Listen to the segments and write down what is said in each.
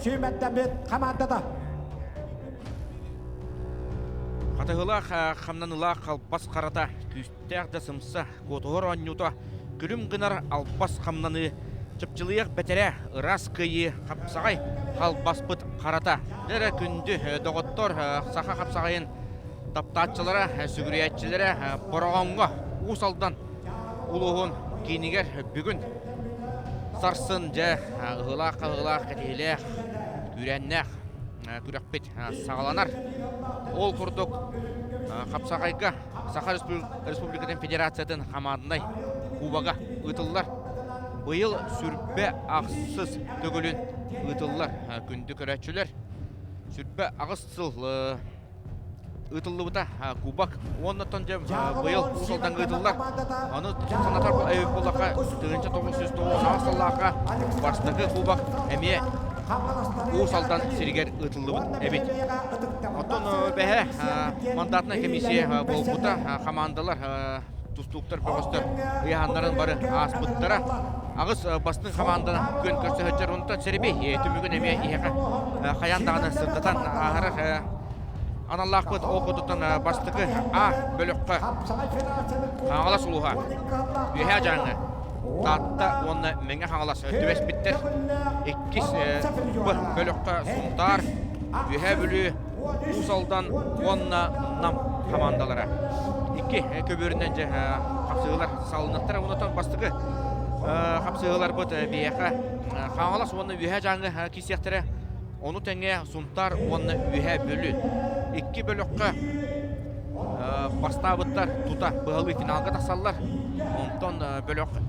сүүмэрдэммит хамаандата. Хатыһылаах хамнаныылаах халбас харата, күүстээх да сымса, куотуһар оонньуута, күлүм гынар албас хамнаныы, чыпчылыйах бэтэрээ, ыраас кыайыы, хапсаҕай халбаспыт харата. Дьэ күндү доҕоттор, саха хапсаҕайын таптааччылара, сүгүрүйээччилэрэ Бороҕоҥҥо Уус Алдан улууһун киинигэр бүгүн сарсын дьэ ыһыылаах-хаһыылаах, кэтиһилээх, күүрээннээх күрэхпит саҕаланар. Ол курдук Хапсаҕайга Саха Республикатын Федерациятын хамаандынай кубога ыытыллар. Быйыл сүрбэ ахсыс төгүлүн ыытыллар күндү көрөөччүлэр. Сүрбэ аҕыс сыл ыытыллыбыта кубок уоннаттан дьэ быйыл Уус Алдаҥҥа ыытыллар. Аны санатар эбит буоллахха 1998 сыллаахха бастакы кубок эмиэ Уус Алдан сиригэр ыытыллыбыт эбит. Оттон бэһэ мандатнай комиссия буолбута хамаандалар тустууктар бөҕөстөр ыйаһаннарын бары ааспыттара. Аҕыс бастыҥ хамаанданы күөн көрсө сылдьар. Онтон Серебей түмүгүн эмиэ иһэҕэ хайаан даҕаны сырдатан ааһарар аналлаахпыт. Ол курдуктан бастакы А бөлөххө Хаҥалас улууһа, Үөһээ Дьааҥы, Таатта уонна Мэҥэ Хаҥалас түбэспиттэр. Иккис Б бөлөххө Сунтаар, Үөһээ Бүлүү, Уус Алдан уонна Нам хамаандалара. Икки көбүөрүнэн дьэ хапсыһыылар салынаттара. Онтон бастакы хапсыһыыларбыт биһиэхэ Хаҥалас уонна Үөһээ Дьааҥы киирсиэхтэрэ. Ону тэҥэ Сунтаар уонна Үөһээ Бүлүү. Икки бөлөххө бастаабыттар тута быһалыы финалга тахсаллар. Онтон бөлөххө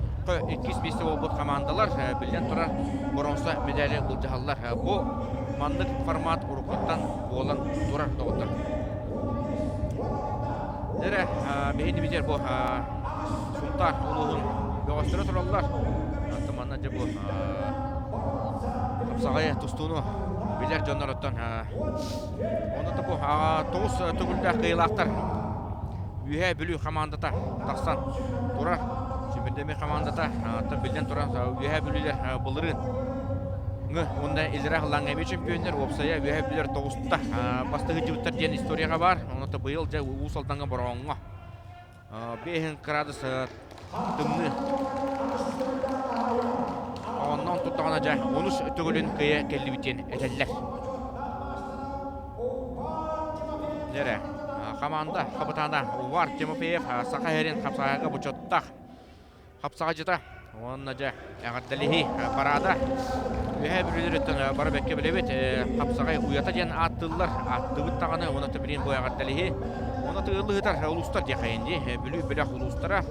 иккис миэстэ буолбут хамаандалар биллэн турар боруонса медали былдьаһаллар. Бу маннык формат уруккуттан буолан турар доҕоттор. Эрэ биһиги битэр бу Сунтаар улууһун бөҕөстөрө тураллар. Антон манна дьэ бу хапсаҕайы тустууну билэр дьоннороттон Онно бу тоҕус төгүллээх кыайыылаахтар Үөһээ Бүлүү хамаандата тахсан турар. Симирдэмир хамаандата биллэн туран Үөһээ Бүлүүлэр былырыын уонна Иллэрээ халлааҥҥа эмиэ чемпионнар уопсайа Үөһээ Бүлүүлэр тоҕуста бастакы дьыбыттар диэн историяҕа баар. Онно быйыл дьэ Уус Алдаҥҥа Бороҕоҥҥо 5 градус тымныы. Оннон туттаҕына дьэ онус төгүлүн кыйа кэллибит диэн этэллэр. Дьэрэ, хамаанда хапытаана Увар Тимофеев Саха сирин хапсаҕайга бочуоттаах хапсаҕайдьыта уонна дьэ эҕэрдэлиһии параада Үөһээ Бүлүүлэрүттэн бары бэккэ билэбит хапсаҕай уйата диэн ааттыыллар ааттыыбыт даҕаны уонна билигин бу эҕэрдэлиһии уонна тыыллыһытар улуустар диэхэйин дии Бүлүү бөлөх улуустара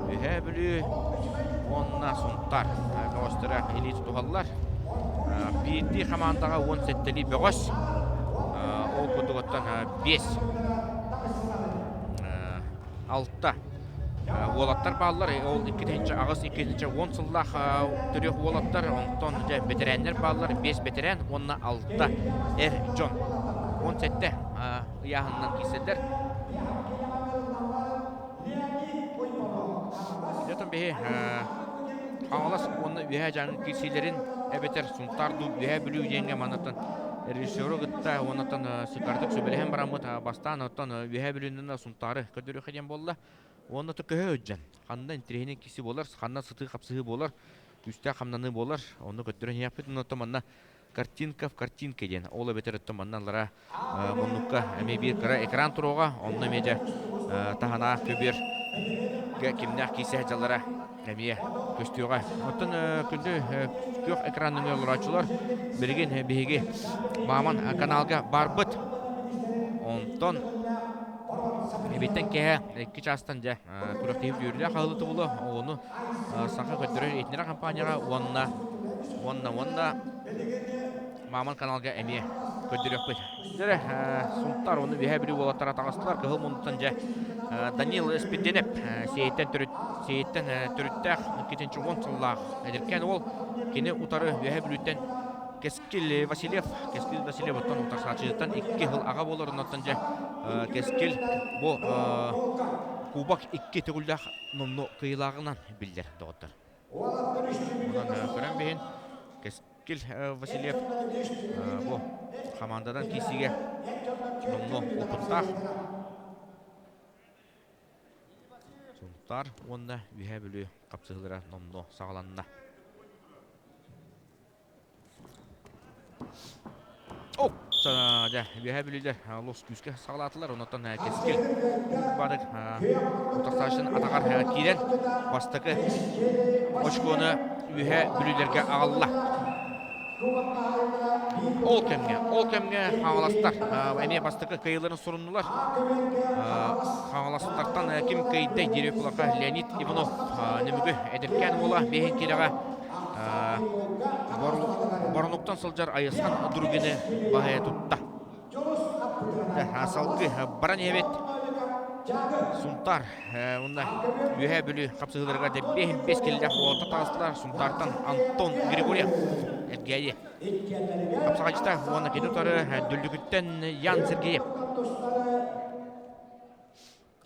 Үөһээ Бүлүү уонна Сунтаар бөҕөстөрө илии тутуһаллар биирдии хамаандаҕа уон сэттэлии бөҕөс ол курдугуттан биэс алта уолаттар бааллар. Ол 2008 2010 сыллаах төрүөх уолаттар, онтон дьэ бэтэрээннэр бааллар, биэс бэтэрээн уонна алта эр дьон. 17 ыйааһынынан киирсэллэр. Дьэ биһи Хаҥалас уонна Үөһээ Дьааҥы киирсиилэрин эбэтэр Сунтаар дуу Үөһээ Бүлүү диэҥҥэ манаттан режиссеру кытта уоннаттан сыкардык сүбэлэһэн бараммыт бастаан оттон Үөһээ Бүлүүнүн Сунтаары көрдөрүөххэ диэн буолла. Уонна көһө сылдьан, ханна интэриэһинэй киси буолар, ханна сытыы хапсыһыы буолар, күүстээх хамнаныы буолар, онно көрдөрөн иһиэхпит. Онно манна картинка в картинке диэн. Ол эбэтэр оттон манна аллара муннукка эмиэ биир кыра экран туруоҕа, онно эмиэ дьэ таһынаах көбүөр кимнээх киирсэ сылдьаллара эмиэ көстүөҕэ. Оттон күндү күөх экран нөҥүө олорооччулар билигин биһиги Мааман каналга барбыт. Онтон эбиттэн кэһэ икки чаастан дьэ күрэхтэһии үөрүүлээх аһылыты булу ону саха көрдөрөр иһитиннэрэр компанияҕа уонна уонна уонна Мааман каналга эмиэ көрдөрүөхпүт. Дьэ, Сунтаар уонна Үөһээ Бүлүү уолаттара таҕыстылар. Кыһыл муннуттан дьэ Данил Спирденеп Сиэйиттэн төрүт Сиэйиттэн төрүттээх иккитинчи уон сыллаах эдэркээн уол кини утары Үөһээ Бүлүүттэн Кэскил Васильев Кэскил Васильев оттон утарсааччытыттан икки сыл аҕа буолар оннуттан дьэ Кэскил бу кубок икки төгүллээх номнуо кыайыылааҕынан биллэр доҕоттор. Онон көрөн биһин. Кэскил Васильев бу хамаандадан киирсиигэ номнуо опыттаах. Сунтаар уонна Үөһээ Бүлүү хапсыһыылара номнуо саҕаланна. О, дьэ, Үөһээ Бүлүүлэр олус күүскэ саҕалаатылар. Онтон Кэскил барык утарсааччын атаҕар киирэн бастакы очкону Үөһээ Бүлүүлэргэ аҕалла. Ол кэмҥэ хаҥаластар эмиэ бастакы кыайыыларын суруннулар. Хаҥаластартан ким кыайда диэри Леонид Иванов Нөмүгү эдэркээн уола биэһин киилэҕэ Боронуктан сылдьар Айысхан Другины баһыйа тутта. Салгыы баран иһэбит. Сунтаар уонна Үөһээ Бүлүү хапсыһыыларыгар 5 киллэх уолта таҕыстылар. Сунтаартан Антон Григорьев Эргээйи хапсаҕайдьыта уонна кини утары Дүллүкүттэн Ян Сергеев.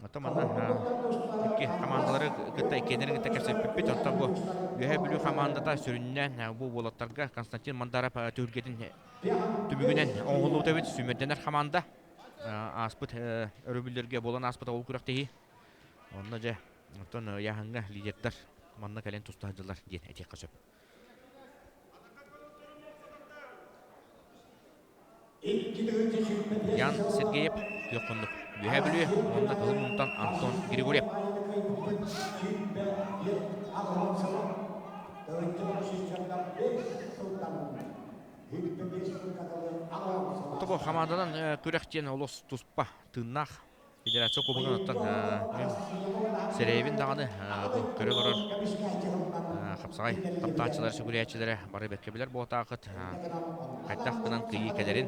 Оттон манна икки хамаандалары кытта иккиэннэрин кытта кэпсэппиппит. Оттон бу Үөһээ Бүлүү хамаандата сүрүннээн бу уолаттарга Константин Мандаров түһүлгэтин түмүгүнэн оҥоһуллубут эбит. Сүүмэрдэнэр хамаанда ааспыт өрөбүллэргэ буолан ааспыт ол күрэхтэһии. Онно дьэ, оттон ыйааһыҥҥа лидердэр манна кэлэн туста сылдьаллар диэн этиэххэ сөп. Ян Сергеев күөх хоннук Үөһээ Бүлүү уонна Кыһыл Мунтан Антон Григорьев. Тобо хамаанданан күрэх диэн олус туспа тыыннаах Федерация Кубогын оттон мин сэрэйэбин даҕаны бу көрө олорор хапсаҕай таптааччылар, сүгүрүйээччилэрэ бары бэркэ билэр буолтаахыт. Хайдах гынан кыайыы кэлэрин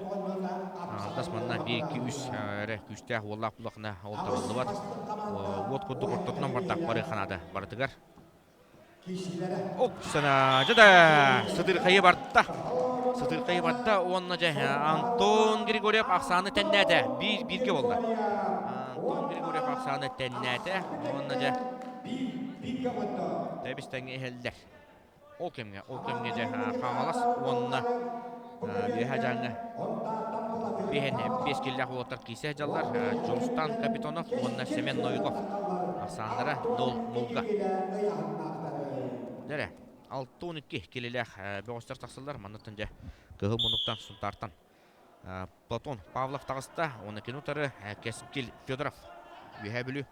тас манна 1, 2, 3 эрэ күүстээх уоллаах булахына ол табыллыбат. Уот курдук ортотунан бардах бары ханаада барытыгар. Оксана, дьэ сытырхайы барда. Сытырхайы барда уонна дьэ Антон Григорьев ахсааны тэннээтэ. Биир бииргэ буолла. Антон Григорьев ахсааны тэннээтэ уонна дьэ тэбис тэҥҥэ иһэллэр. Ол кэмҥэ дьэ Хаҥалас уонна Үөһээ Дьааҥы биэһэн биэс киллээх уолаттар киирсэ сылдьаллар. Дьулустан Капитонов уонна Семен Новиков ахсааннара 0-0-га. Дэрэ, 6-12 килилээх бөҕөстөр тахсаллар. Манныттан дьэ Кыһыл Муннуктан Сунтаартан Платон Павлов таҕыста. Уонна кини утары Кэскил Федоров Үөһээ Бүлүү.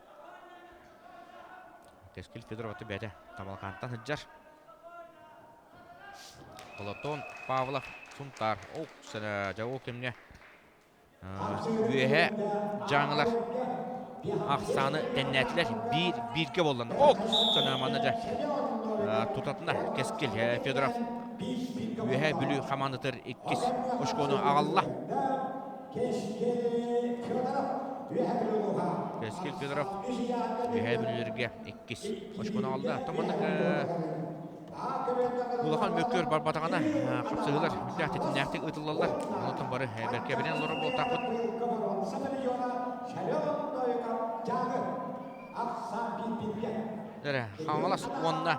Кэскил Федоров аты бэйэтэ Тамалкаантан сылдьар. Платон Павлов Сунтаар. Ол дьэ ол кэмҥэ үөһэ дьааҥылар ахсааны тэннээтилэр. Биир бииргэ буоллан. Ок манна дьэ тутатына Кэскил Федоров Үөһээ Бүлүү хамаандатыгар иккис очкону аҕалла. Кэскил Федоров Үөһээ Бүлүүлэргэ иккис очкону аҕалла. Томаннык улахан мөккүөр барбатаҕына хапсыһыылар үрдээх тэтимнээхтик ыытыллаллар. Онтон бары бэркэ билэн олорор буолтаахпыт. Эрэ Хаҥалас уонна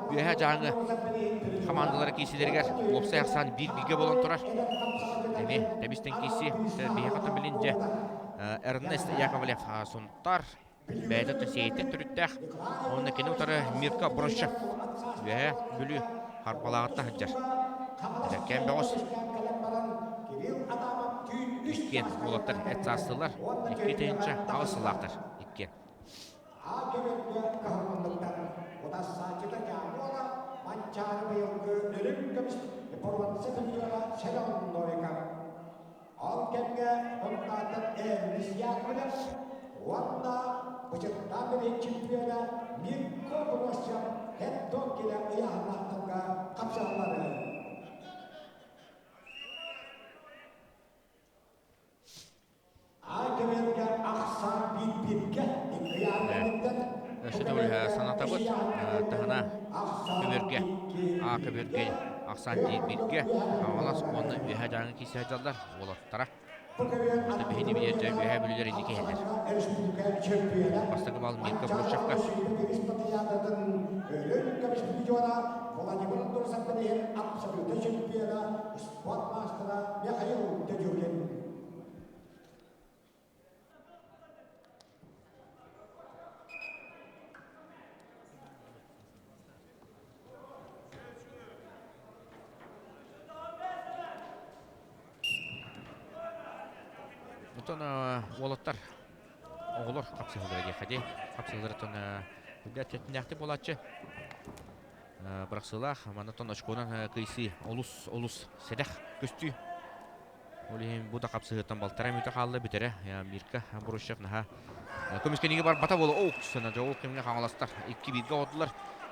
Үөһээ Дьааҥы хамаандалара киирсиилэригэр уопсай ахсаан биир бииргэ буолан турар. Эмиэ тэбистэн киирсии. Биһиэхэ билин дьэ Эрнест Яковлев Сунтар бэйэтэ Төсиэйтэн төрүттээх. Уонна кини утары Мирка Брощев Үөһээ Бүлүү Харбалааҕыттан сылдьар. Эдэркээн бөҕөс. Иккиэн уолаттар эт саастыылар. 2008 сыллаахтар иккиэн. Ол кэмҥэ Хонтаатан Эрнис Яковлев уонна бычыттаах чемпиона Мирко Бросев хет-док кэлэ ыйааһыннаахтарга хапсаллары. Аакеберге ахсаан биир-бииргэ Өссө төгүл санатабыт таһына көбүөргэ А көбүөргэ ахсаан бииргэ Хаҥалас уонна Үөһээ Дьааҥы киирсэ сылдьаллар уолаттара. Биһини билэр үөһээ бүлүүлэр инники иһэллэр. Бастакы бал Мирка Брущевка. Оттон уолаттар, оҕолор хапсыһыылара диэххэ дии. Хапсыһыыларыттан үрдээччэтинээхтик буолааччы. Бырахсыылаах, маннаттан очконан кыйсыы олус олус сэдэх көстүү. Ол иһин бу да хапсыһыыттан балтараа мүнүүтэ хаалла бүтэрэ. Мирка Брущев наһаа көмүскэнигэ барбата буола. Оо, сана дьэ ол кэмҥэ хаҥаластар 2-1-гэ оҕотулар.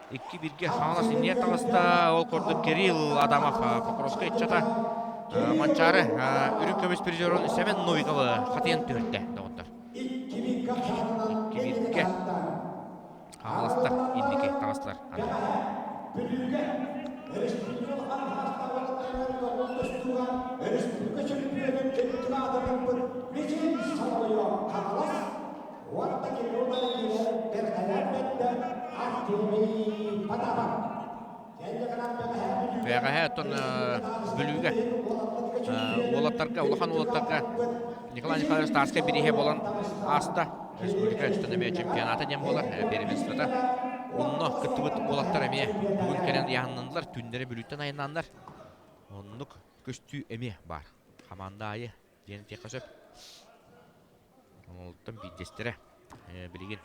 2-1-гэ Хаҥалас иннигэр таҕыста. Ол курдук Кирилл Адамов Покровскай ыччата Манчаары үрүҥ көмүс призерун Семен Новиковы хатыйан түһэрдэ доҕоттор. 2-1-гэ Хаҥаластар инники таҕыстылар. Бүлүүгэ республика улахан хаастаабыттарыгар өрөспүүбүлүкэ чөмпүйүөнүн кэнники аатырбыт Мичил Соловьев Хаҥалас уонна Кирилл Валерьевич Бэркэлээн бэрдэ Артемий Потапов. Бэҕэһээ оттон Бүлүүгэ уолаттарга, улахан уолаттарга Николай Николаевич Тарскай бирииһэ буолан ааста. Республика өттүн эмиэ чемпионата диэн буолар, первенствота. Онно кыттыбыт уолаттар эмиэ бүгүн кэлэн ыйаһыннаннылар, түүннэри Бүлүүттэн айаннааннар. Оннук көстүү эмиэ баар. Хамаанда аайы диэн этиэххэ сөп. Олортон биирдэстэрэ билигин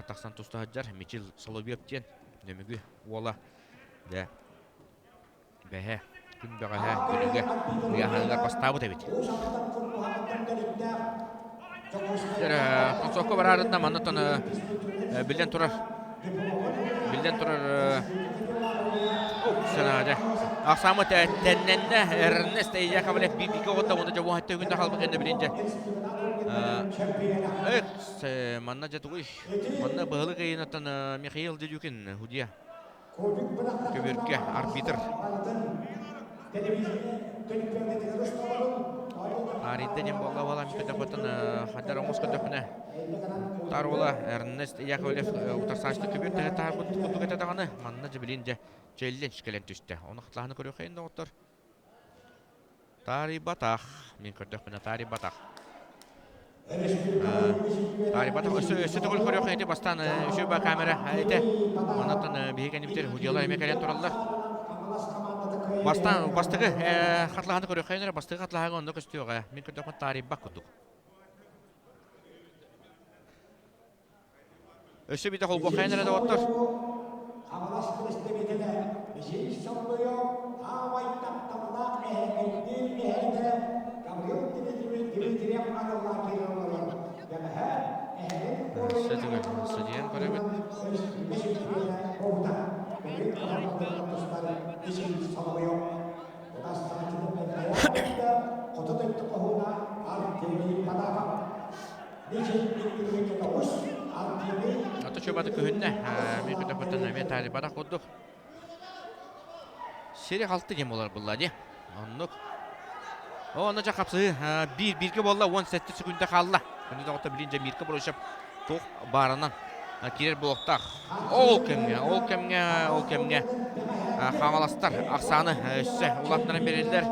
тахсан туста сылдьар Мичил Соловьев диэн Нөмүгү уола дьэ бэһэ күн бэҕэһээ күнүгэ ыйааһыныгар бастаабыт эбит. Концовка бараарытына маннаттан биллэн турар биллэн турар сынаада ахсаамы тэннэннэ Эрнест Яковлев биир оҕотта уонна дьэ уон төгүнде халбыт кэннэ билин дьэ манна дьэ тугуй манна быһылык ыйынаттан Михаил Дедюкин худья көбүөргэ арбитр Аридда диэн буолла буолан көтөхөтөн хадар оҥос көтөхүнэ Таруола Эрнест Яковлев утарсааччы көбүөр тэһэ таһарбыт курдук этэ даҕаны манна дьэ билин дьэ челлендж кэлэн түстэ. Ону хатылаһаны көрүөххэйин доҕоттор. Таарыйбатах. Мин көрдөхпүнэ таарыйбатах. Таарыйбатах. Өссө өссө төгүл көрүөххэ ити бастаан үчүгэй камера этэ. Оннуттан биһиги кэннибитигэр худьялар эмиэ кэлэн тураллар. Бастаан бастакы хатылаһаны көрүөххэйин эрэ бастакы хатылаһаҥа онно көстүөҕэ. Мин көрдөхпүнэ таарыйбат курдук. Өссө биирдэ холбуоххайын эрэ доҕоттор. Хаҥалас бэрэстэбиитэлэ Михаил Соловьев аамай тапталлаах эһэҥэйдиир эһээтэ Гаврил Дмитриевич Дмитриев аналлаах киирэн олорор. Бэҕэһээ эһэҥин Өссө төгүл судьуйан көрөбүт. буолбута. Бүгүн хамаандатын тустар Михаил Соловьев утарсааччыны бэртээйэ хоту дойду хоһууна Артемий Потапов. Ата чубаты күһүннэ. Мен көтөхпөттөн эмиэ таалибатах курдук. Сири халты диэн буолар булла дии. Оннук. О, онно хапсыы биир бииргэ буолла 17 секунда хаалла. Күндү доҕотто билин дьэ Мирка Брощев туох баарынан киирэр буолуохтаах. Ол кэмҥэ, ол кэмҥэ, ол кэмҥэ хаҥаластар ахсааны өссө улаатыннаран биэрэллэр.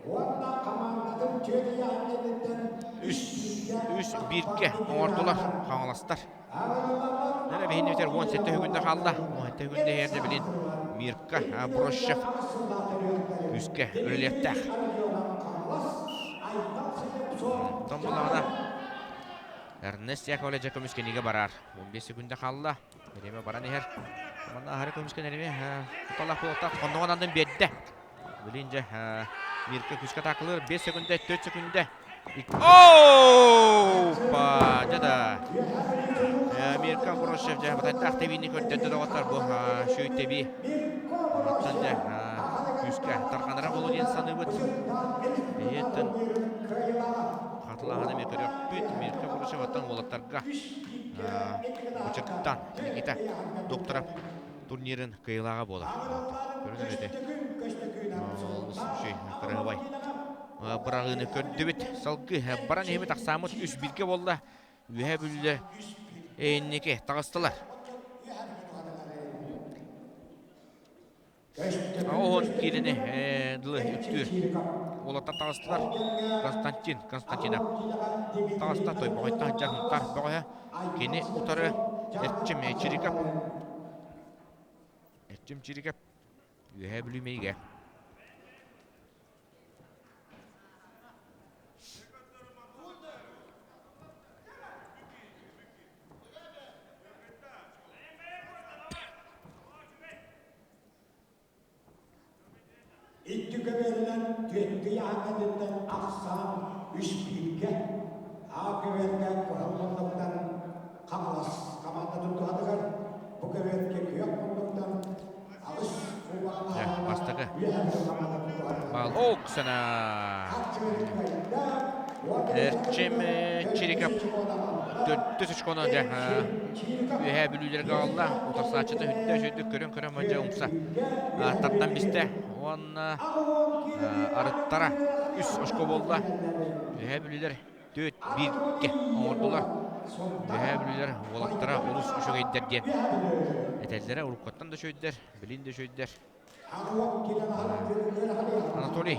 Уонна хамаандатын түөтүйэҕин кэнниттэн Үс, үс бииргэ оҥордулар хаҥаластар. Нэрэ биһини бүтэр 17 үгүндэ хаалла. 17 үгүндэ иһэрдэ билин Мирка Брощев күүскэ үлэлиэхтээх. Онтон буллаҕына Эрнест Яковлев дьэ көмүскэниигэ барар. 15 секунда хаалла. Бириэмэ баран иһэр. Манна аһары көмүскэнэр эмиэ куталаах буолуохтаах. Хонноҕун аннын биэрдэ. Билин дьэ Мирка күүскэ атаакалыыр. 5 секунда, 4 секунда. Опа! Дьэ да. Мирка Брощев дьэ батайдаах тэбиини көрдөрдө доҕоттор бу шүй тэбии. Оттон дьэ күүскэ тарҕанара буолуо диэн саныыбыт. Эйиэттэн хатылаһан эмиэ көрүөхпүт. Мирка Брощев оттон уолаттарга Бучыртан Никита Докторов. турнирын кыайыылааҕа буолар. Көрүҥ эрэ олус үчүгэй кырыһыбай быраҕыыны көрдүбүт. Салгыы баран иһимит ахсааммыт үс бииргэ буолла. Үөһэ Бүллэ инники таҕыстылар. Оһон киирини дылы үктүүр. Уолаттар таҕыстылар. Константин Константинов таҕыста Тойбохойтон дьаһынтар бөҕөһө. Кини утары Эрчим Чириков. Эрчим Чириков Үөһээ Бүлүү Мэйигэ. Икки көбүөрүнэн түөттүү ыйааһыннарыттан ахсаан үс бииргэ, А көбүөргэ кыһыл муннуктан Хаҥалас хамаандатын туһатыгар, бу көбүөргэ күөх муннуктан аҕыс кубаҕа Бастакы үөһээ хамаандатын туһатыгар. Баал Оксана Эрчим Чириков төрдүс очкону дьэ үөһээ бүлүүлэргэ аҕалла. Утарсааччыта үттэ үчүгдүк көрөн-көрөн дьэ умса тардан бистэ. Уонна арыттара үс очко буолла. Үөһээ бүлүүлэр түөрт бииргэ оҥордулар. Үөһээ бүлүүлэр уолаттара олус үчүгэйдэр диэн этэллэрэ. Уруккуттан да үчүгэйдэр, билин да үчүгэйдэр. Анатолий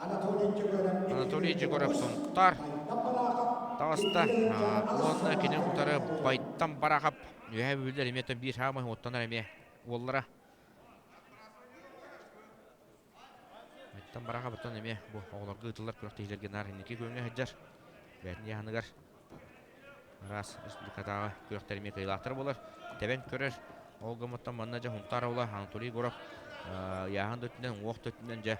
Анатолий Жегоров Сунтаар таҕыста уонна кини утары Байтан Барахап үөһээ бүлүүлэр эмиэ биир хаамай уоттанар эмиэ уоллара Байтан Барахабыттан эмиэ бу оҕолорго ыытыллар күрэхтэһиилэргэ наар инники күөҥҥэ сылдьар бэйэтин яһаныгар Араас республикатааҕы күрэхтэр эмиэ кыайыылаахтар буолар. Тэбэн көрөр. Ол гыммыттан манна дьэ Хунтаар уола Анатолий Егоров ыйааһын да өттүнэн, уҥуох да өттүнэн дьэ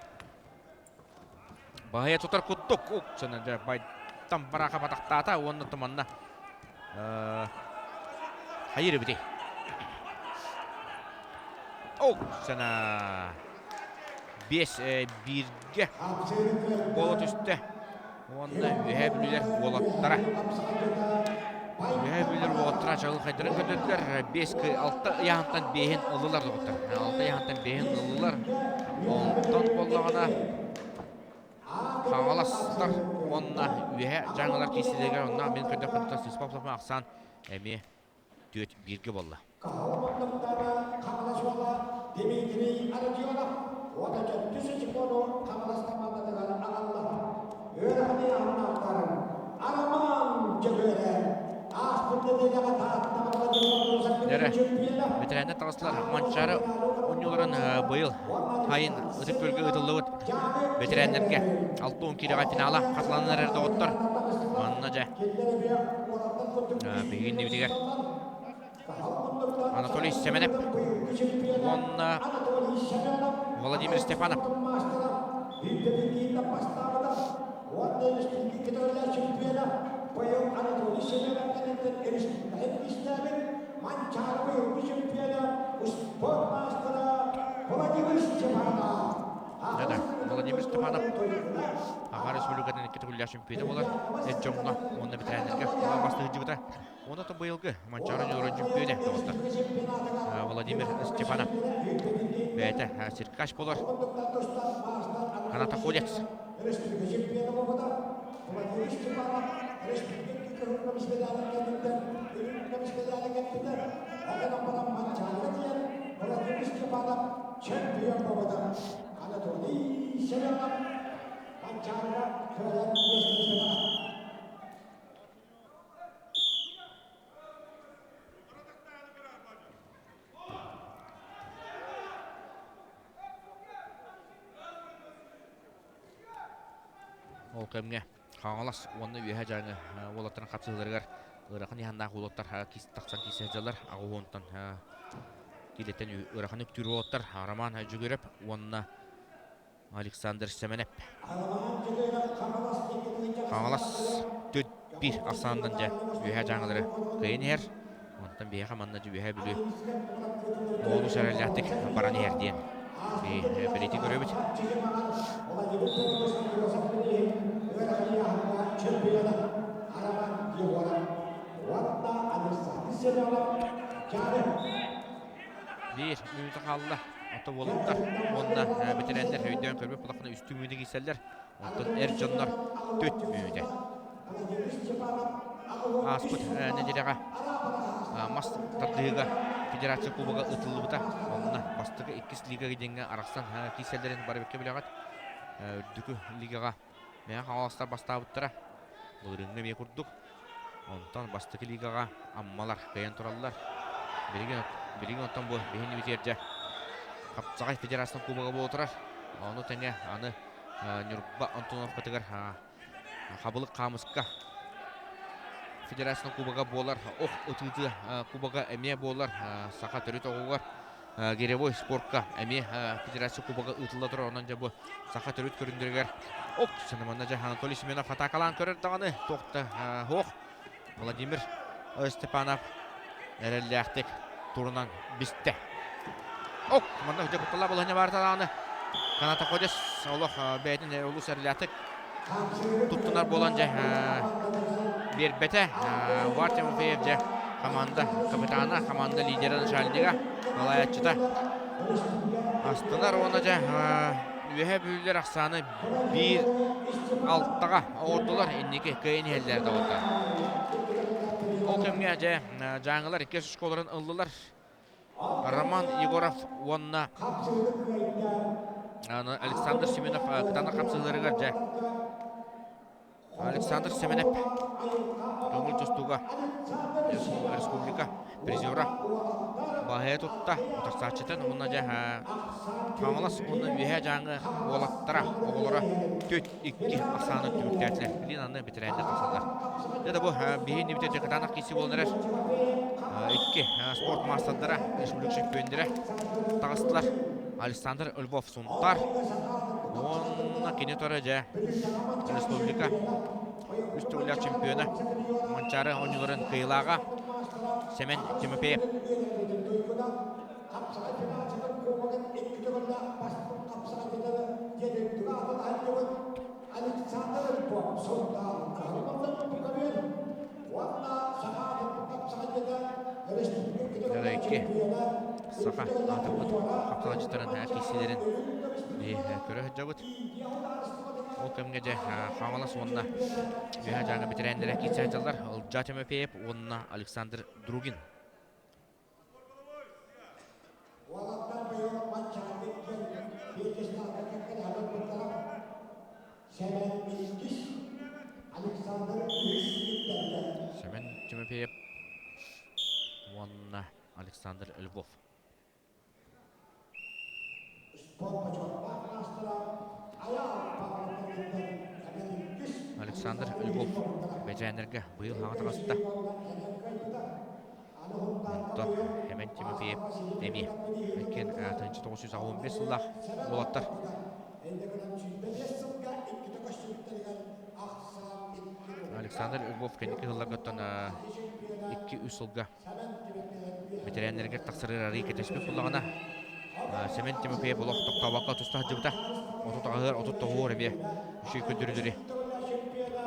баһыйа тутар куттук. Уксана дьэ байтан бараха батахтаата уонна манна хайыр эбитий. Оксана биэс бииргэ буола түстэ. Уонна Үөһээ Бүлүүлэр уолаттара. Үөһээ Бүлүүлэр уолаттара чаҕылхайдарын көрдөрдүлэр. Биэс алта ыйааһынтан биэһин ыллылар доҕоттор. Алта ыйааһынтан биэһин ыллылар. Онтон буоллаҕына Хаҥаластар уонна Үөһээ Дьааҥылар киирсиилэригэр онно мин көрдөхпүнэ сыыспа ахсаан эмиэ түөрт бииргэ буолла. Каһыл муннуктара Хаҥалас уола Дмитрий Родионов уонна төрдүс очкону Хаҥалас хамаандатыгар аҕалла. Үөрэхни аһымнаахтарын Арамаан Дьөгүөрэ ааспыт нэдиэлэҕэ Тааттаҕа Эрэ бэтэрээннэр таҕыстылар. Манчаары оонньууларын быйыл сайын Ытык Күөлгэ ыытыллыбыт бэтэрээннэргэ 60 киилэҕэ финала хатыланан эрэр доҕоттор. Манна дьэ биһиги иннибитигэр Анатолий Семенов уонна Владимир Степанов. Да, Владимир Степанов Аҕа республикатын икки төгүллээх чемпиона буолар. Эр дьоҥҥо уонна бэтэрээннэргэ бастыһыдьыбыта. Онон быйылгы Манчаары ньуурун чөмпүйүөнэ доҕоттор. Владимир Степанов бэйэтэ циркач буолар. Канатоходец. Анатолий Семенов Манчаарыга кыайан Ол кэмҥэ Хаҥалас уонна Үөһээ Дьааҥы уолаттарын хапсыһыыларыгар ыарахан иһаннаах уолаттар тахсан киирсэ сылдьаллар. Аҕыс уонтан киилэттэн ыарахан үктүүр уолаттар Роман Дьүгүрэп уонна Александр Сэмэнэп. Хаҥалас төрт биир ахсаанынан дьэ Үөһээ Дьааҥылары кыайан иһэр. Онтон биһиэхэ манна дьэ Үөһээ Бүлүү олус эрэллээхтик баран иһэр диэн бэлиэтии көрөбүт. Биир мүнүүтэ хаалла. Ото уолаттар уонна бэтэрээннэр өйдөөн көрбүт буоллаххына үстүү мүнүүтэ киирсэллэр. Онтон эр дьоннор түөрт мүнүүтэ. Ааспыт нэдиэлэҕэ мас тардыһыыга федерация кубога ыытыллыбыта. Онно бастакы иккис лига диэҥҥэ арахсан киирсэллэрин бары бэккэ билэҕит. Үрдүкү лигаҕа Мэҥэ Хаҥаластар бастаабыттара. Былырыыҥҥы эмиэ курдук. Онтон бастакы лигаҕа Аммалар кыайан тураллар. Билигин, билигин оттон бу биһини бүтүөрдэ Хапсаҕай федерациятын кубога буола турар. Ону тэҥэ аны Ньурба Антоновкатыгар Хабылык Хаамыска федерациятын кубога буолар. Ох ытыытыы кубога эмиэ буолар. Саха төрүт оҕугар гиревой спортка эмиэ федерация кубога ыытылла турар. Онон дьэ бу саха төрүт көрүҥнэригэр ок манна дьэ Анатолий Семенов атаакалаан көрөр даҕаны туох да суох. Владимир Степанов эрэллээхтик турунан бистэ. Ок, манна дьэ кутталлаах балаһыанньа баар даҕаны Каната Ходес олох бэйэтин олус эрэллээхтик туттунар буолан дьэ биэрбэтэ. Увар Тимофеев дьэ команда капитана, команда лидера, начальнига, салайааччыта астынар уонна дьэ үөһэ бүлүүлэр ахсааны биир алтаҕа оҥордулар инники кыайан иһэллэр доҕоттор. Ол кэмҥэ дьэ дьааҥылар иккис школаларын ыллылар. Роман Егоров уонна Александр Семенов кытаанах хапсыһыыларыгар дьэ Александр Семенов көҥүл тустууга республика призера баһыйа тутта утарсааччытын уонна дьэ Хаҥалас уонна Үөһээ Дьааҥы уолаттара оҕолоро түөрт икки ахсааны түмүктээтилэр. Билин аны бэтэрээннэр тахсаллар. Дьэ да бу биһиги бүтэ кытаанах киирсии буолан эрэр. Икки спорт маастардара, республика чемпионнара таҕыстылар. Александр Львов Сунтар уонна кини тура дьэ республика үс төгүллээх чемпиона Манчаары оонньууларын кыайыылааҕа Семен Тимофеев. Хапсаҕай федерациятын кубогын икки төгүллээх бастыҥ хапсаҕайдьыттары диэн үрдүк аатын аһыллыбыт Александр Львов Сунтаар Кыһыл Көмүөл уонна Саха хапсаҕайдьыта өрөспүүбүлүкэ Икки саха аатырбыт хапсаҕайдьыттарын киирсиилэрин көрө сылдьабыт. Ол кэмҥэ дьэ Хаҥалас уонна Үөһээ Дьааҥы бэтэрээннэрэ киирсэ сылдьаллар. Ылдьаа Тимофеев уонна Александр Другин. Уолаттар быйыл Манчаары диэн пьедесталга кэккэлэһэн ылбыттара. Сэмэн иккис, Александр үһүс үктэллэр. Семен Тимофеев уонна Александр Львов. Спорт бочуоттаах маастара Айаал Павловка Сэмэн иккис, Александр Львов бэтэрээннэргэ быйыл хаҥа таҕыста. Онтон Хэмэн Тимофеев эмиэ иккиэн 1985 сыллаах уолаттар. Александр Львов кэнники сылларгыттан 2-3 сылга бэтэрээннэригэр тахсарыгар арыый кэтэспит буоллаҕына, Семен Тимофеев олох тохтообокко туста сылдьыбыта. 38-ар 39-ор эмиэ үчүгэй көрдөрүүлэри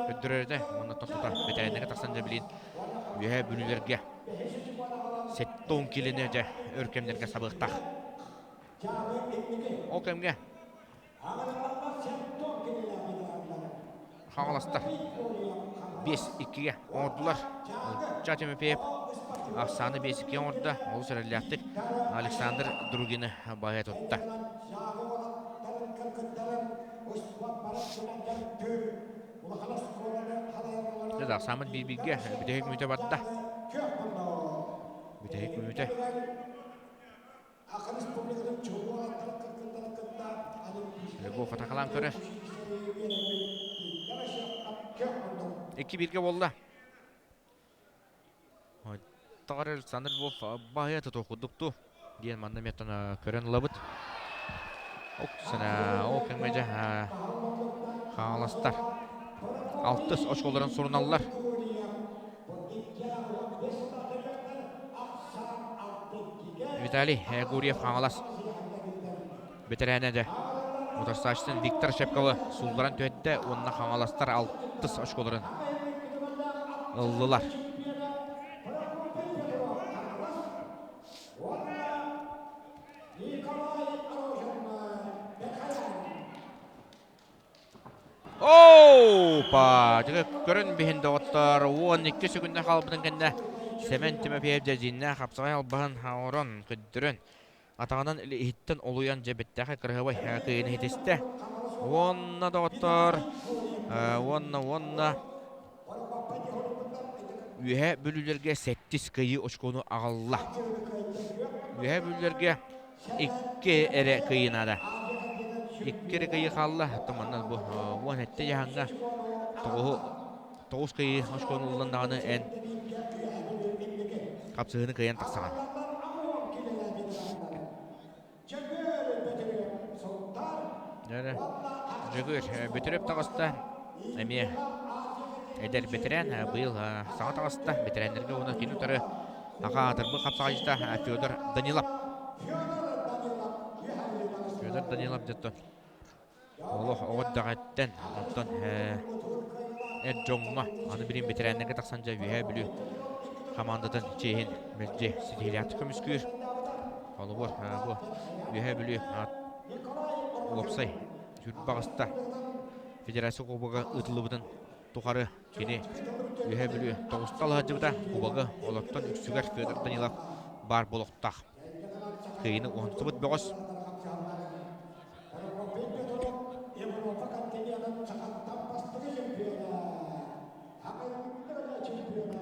көрдөрөр этэ. Уонна тута бэтэрээннэргэ тахсан дьэ билин Үөһээ Бүлүүлэргэ 70 киилэни дьэ өр кэмнэргэ сабыахтаах. Ол кэмҥэ Хаҥаластар 5-2-гэ оҥордулар. Ылдьаа Тимофеев ахсааны 5-2 оҥордо. Олус эрэллээхтик Александр Другины баһыйа тутта. Дьэ да, саамат биир-бииргэ бүтэһик мүнүүтэ барда. Бүтэһик мүнүүтэ. Львов атакалаан көрөр. Икки бииргэ буолла. Тоҕор Александр Львов баһыйа тутуох курдук дуу диэн манна меттон көрөн ылабыт. Оксана, ол кэмҥэ дьэ хаҥаластар алтыс очколарын суруналлар. Виталий Гурьев Хаҥалас бэтэрээнэ дьэ утарсааччытын Виктор Шепковы суулларан түһэттэ уонна хаҥаластар алтыс очколарын ыллылар. Опа! Дьэ көрөн биһин доҕоттор 12 секунда хаалбытын кэннэ Сэмэн Тимофеев дьэдьииннээх хапсаҕай албаһын оҥорон көрдөрөн атаҕынан иһиттэн олуйан дьэ бэттээхэй кыраһыабай кыайыыны ситистэ. Уонна доҕоттор уонна уонна Үөһээ Бүлүүлэргэ сэттис кыайыы очкону аҕалла. Үөһээ Бүлүүлэргэ икки эрэ кыайыы наада. Икки эрэ кыайыы хаалла. Оттон манна бу 17 дьаһаҥҥа тоҕуһу тоҕус кыайыы очкону ыллан даҕаны эн хапсыһыыны кыайан тахсаҕын. Дьэ, Дьөгүөр Бөтүрүөп таҕыста. Эмиэ эдэр бэтэрээн быйыл саҥа таҕыста. Бэтэрээннэргэ уонна кини утары аҕа аатырбыт хапсаҕайдьыта Федор Данилов. Федор Данилов дьоттон олох оҕо эрдэҕиттэн оттон эр дьоҥҥо аны билин бэтэрээннэргэ тахсан дьэ Үөһээ Бүлүү хамаандатын чиэһин мэлдьи ситиһиилээхтик көмүскүүр. Холобур, бу Үөһээ Бүлүү уопсай сүүрбэ федерация кубога ыытыллыбытын тухары кини Үөһээ Бүлүү тоҕуста алаһадьыбыта кубогы олортон үксүгэр Федор Данилов баар буолуохтаах. Кыайыыны уһансыбыт бөҕөс. Европа континенын сахаттан бастакы чемпиона, Америка чемпиона,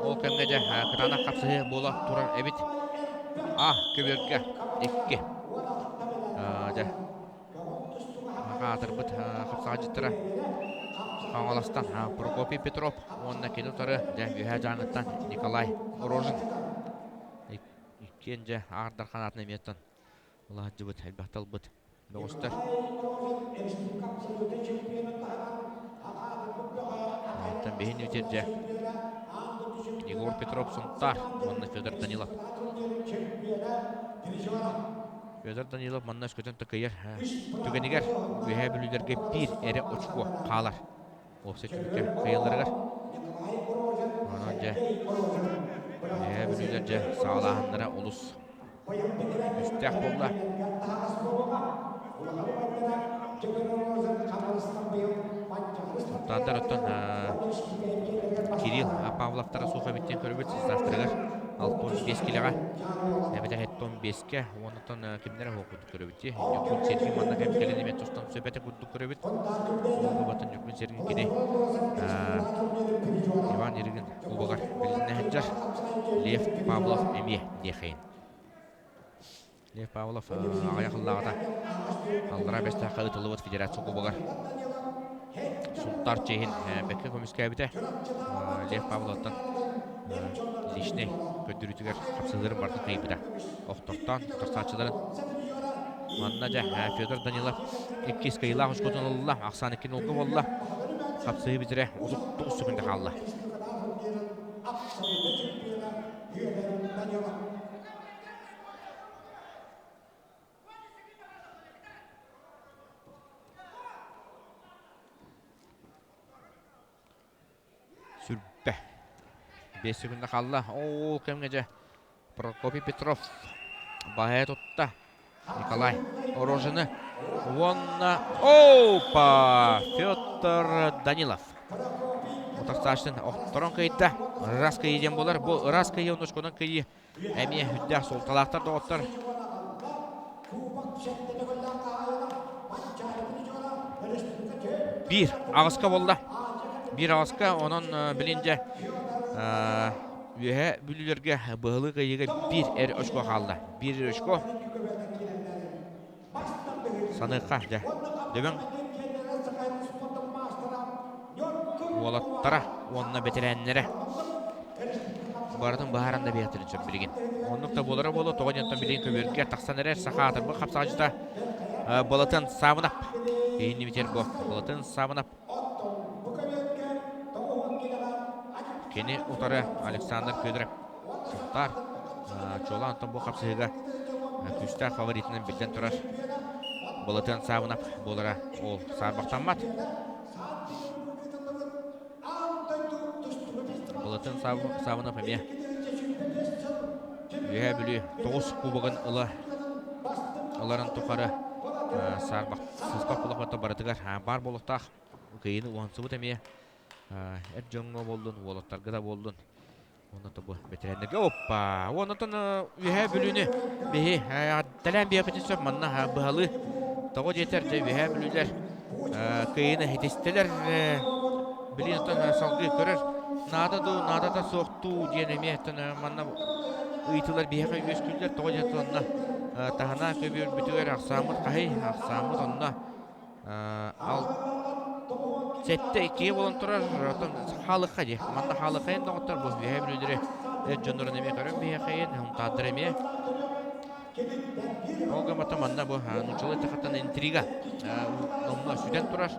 Ол кэмҥэ дьэ кытаанах хапсыһыы буола турар эбит. А көбүөргэ икки. Дьэ аатырбыт хапсаҕайдьыттара Хаҥаластан Прокопий Петров уонна кини утары дьэ Үөһээ Дьааҥыттан Николай Рожин. Иккиэн дьэ Аар Дархан аатын эмиэттэн улаһадьыбыт, элбэх талбыт бөҕөстөр. Оттон биһин үтэрдэ Егор Петров Сунтаар уонна Федор Данилов. Федор Данилов манна өскөтөн такыйар түгэнигэр Үөһээ Бүлүүлэргэ биир эрэ очко хаалар. Уопсай түмүккэ кыайалларыгар. Онон дьэ Үөһээ Бүлүүлэр дьэ саҕалааһыннара олус күүстээх буолла. Сунтаардар оттон Кирилл Павловтара суох эбит диэн көрөбүт састаахтарыгар 65 килэҕэ эбэтэр 75-кэ уоннаттан кимнэрэ суох курдук көрөбүт дии. Ньургун Сергей манна кэм кэлэн эмиэ тустан сөп этэ курдук көрөбүт. Ол Ньургун Сергей кини Иван Ерыгин кубогар билиннэ сылдьар. Лев Павлов эмиэ диэхейин. Лев Павлов аҕыйах ыллааҕыта Аллараа Бэстээххэ ыытыллыбыт федерация кубогар Сунтаар чиэһин бэккэ көмүскээбитэ. Лев Павловтан личнэй көрдөрүүтүгэр хапсыһыыларын барытын кыайбыта. Охтортоон тахсааччыларын манна дьэ Федор Данилов иккис кыайыылаах очкотун ылла. Ахсаан икки нолга буолла. Хапсыһыы бүтэрэ 39 секунда хаалла. Сүрбэ. 5 секунда хаалла. Ол кэмҥэ дьэ Прокопий Петров баһа тутта. Николай Рожины уонна опа Федор Данилов. Утарсааччытын охторон кыйда. Ыраас кыйыы диэн буолар. Бу ыраас кыйыы оннушкунан кыйыы эмиэ үрдээх суолталаахтар доҕоттор. Биир аҕыска буолла. Биир аҕыска онон билин дьэ үөһэ бүлүүлэргэ быһылыы кыайыыга биир эр очко хаалла. Биир эр очко. Саныахха дьэ. Дөбөҥ уолаттара уонна бэтэрээннэрэ барытын быһааран да биэртэрин сөп билигин. Оннук да буолара буолуо, тоҕо диэн билигин көбүөргэ тахсан эрэр саха аатырбыт хапсаҕайдьыта Балатын Саабынап. Киһини битэр бу Балатын Саабынап. Кини утары Александр Федоров Сунтаар. Чуолаан оттон бу хапсыһыыга күүстээх фаворитынан биллэн турар Балатын Саабынап буолара ол саарбахтаммат. Былатын Саввинов эмиэ Үөһээ Бүлүү тоҕус кубогын ыла ыларын тухары саарбах сыспах булахпата барытыгар баар буолуохтаах. Кыайыыны уһансыбыт эмиэ эр дьоҥҥо буоллун, уолаттарга да буоллун. Уонна бу бэтэрээннэргэ оппа! Уоннатан Үөһээ Бүлүүнү биһи тэлээн биэпитин сөп манна быһалыы тоҕо диэтэр дьэ Үөһээ Бүлүүлэр кыайыыны итистилэр билин оттон салгыы көрөр наада дуу наадата суох дуу диэн эмиэ оттон манна ыйытыылар биһиэхэ үөскүүллэр тоҕо диэтэр онно таһына көбүөрбүтүгэр ахсааммыт хаһый ахсааммыт онно ал сэттэ иккигэ буолан турар оттон хаалыхха дии манна хаалыххайын доҕоттор бу үөһээ бүлүүлэри эр дьоннорун эмиэ көрөн биһиэхэйин һунтаардары эмиэ ол гыммата манна бу нууччалыы эттэххиттэн интрига номнуо сүтэн турар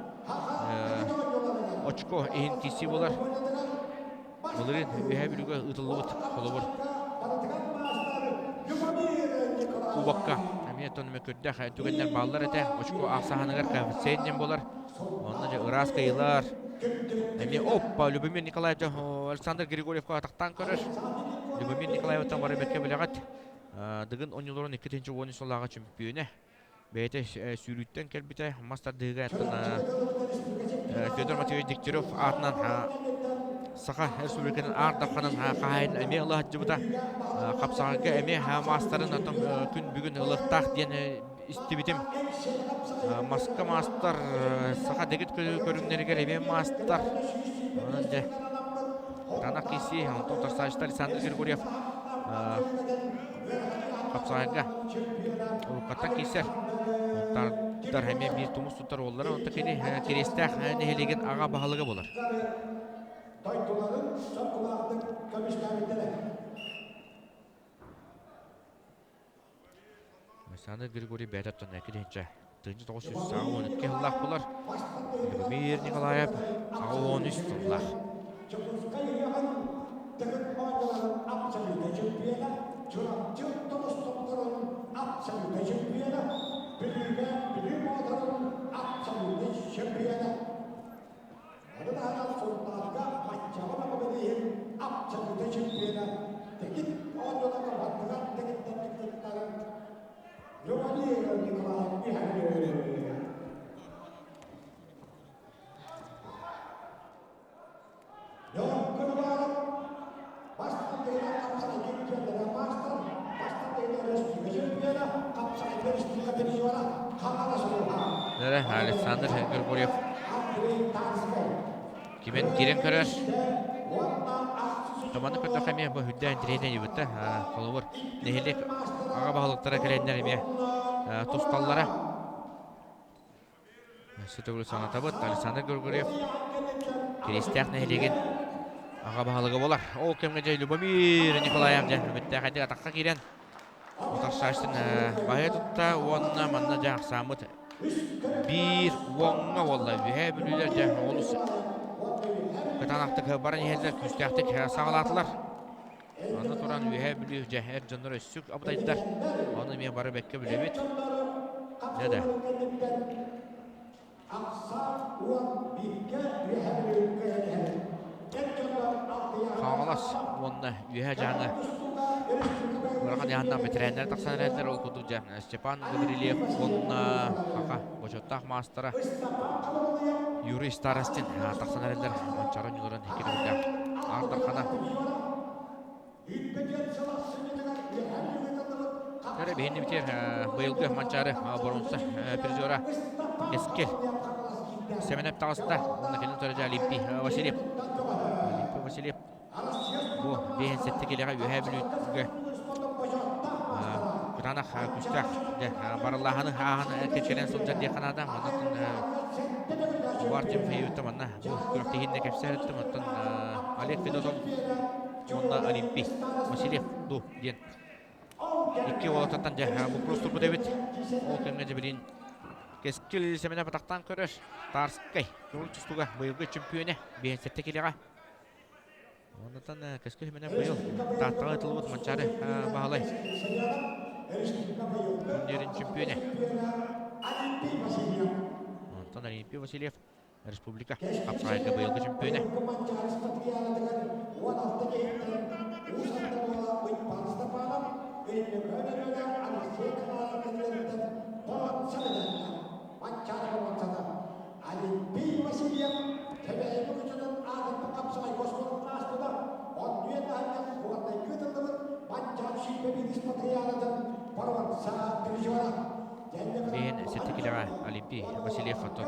очко иһин киирсии буолар былырыын үөһээ бүлүүгэ ыытыллыбыт холобур кубокка эмиэ оттон көрдөөх түгэннэр бааллар этэ очко ахсааныгар коэффициент диэн буолар онно дьэ ыраас кыайыылар эмиэ оппа Любомир Николаевич Александр Григорьевка атахтаан көрөр Любомир Николаевтан бары бэркэ билэҕит Дыгын оонньууларын 2013 сыллааҕы чөмпүйүөнэ бэйэтэ сүүрүүттэн кэлбитэ мас тардыһыыга Федор Матвеевич Дегтярев аатынан Саха Республикатын Аар Дарханын хаһаайын эмиэ ыла сылдьыбыта. Хапсаҕайга эмиэ маастарын оттон күн бүгүн ылыахтаах диэн истибитим. Маска маастар саха дэгит көрүҥнэригэр эмиэ маастар. Онон дьэ Ранах киси, онтон Тарсаачта Александр Григорьев хапсаҕайга уруккаттан киирсэр. Тар эмиэ биир тумус туттар уоллара, онто кини Кириэстээх нэһилиэгин аҕа баһылыга буолар. Дойдуларын соргулаахтык көмүскээбиттэрэ. Александр Григорий бэйэтэ экилиһинчэ 1982 сыллаах булар. Любомир Николаев 83 сыллаах. Дьокуускай ыһыаҕын Тыгын оонньууларын абсолютнай чемпиона, Чурапчы тоҕус абсолютнай чемпиона, Бүлүүгэ Бүлүү Боотурун абсолютнай чемпиона. Ону таһынан Сунтаарга Маччаҕа бөҕө абсолютнай чемпиона Тэгит оонньууларга бардыгар тэгиттэрдик кыттарын Любомир Николаев Михайлович. Нэрэ Александр Григорьев кимэн киирэн көрөр. Томаны көрдөххө эмиэ бу үрдээн тириэнэ дьыбытта. Холобур, нэһилиэк аҕа баһылыктара кэлэннэр эмиэ тусталлара. Өссө төгүл санатабыт, Александр Григорьев Киристээх нэһилиэгин аҕа баһылыга буолар. Ол кэмҥэ дьэ Любомир Николаев дьэ үмүттээхэйдик атахха киирэн утарсааччытын баһыйа тутта уонна манна дьэ ахсааммыт биир уоҥҥа буолла. Үөһээ Бүлүүлэр дьэ олус кытаанахтык баран иһэллэр, күүстээхтик саҕалаатылар. Аны туран Үөһээ Бүлүү дьэ эр дьоннор өссүк абытайдар. Ону эмиэ бары бэккэ билэбит. Дьэ да. Хаҥалас уонна Үөһээ Дьааҥы ыарахан ыйааһыннаах бэтэрээннэр тахсан эрэллэр. Ол курдук дьэ Степан Гаврильев уонна Хаха бочуоттаах маастара Юрий Старостин тахсан эрэллэр. Манчаары ньуларын икки төгүллээх Аар Дархана. Көрө биһинни битер быйылгы Манчаары боруонса призера Кэскил Сэмэнэп таҕыста. Уонна кэлин төрөдө Олимпий Васильев. Олимпий Васильев Бу биэһин сэттэ килэҕэ Үөһээ Бүлүүгэ кытаанах күүстээх барыллааһыны ааһан кэччэрэн сылдьар диэххэ наада. Онон Увар Тимофеевиттан манна бу күрэхтэһииннэ кэпсээриттим. Оттон Олег Федотов уонна Олимпий Васильев ду диэн икки уолаттартан дьэ боппуруос турбут эбит. Ол кэмҥэ дьэ билин Кэскил Сэмэнэ батахтаан көрөр. Тарскай көҥүл тустууга быйылгы чөмпүйүөнэ биэһин сэттэ килэҕэ. Оннуттан Кэскил Хименев быйыл Тааттаҕа ыытыллыбыт Манчаары Баһылай турнирын чемпионэ. Онтон Олимпий Васильев республика хапсаҕайга быйылгы чемпионэ. Биһин сэттэ килэҕэ Олимпий Васильев оттон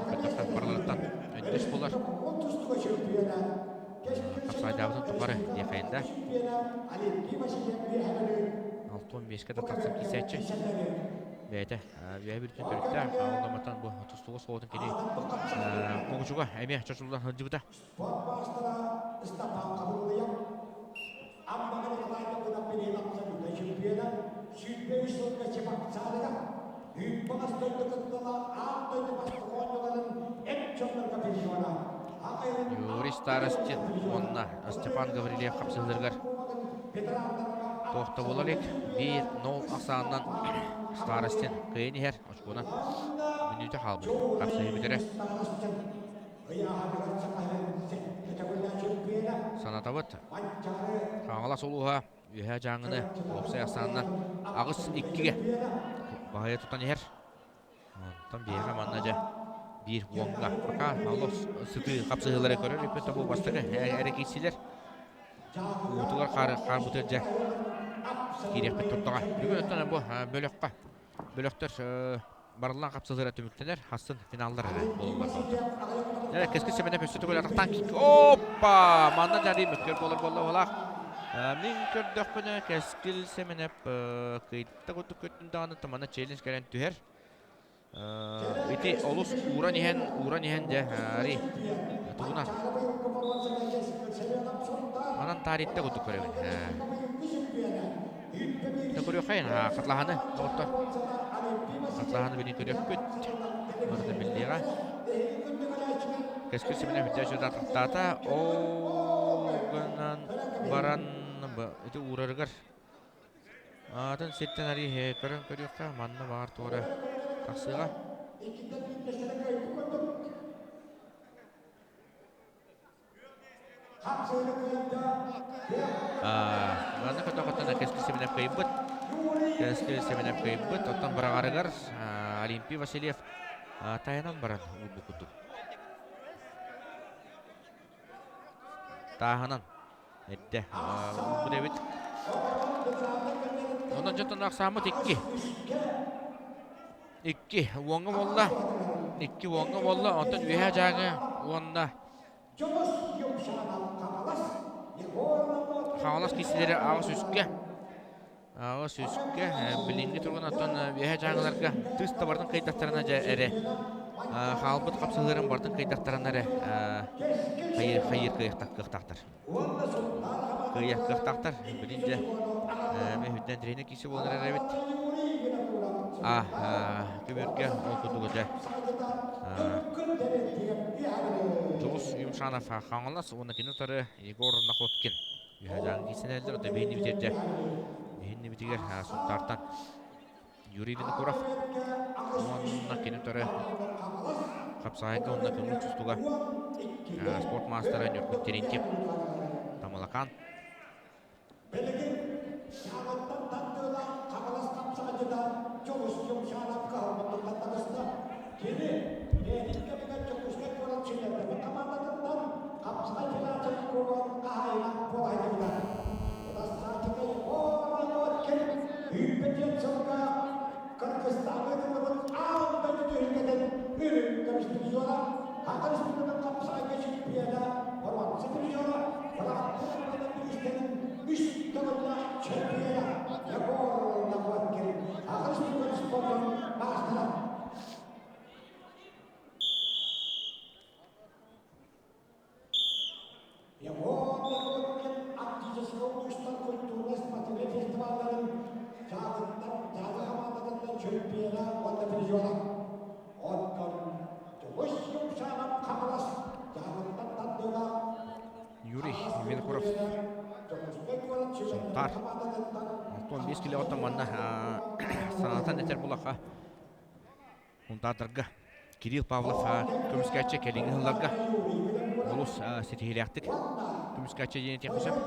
көтөхтөн барыларыттан өндөс буолар. Хапсаайдаабытын тухары диэхэйинда. 65-ке да тахсан киисээччи. Бэйэтэ үөһэ бүтүн төрүттээх, онноматтан бу тустууга суолтун кини Мугучуга эмиэ чочуллан сылдьыбыта. Спорт маастара Ыстапаан Хабыллыйап Аммаҕа Николай Логинов билиэн абсолютнай чемпиона, 23 сылга Чебоксарыга, Үүт-Маҕас дойду кыттыылаах аан дойду бастакы оонньууларын эр дьоннорго призера. Юрий Старостин уонна Степан Гаврильев хапсыһыыларыгар туох да буола илик. 1-0 ахсаанынан Старостин кыайан иһэр. Очкуонан мүнүүтэ хаалбыт. Хапсыһыы бүтэрэ. Санатабыт, Хаҥалас улууһа Үөһээ Дьааҥыны уопсай ахсаанынан 8-2-гэ баһыйа тутан иһэр. Онтон биһиэхэ манна дьэ биир уоҥҥа пока олох сытыы хапсыһыылары көрөр үппүт бу бастакы эрэ киирсилэр. Уутугар хаары хаарбытыгар дьэ киириэхпит турдаҕа. Бүгүн оттон бу бөлөххө бөлөхтөр барыллаан хапсыһыыра түмүктэнэр, хассын финаллар эрэ буолаллар доҕоттор. Дьэ, кэскил Семенов өссө төгүл атахтаан Оппа! Манна дьарыы мөккүөр буолар буолла уолаах. Мин көрдөхпүнэ, Кэскил Семенов кыйта курдук көрдүм даҕаны, манна челлендж кэлэн түһэр. Ити олус ууран иһэн, ууран иһэн дьэ, ари тугунан манан тааритта курдук көрөбүн. Көрүөххэйин хатлаһаны доҕоттор. Хатлаһаны билин көрүөхпүт. Барыта биллиэҕэ. Кэскил Семенов үрдэ атахтаата. Ол гынан баран ити уурарыгар атын сиртэн арыы көрөн көрүөххэ манна баар туора тахсыаҕа. Манна көтөхөттөн Кэскил Семенов кыайбыт. Кэскил Семенов кыайбыт. Оттон быраҕарыгар Олимпий Васильев тайанан баран уурбут курдук. Тааһынан эрдэ уурбут эбит. Онон дьонтон ахсааммыт икки. Икки уоҥҥа буолла. Икки уоҥҥа буолла. Онтон Үөһээ Дьааҥы уонна Хаҥалас киисилэри аҕыс үскэ аҕыс үскэ билиҥҥи туругун оттон үөһэ дьааҥыларга тыс да бартын кыйдахтарына дьэ эрэ хаалбыт хапсыһыырын бартын кыйдахтарына эрэ хайыр хайыр кыахтаахтар кыайар кыахтаахтар билин дьэ үрдэн тренер киси буолар эрэбит а көбүөргэ ол курдук дьэ Дьулус Юмшанов Хаҥалас уонна кини утары Егор Находкин үһэдээн киисэнэллэр ота биһинни битирдэ биһинни битигэр Сунтаартан Юрий Винокуров уонна кини утары хапсаҕайга уонна көҥүл тустууга спорт маастара Ньургун Терентьев Тамалакаан Билигин саҥаттан тардыылаах Хаҥалас хапсаҕайдьыта Дьулус Юмшановка хомуннуктан таҕыста. Кини бэйэтин кэмигэр Дьокуускай куорат чилиэннэрин хамаандатыттан хапсаҕай федерациятын кубогын хаһаайына буола сылдьыбыта. Утарсааччыта Егор Находкин 105 сылга Кыргызстаҥҥа ыытыллыбыт аан дойду түһүлгэтин үрүҥ көмүс призера, Саха Республикатын хапсаҕайга чемпиона, боруонса призера, бырахтыыр бириистэрин үс төгүллээх чемпиона Егор Находкин, Саха Республикатын спордун маастара. Егор Находкин Арктическай улуустар культурнай-спортивнай фестивалларын Дьааҥыттан Дьааҥы хамаандатыттан чемпиона уонна призера. Оттон Дьулус Юмшанов Хаҥалас Дьааҥыттан тардыылаах Юрий Винокуров Сунтаар 65 килоҕуттан манна санатан этэр булаха Сунтаардарга Кирилл Павлов көмүскээччи кэлиҥҥи сылларга олус ситиһиилээхтик көмүскээччи диэн этиэххэ сөп.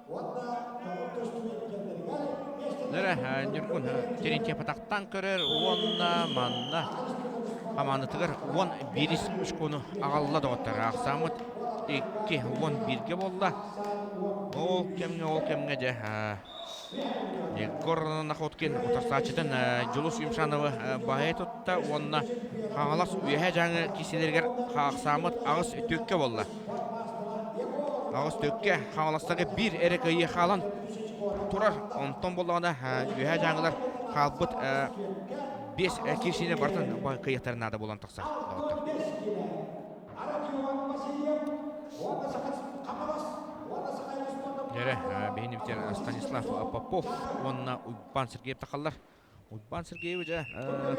Уонна Нөрэ Ньургун Терентьев атахтан көрөр уонна манна хамаандатыгар 11 очкону аҕалла доҕоттор. Ахсааммыт 2-11-ге буолла. Ол кэмҥэ, ол кэмҥэ дьэ Егор Находкин утарсааччытын Дьулус Юмшановы баһыйа тутта уонна Хаҥалас Үөһээ Дьааҥы киисэлэригэр хаахсааммыт аҕыс түккэ буолла. Аҕыс түккэ Хаҥаластарга биир эрэ кыайыы хаалан турар. Онтон буоллаҕына Үөһээ Дьааҥылар хаалбыт биэс киирсиини барытын кыайыахтарын наада буолан тахсар. Эрэ биһиги Станислав Попов уонна Уйбаан Сергеев тахаллар. Уйбаан Сергеевич дьэ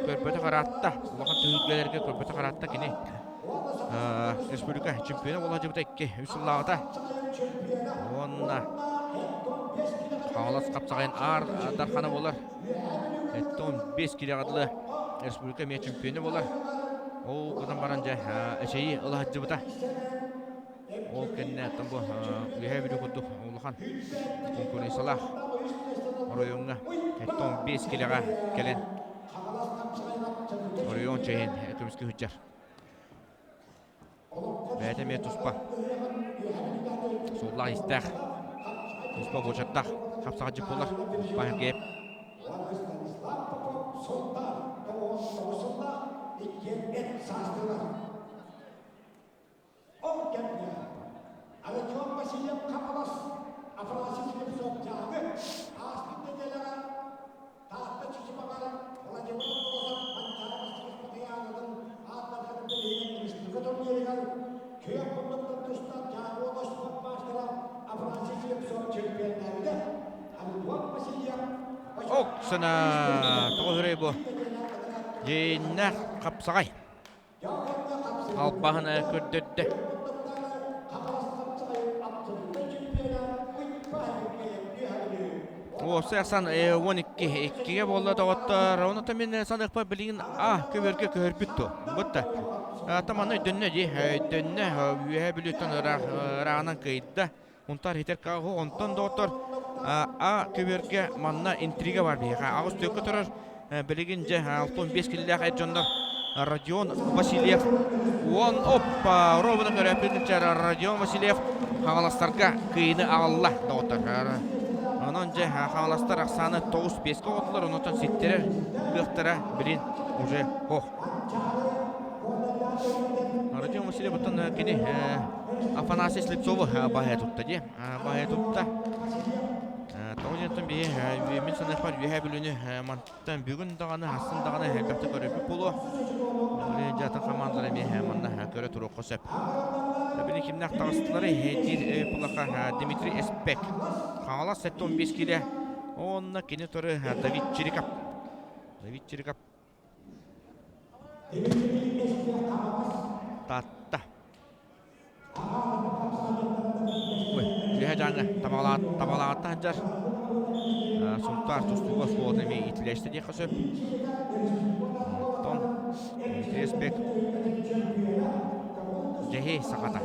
көрбөтөх араатта, улахан түһүлгэлэргэ көрбөтөх араатта кини республика чемпиона буола сылдьыбыта 2-3 сыллааҕыта. Уонна Хаҥалас хапсаҕайын аар дархана буолар. 15 килэҕэ дылы республика эмиэ чемпиона буолар. Ол гынан баран дьэ эчэйии ыла сылдьыбыта. Ол кэннэ оттон бу Үөһээ Бүлүү курдук улахан конкуренциялаах оройуоҥҥа 75 килэҕэ кэлэн оройуон чэйин көмүскүү сылдьар. Бэйэтэ эмиэ туспа суоллаах-иистээх, туспа буочардаах хапсаҕайдьыт буолар Паһергеев. Ол кэмҥэ Александр Васильев Хаҥалас Афанасий Слепцов-Дьааҥы ааспыт нэдиэлэҕэ Таатта Чычымаҕар Владимир Андросов Манчаары Бастакы ааттарханын бирииһигэр республика турнирыгар күөх муннуктан тустан Дьааҥы уонна спорт маастара Афанасий Слепцов чемпионнаабыта. Антон Васильев Оксана тоҕо үһүрэй бу дьиҥнээх хапсаҕай Албаһын көрдөрдө. Уопсай ахсаан 12 иккигэ буолла доҕоттор. Онута мин саныахпар билигин а көбөргө көһөрбүт дуо? Бутта. Ата манна өйдөннө дии. Өйдөннө үөһэ Бүлүүттэн ыраах ырааҕынан кыйда. Унтаар хитер кааһу онтон доҕоттор а көбөргө манна интрига бар биһиэхэ. Аҕыс түөккэ турар билигин дьэ 65 киллээх эр дьоннор Родион Васильев уон оппа ровно көрөөппүт Родион Васильев Хаҥаластарга кыйыны аҕалла доҕоттор. Онон дьэ Хаҥаластар ахсааны 9-5 оҕотулар онтон ситтэрэр кыахтара билин уже ох. Родион Васильев оттон кини Афанасий Слепцову баһа тутта дии. Баһа тутта. Тоҕо диэн биһи мин саныахпар Үөһээ Бүлүүнү мантан бүгүн даҕаны, ахсын даҕаны элбэхтик көрөрбүт буолуо. Дьатын хамаандалар эмиэ манна көрө туруохха сөп. Били кимнээх таҕыстылары диир Пулаха Дмитрий Эспек. Хаҥалас 75 киилэ. Онно кини туры Давид Чириков. Давид Чириков Таатта. Үөһэ Дьааҥы Табалаҕаттан сылдьар Сунтаар тустууга оскуолатын эмиэ иитиллээччитэ диэххэ сөп. Онтон Дмитрий Эспек Дьэһиэй сахата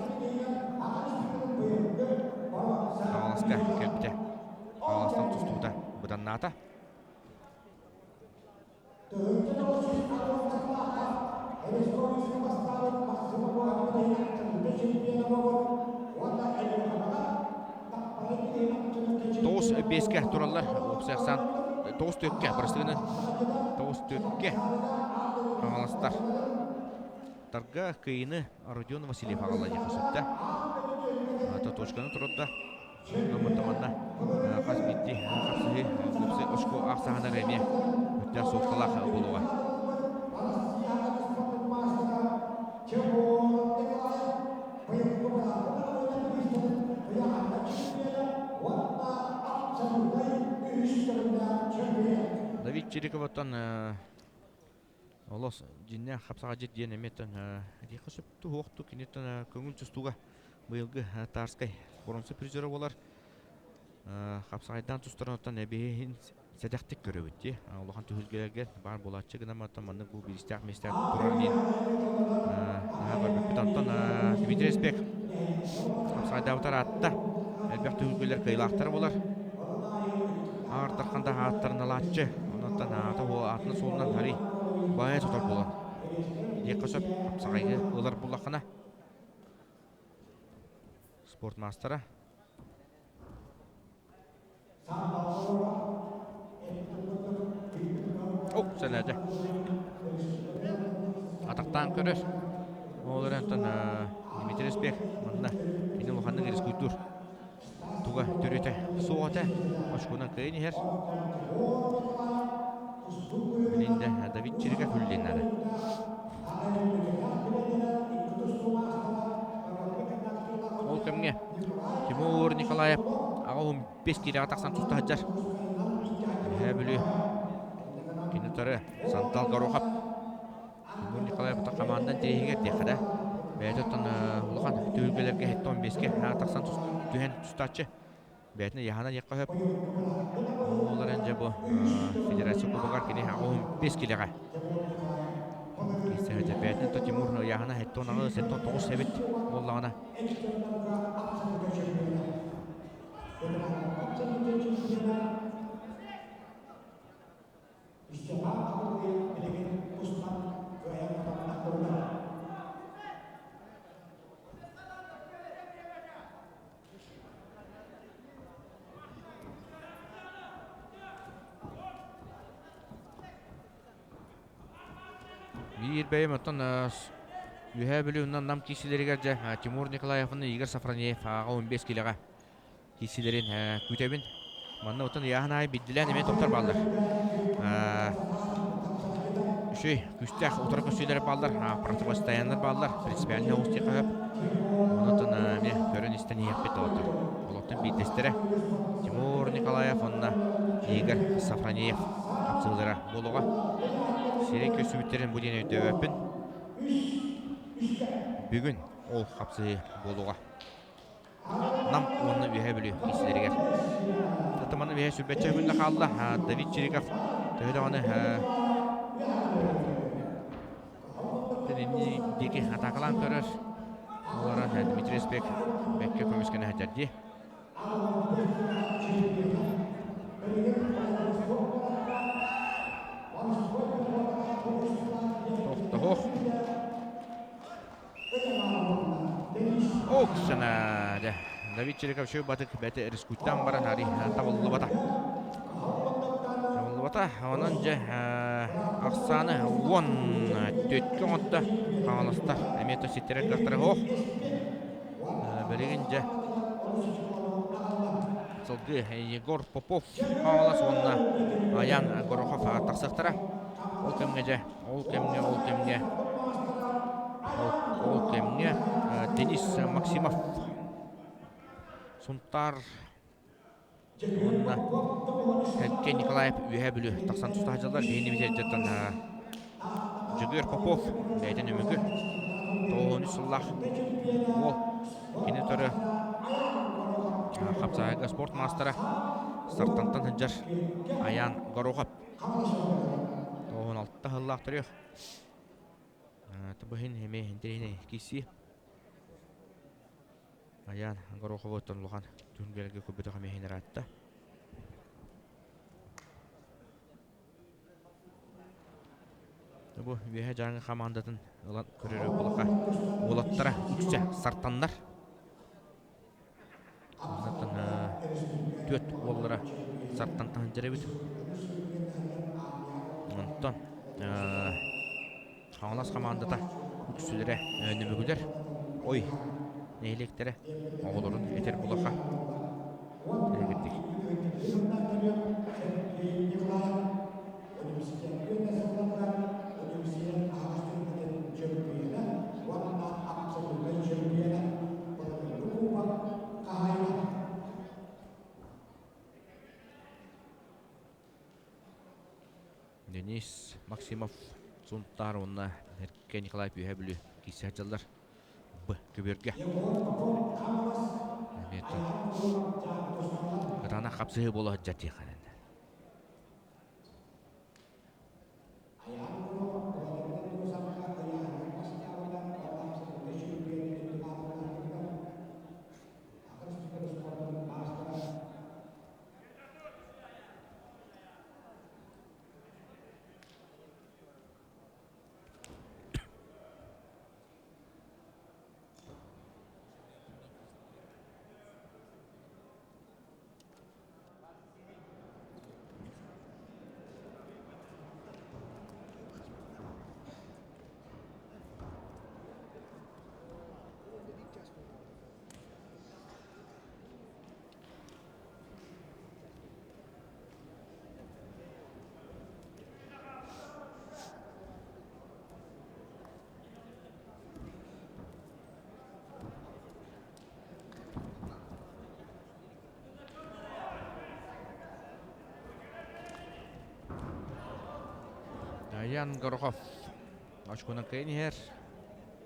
Хаҥаласка кэлбитэ. Хаҥаластан тустубута быданнаата. Тоҕус биэскэ тураллар уопсай ахсаан тоҕус түөккэ бырастыгынан тоҕус түөккэ хаҥаластар тарга кыйыны Родион Васильев аҕалла диэххэ сөптө ата точканы турарда Манна хас биирдии хапсыһыы уопсай очко ахсааһынар эмиэ үрдээх суолталаах буолуоҕа. Давид Чириковаттан олос дьиннээх хапсаҕа диэн эмиэттэн диэххэ сөп туһуохту киниттэн көҥүл тустууга быйылгы Тарскай боронсо призера буолар. Хапсаҕайдаан тустарын оттон эбиһин сэдэхтик көрөбүт дии. Улахан түһүлгэлэргэ баар буолааччы гынан оттон маннык бу биристээх миэстэ турар диэн наһаа көрбүппүт. Онтон Дмитрий Эспек хапсаҕайдаабытар аатта элбэх түһүлгэлэр кыайыылаахтара буолар. Аар Дархан ыарахан да ааттарыналааччы. Онон аата аатын суолунан арый баайа сотор буолан диэххэ сөп. Хапсаҕайга ылар буллаххына спорт маастара. Оп, сэнээтэ. Атахтаан көрөр. Ол эрэн Дмитрий Спех манна кини улаханнык рискуйдуур. Туга төрүтэ суох этэ. Очкунан кыайан иһэр. Билинде Давид Чириков үллиннары. Ол кэмҥэ Тимур Николаев аҕа 15 киилэҕэ тахсан туста сылдьар. Үөһээ Бүлүү кини утары Сантал Горохов. Тимур Николаев хамаандан тириһигэр диэххэ да. Бэйэтэ оттон улахан түһүлгэлэргэ 75-ке тахсан түһэн тустааччы. Бэйэтин ыйаһана диэххэ сөп. Ол эрэн дьэ бу федерация кубогар кини 15 килэҕэ киирсэ бэйэтин то Тимур ыйааһына 78 79 эбит буоллаҕына Биир бэйэм оттон Үөһээ Бүлүү уонна Нам киирсиилэригэр дьэ Тимур Николаев уонна Игорь Сафронеев ааҕа 15 килэҕэ киирсиилэрин күүтэбин. Манна оттон ыйааһын аайы биддилээн эмиэ топтор бааллар. Үчүгэй күүстээх утары көрсүүлэр бааллар, противостояннар бааллар, принципиальнай оҕус диэххэ сөп. Онон эмиэ көрөн-истэн иһиэхпит доҕоттор. Олохтон биирдэстэрэ Тимур Николаев уонна Игорь Сафронеев хапсыһыылара буолуоҕа. Сирэй көрсүбүттэрин бу диэн өйдөөбөппүн. Бүгүн ол хапсыһыы буолуоҕа. Нам уонна Үөһээ Бүлүү киирсилэригэр. Татыманы үөһэ сүрбэччэ күннэ хаалла. Давид Чириков төһө даҕаны диэки атаакалаан көрөр. Олорон Дмитрий Спек бэккэ көмүскэнэ сылдьар дии. Тохтоһуох. Оксана, дьэ, Давид Чириков батык бэти рискуттан баран ари табыллыбата. Табыллыбата. Онон дьэ ахсааны уон төткө оҥотто хаҥаластар эмиэ то ситтэрэр кыахтара суох. Билигин дьэ сылгы Егор Попов Хаҥалас уонна Аян Горохов тахсыахтара. Ол кэмҥэ дьэ Ол кэмҥэ, ол кэмҥэ, ол, ол кэмҥэ Денис Максимов Сунтаар уонна Сергей Николаев Үөһээ Бүлүү тахсан туста сылдьаллар. Биһини бизэрдэртэн Дьөгүөр Попов бэйэтин өмүгү 93 сыллаах уол кини төрө хапсаайга спорт маастара Сартантан сылдьар Аян Горохов 96 сыллаах төрүөх. Табыһын эмиэ интэриэһинэй киирсии. Айаан Гороховоттан улахан түһүлгэлэргэ көрбөтөх эмиэ иһин ыраатта. Бу Үөһээ Дьааҥы хамаандатын ылан көрөрө булаха уолаттара үксэ сартаннар. Онтон түөрт уоллара сартан таһырдьар эбит. Онтон Хаҥалас хамаандата үксүлэрэ нөмүгүлэр, ой нэһилиэктэрэ оҕолорун этэр булаха тэригирдик. Денис Максимов Сунтаар уонна Эркэ Николаев Үөһээ Бүлүү киирсэ сылдьаллар. Б көбүөргэ. Кытаанах хапсыһыы буола сылдьар диэххэ. Ильян Горохов очконан кыайан иһэр.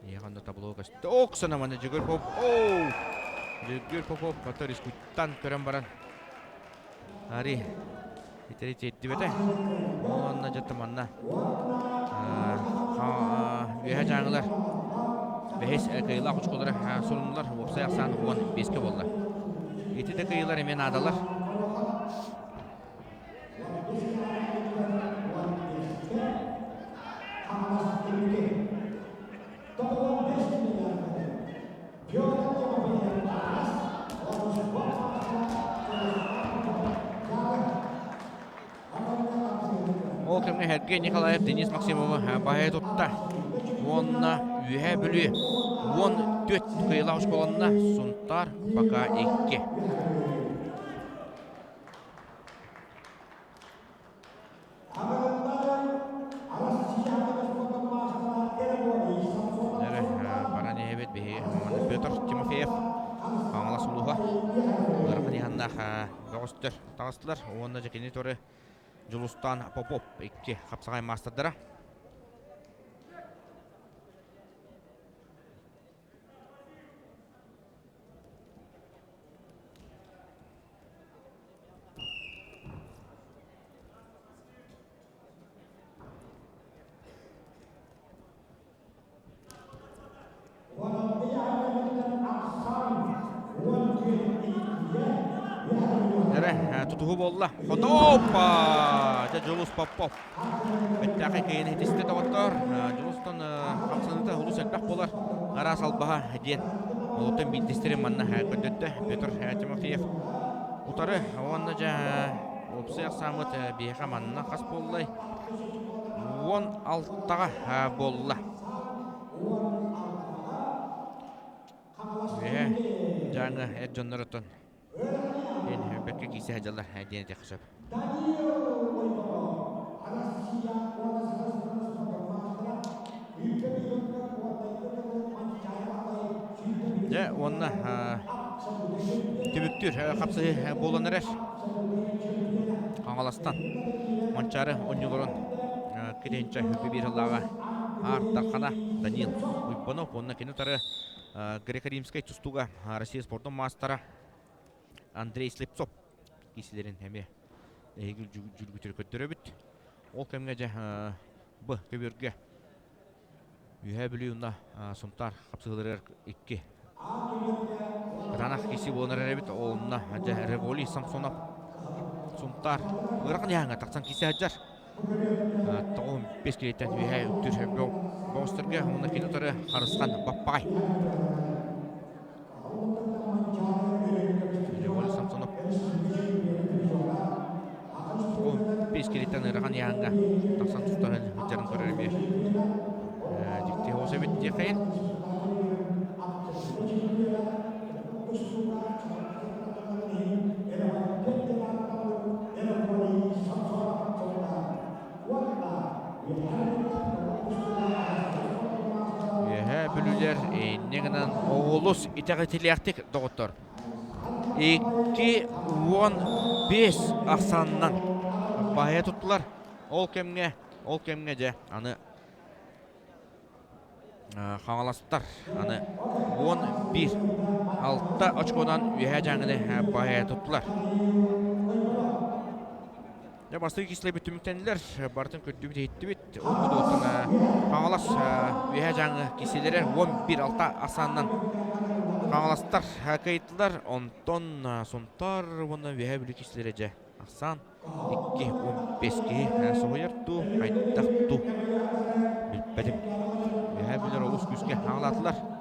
Иһэҕэ табло көстө. Оксана маны Дьөгүөр Попов. Оу! Дьөгүөр Попов мотор искуттан көрөн баран Ари итери тиэрдибэтэ. Уонна дьэ манна үөһэ дьааҥылар бэһис кыайыылаах очколары сурунулар. Уопсай ахсаан 15-кэ буолла. Ити да кыайыылар эмиэ наадалар. Ол кэмҥэ Сергей Николаев Денис Максимовы баһыйа тутта уонна Үөһээ Бүлүү 14 кыайыылаах оскуоланна Сунтаар пока 2. Баран иһэбит биһи Петр Тимофеев Хаҥалас улууһа ыарахан иһаннаах бөҕөстөр таҕыстылар уонна дьэ кини торы Дьулустаан Попов икки хапсаҕай маастардара. Эрэ тутуһу буолла. Хотооппа! Дьэ Дьулус Попов. Бэттээхэй кыайыыны ситистэ доҕоттоор. Дьулустан хамсаныыта олус элбэх буолар. Араас албаһа диэн олортон биирдэстэрин манна көрдөрдө Петр Тимофеев. Утары уонна дьэ уопсай ахсааммыт биһиэхэ манна хас буоллай? 16-ҕа буолла. Үөһэ Дьааҥы эр дьонноруттан эн бэккэ киирсэ сылдьаллар диэн этиэххэ сөп. Дьэ уонна түмүктүүр хапсыһыы буолан эрэр. Хаҥаластан Манчаары оонньууларын кириэнчэ үпү биир сыллааҕы Аар Дархана Данил Уйбанов уонна кини утары греко-римскэй тустууга Россия спордун маастара Андрей Слепцов киисилэрин эмиэ эһиги дьүлгүтүр көрдөрөбүт. Ол кэмҥэ дьэ б көбүөргэ Үөһээ Бүлүү уонна Сунтаар хапсыһыыларыгар икки кытаанах киирсии буолан эрэр эбит. Онно дьэ Револий Самсонов Сунтаар ыарахан ыйааһыҥҥа тахсан киирсэ сылдьар. 95 килиэттэн үөһээ үктүүр бөҕөстөргө уонна кини утары Харысхан Баппаҕай. Револий Самсонов 95 килиэттэн ыарахан ыйааһыҥҥа тахсан тустарын сылдьарын көрөр эмиэ дьикти оҕус эбит диэххэйин. Үөһээ Бүлүүлэр инньэ гынан олус итэҕэтилиэхтик доҕоттор. 2-15 ахсаанынан баһыйа туттулар. Ол кэмҥэ, ол кэмҥэ дьэ аны Хаҥаластар аны 11 6 очконан Үөһээ Дьааҥыны баһыйа туттулар. Дьэ, бастакы киислэбит түмүктэннилэр. Барытын көрдүбүт, иһиттибит. Ол кудуоттан Хаҥалас Үөһээ Дьааҥы киисэлэрэ 11-6 ахсаанынан Хаҥаластар кыайдылар. Онтон Сунтаар уонна Үөһээ Бүлүү киисэлэрэ дьэ ахсаан 2-15 киһи соһуйар дуу, хайдах дуу билбэтим. Үөһээ Бүлүүлэр олус күүскэ хаҥалаатылар.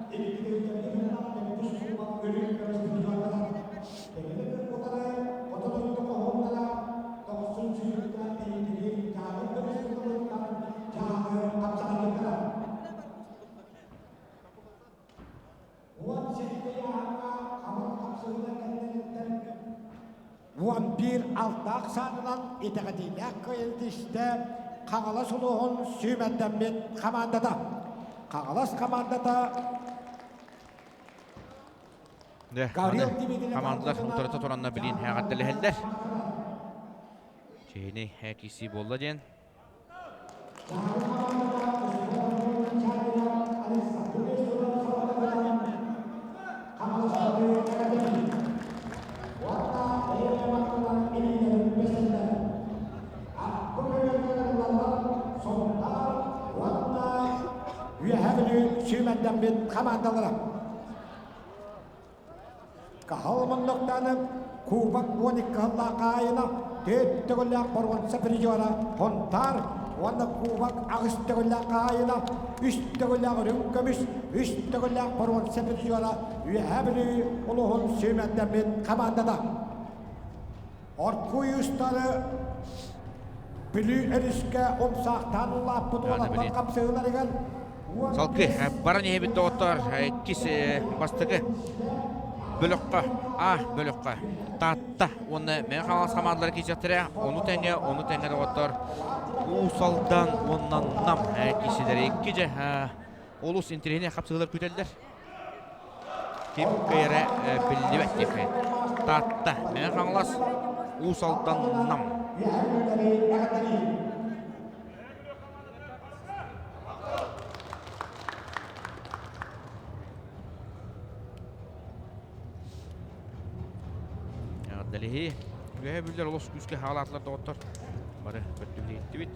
Уон биир алтаах саанынан итэҕэтиилээх кыайыы тистэ Хаҥалас улууһун сүүмэрдэммит хамаандата. Хаҥалас хамаандата Дьэ, аны хамаандалар утарыта туранна билин эҕэрдэлэһэллэр. Чиһини киирсии буолла диэн. Үөһээ Бүлүү сүүмэрдэммит хамаандалара. Каһыл муннуктаанып Кубок 12 сыллаах хаайына төрт төгүллээх боруонса призера Хонтаар уонна Кубок аҕыс төгүллээх хаайына үс төгүллээх үрүҥ көмүс, үс төгүллээх боруонса призера Үөһээ Бүлүү улууһун сүүмэрдэммит хамаандата. Оркуй устары Бүлүү өрүскэ умсаахтаан улааппыт уолаттар хапсыһыыларыгар Салгыы баран иһэбит доҕоттор иккис бастакы бөлөххө А бөлөххө Таатта уонна Мэҥэ Хаҥалас хамаандалара киирсиэхтэрэ. Ону тэҥэ, ону тэҥэ доҕоттор Уус Алдан уонна Нам киирсиилэрэ икки дьэ олус интэриэһинэй хапсыһыылар күүтэллэр. Ким кыайара биллибэт диэххэ. Таатта, Мэҥэ Хаҥалас, Уус Алдан, Нам. Эҕэрдэлэһии. Үөһэ бүллэр олус күүскэ хаалаатылар доҕоттор. Бары көрдүбүт иһиттибит.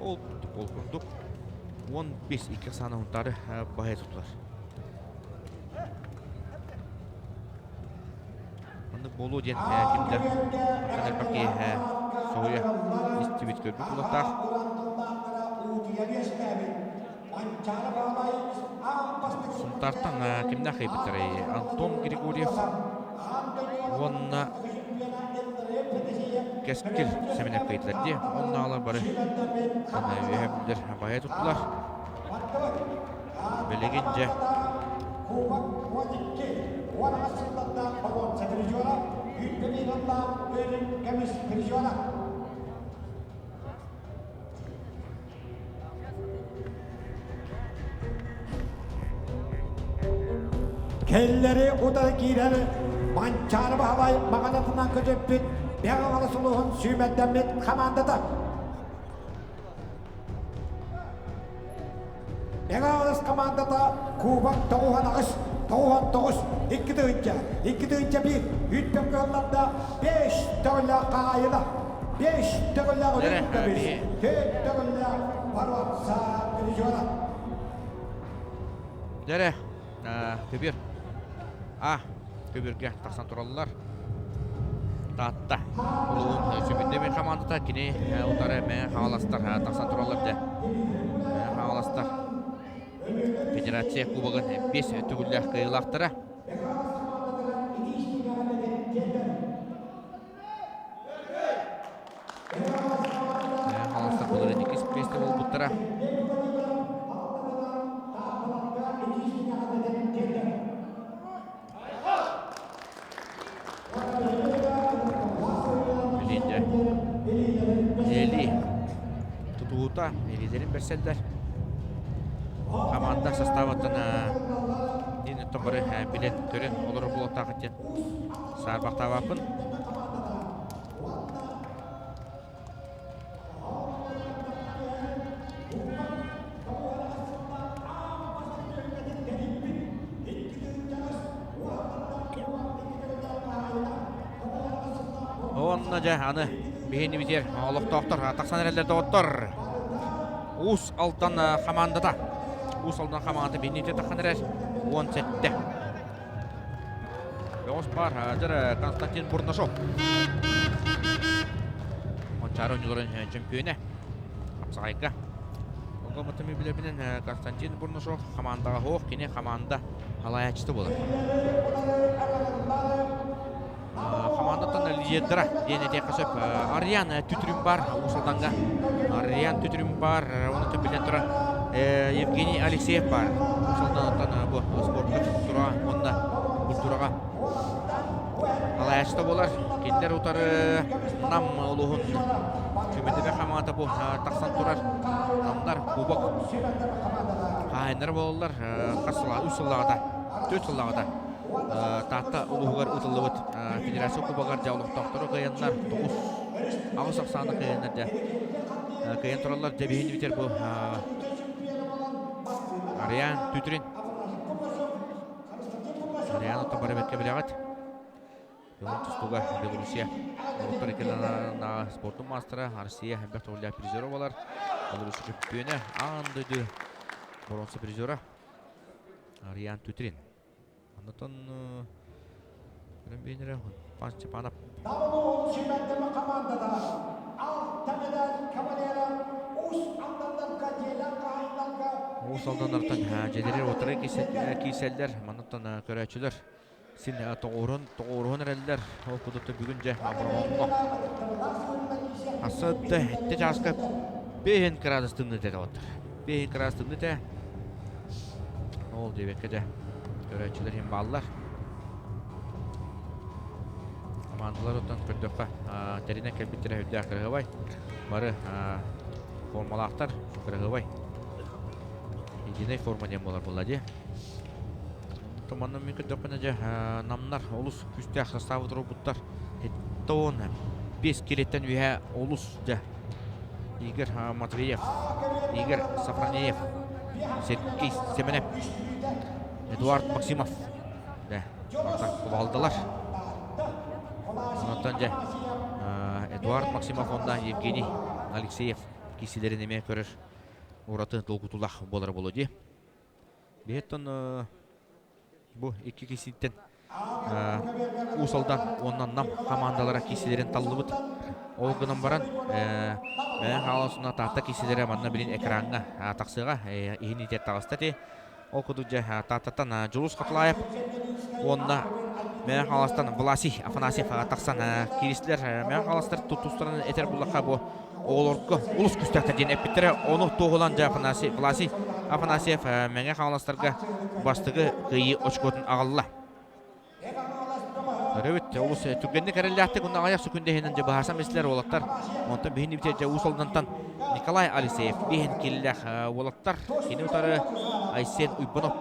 Ол ол курдук 15 икки сааны Һунтаары баһыйа туттулар. Маннык буолуо диэн кимдэр мантан элбэх киһи соһуйа истибит көрбүт буолуохтаах. Сунтаартан кимнээх кыайбыттарай? Антон Григорьев уонна Кэскил Сэмэнэп кыайдылар дии. Оннааҕылар бары үөһэ бүллэр баһыйа туттулар. Билигин дьэ Кэллэри утары киирэр Манчаары Баһылай маҕанатынан көтүппүт Бэҕэ сулуһун сүүмэрдэммит хамаандата. Мэҥэ Хаҥалас хамаандата Кубок 98, 99, 2 тыһыынча, 2 тыһыынча 1, үүттэн кыалларда 5 төгүллээх хаайына, 5 төгүллээх Дэрэ, үрүҥ көмүс, биһи 4 төгүллээх боруонса призера. Дэрэ, көбүөр. А, көбүөргэ тахсан тураллар. Таатта улуун сүбүннэмин хамаандата кини утары Мэҥэ Хаҥаластар тахсан тураллар дэ. Мэҥэ Хаҥаластар Федерация Кубогын 5 төгүллээх кыайыылаахтара. Хаҥаластар былырыын иккис миэстэ буолбуттара. Билиинде Эли тутуута илиилэрин бэрсэллэр. Команда составыттан диэн өттөн бары билэн көрөн олорор буолуохтаах диэн саарбахтаабаппын. Уонна дьэ аны биһини битиэр олохтоохтор тахсан эрэллэр доҕоттор. Уус Алдан хамаандата. Уус Алдан хамаандата биһини тахсан эрэр 17. Бөҕөс баар дьэ Константин Бурнашов. Манчаары оонньууларын чөмпүйүөнэ. Хапсаҕайга. Онго билэрбинэн Константин Бурнашов хамаандаҕа суох, кини хамаанда халайааччыта буолар. Хамаандаттан лидердара диэн этиэххэ сөп. Арыйан Түтрүм бар Уус Алданга. Арыйан Түтрүм бар, оны билэн турар Евгений Алексеев бар. Уус Алданаттан бу спортка тура уонна культураҕа халайааччыта буолар. Кинилэр утары Нам улууһун Сүмэтибэ хамаата бу тахсан турар. Намнар кубок хаһаайыннара буолаллар. Хас сылаа, үс сыллааҕыта, төрт сыллааҕыта Таатта улууһугар ыытыллыбыт Федерация Кубогар дьэ олохтоохтору кыайаннар 9. Аҕыс ахсааны кыайаннар дьэ кыайан тураллар. Дьэ биһини бүтэр бу Ариан Түтрин. Ариан оттон бары бэркэ билэҕит. Көҥүл тустууга Белоруссия норуоттар иккилэринээҕи спордун маастара, Россия элбэх төгүллээх призера буолар. Белоруссия чөмпүйүөнэ, аан дойду боруонса призера Ариан Түтрин. Онтон көрөн Пан Степанов. Табылуун сүүмэрдэмэ хамаандата алта медаль кавалера Уус Алданнарга дьиэлээх хаһаайыннарга Уус Алданнартан дьиэлэригэр утары киирсэллэр. Манныттан көрөөччүлэр син тоҕуорун тоҕуоруһан эрэллэр. Ол курдук бүгүн дьэ Бороҕоҥҥо Асыт эттэ чааска бэһин кыраадыс тымныыта этэ Бэһин кыраадыс тымныыта. Ол диэбэккэ дьэ көрөөччүлэр иһин бааллар. Командалар оттон көрдөххө тэринэн кэлбиттэрэ үрдээх кыраһыабай. Бары формалаахтар кыраһыабай. Единая форма диэн буолар буолла дии. Манна мин көрдөхпүнэ дьэ намнар олус күүстээх састаабы туруорбуттар. 75 килиттэн үөһэ олус дьэ Игорь Матвеев, Игорь Сафронеев, Сергей Семенев, Эдуард Максимов дьэ барыта кубалдылар. Онтон дьэ Эдуард Максимов уонна Евгений Алексеев киисилэрин эмиэ көрөр ураты долгутуулаах буолара буолуо дии. Биһиттэн бу икки кииситтэн Уус Алдан уонна Нам хамаандалара киисилэрин таллыбыт. Ол гынан баран, Мэҥэ Хаҥалас уонна Таатта киисилэрэ манна билин экраҥҥа тахсыаҕа, иһин иитэр таҕыста ити. Ол курдук дьэ Тааттаттан Дьулус Хатылаев уонна Мэҥэ Хаҥаластан Власий Афанасьев тахсан кииристилэр. Мэҥэ Хаҥаластар тустарынан этэр буллахха бу оҕолорго олус күүстээхтэр диэн эппиттэрэ. Ону туоһулаан дьэ Афанасий, Власий Афанасьев Мэҥэ Хаҥаластарга бастакы кыайыы очкотун аҕалла. Көрөбүт, олус түргэнник эрэллээхтик уонна аҕыйах секунда иһинэн дьэ быһаарсан бистилэр уолаттар. Онтон биһини бүтэ дьэ Уус Алдантан Николай Алексеев биһин киллэх уолаттар. Кини утары Айсен Уйбанов.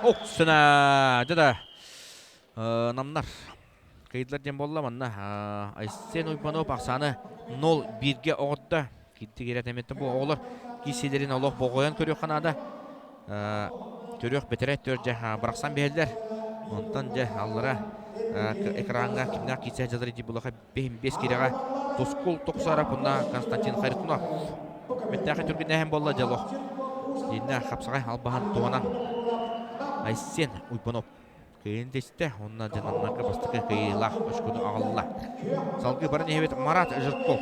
Оксана да намнар кыйдылар диэн буолла манна Айсен Уйбанов ахсааны 0-1-ге оҕотто кирди киирэтэмиттэн бу оҕолор киисилэрин олох боҕойон көрүөххэ наада төрүөх бэтэрэ төр дьэ бырахсан биһэллэр онтон дьэ аллара экраҥҥа кимнээх киирсэ дьалар дии булаха бэһин бес кирэҕэ Тускул Токсаров уонна Константин Харитонов бэттээхи түргэннээһин буолла дьэ олох диннэ хапсаҕай албаһан туһанан Айсен Уйбанов кыайын тестэ уонна дьананнарга бастакы кыайыылаах очкону аҕалла. Салгыы баран иһэбит Марат Жирков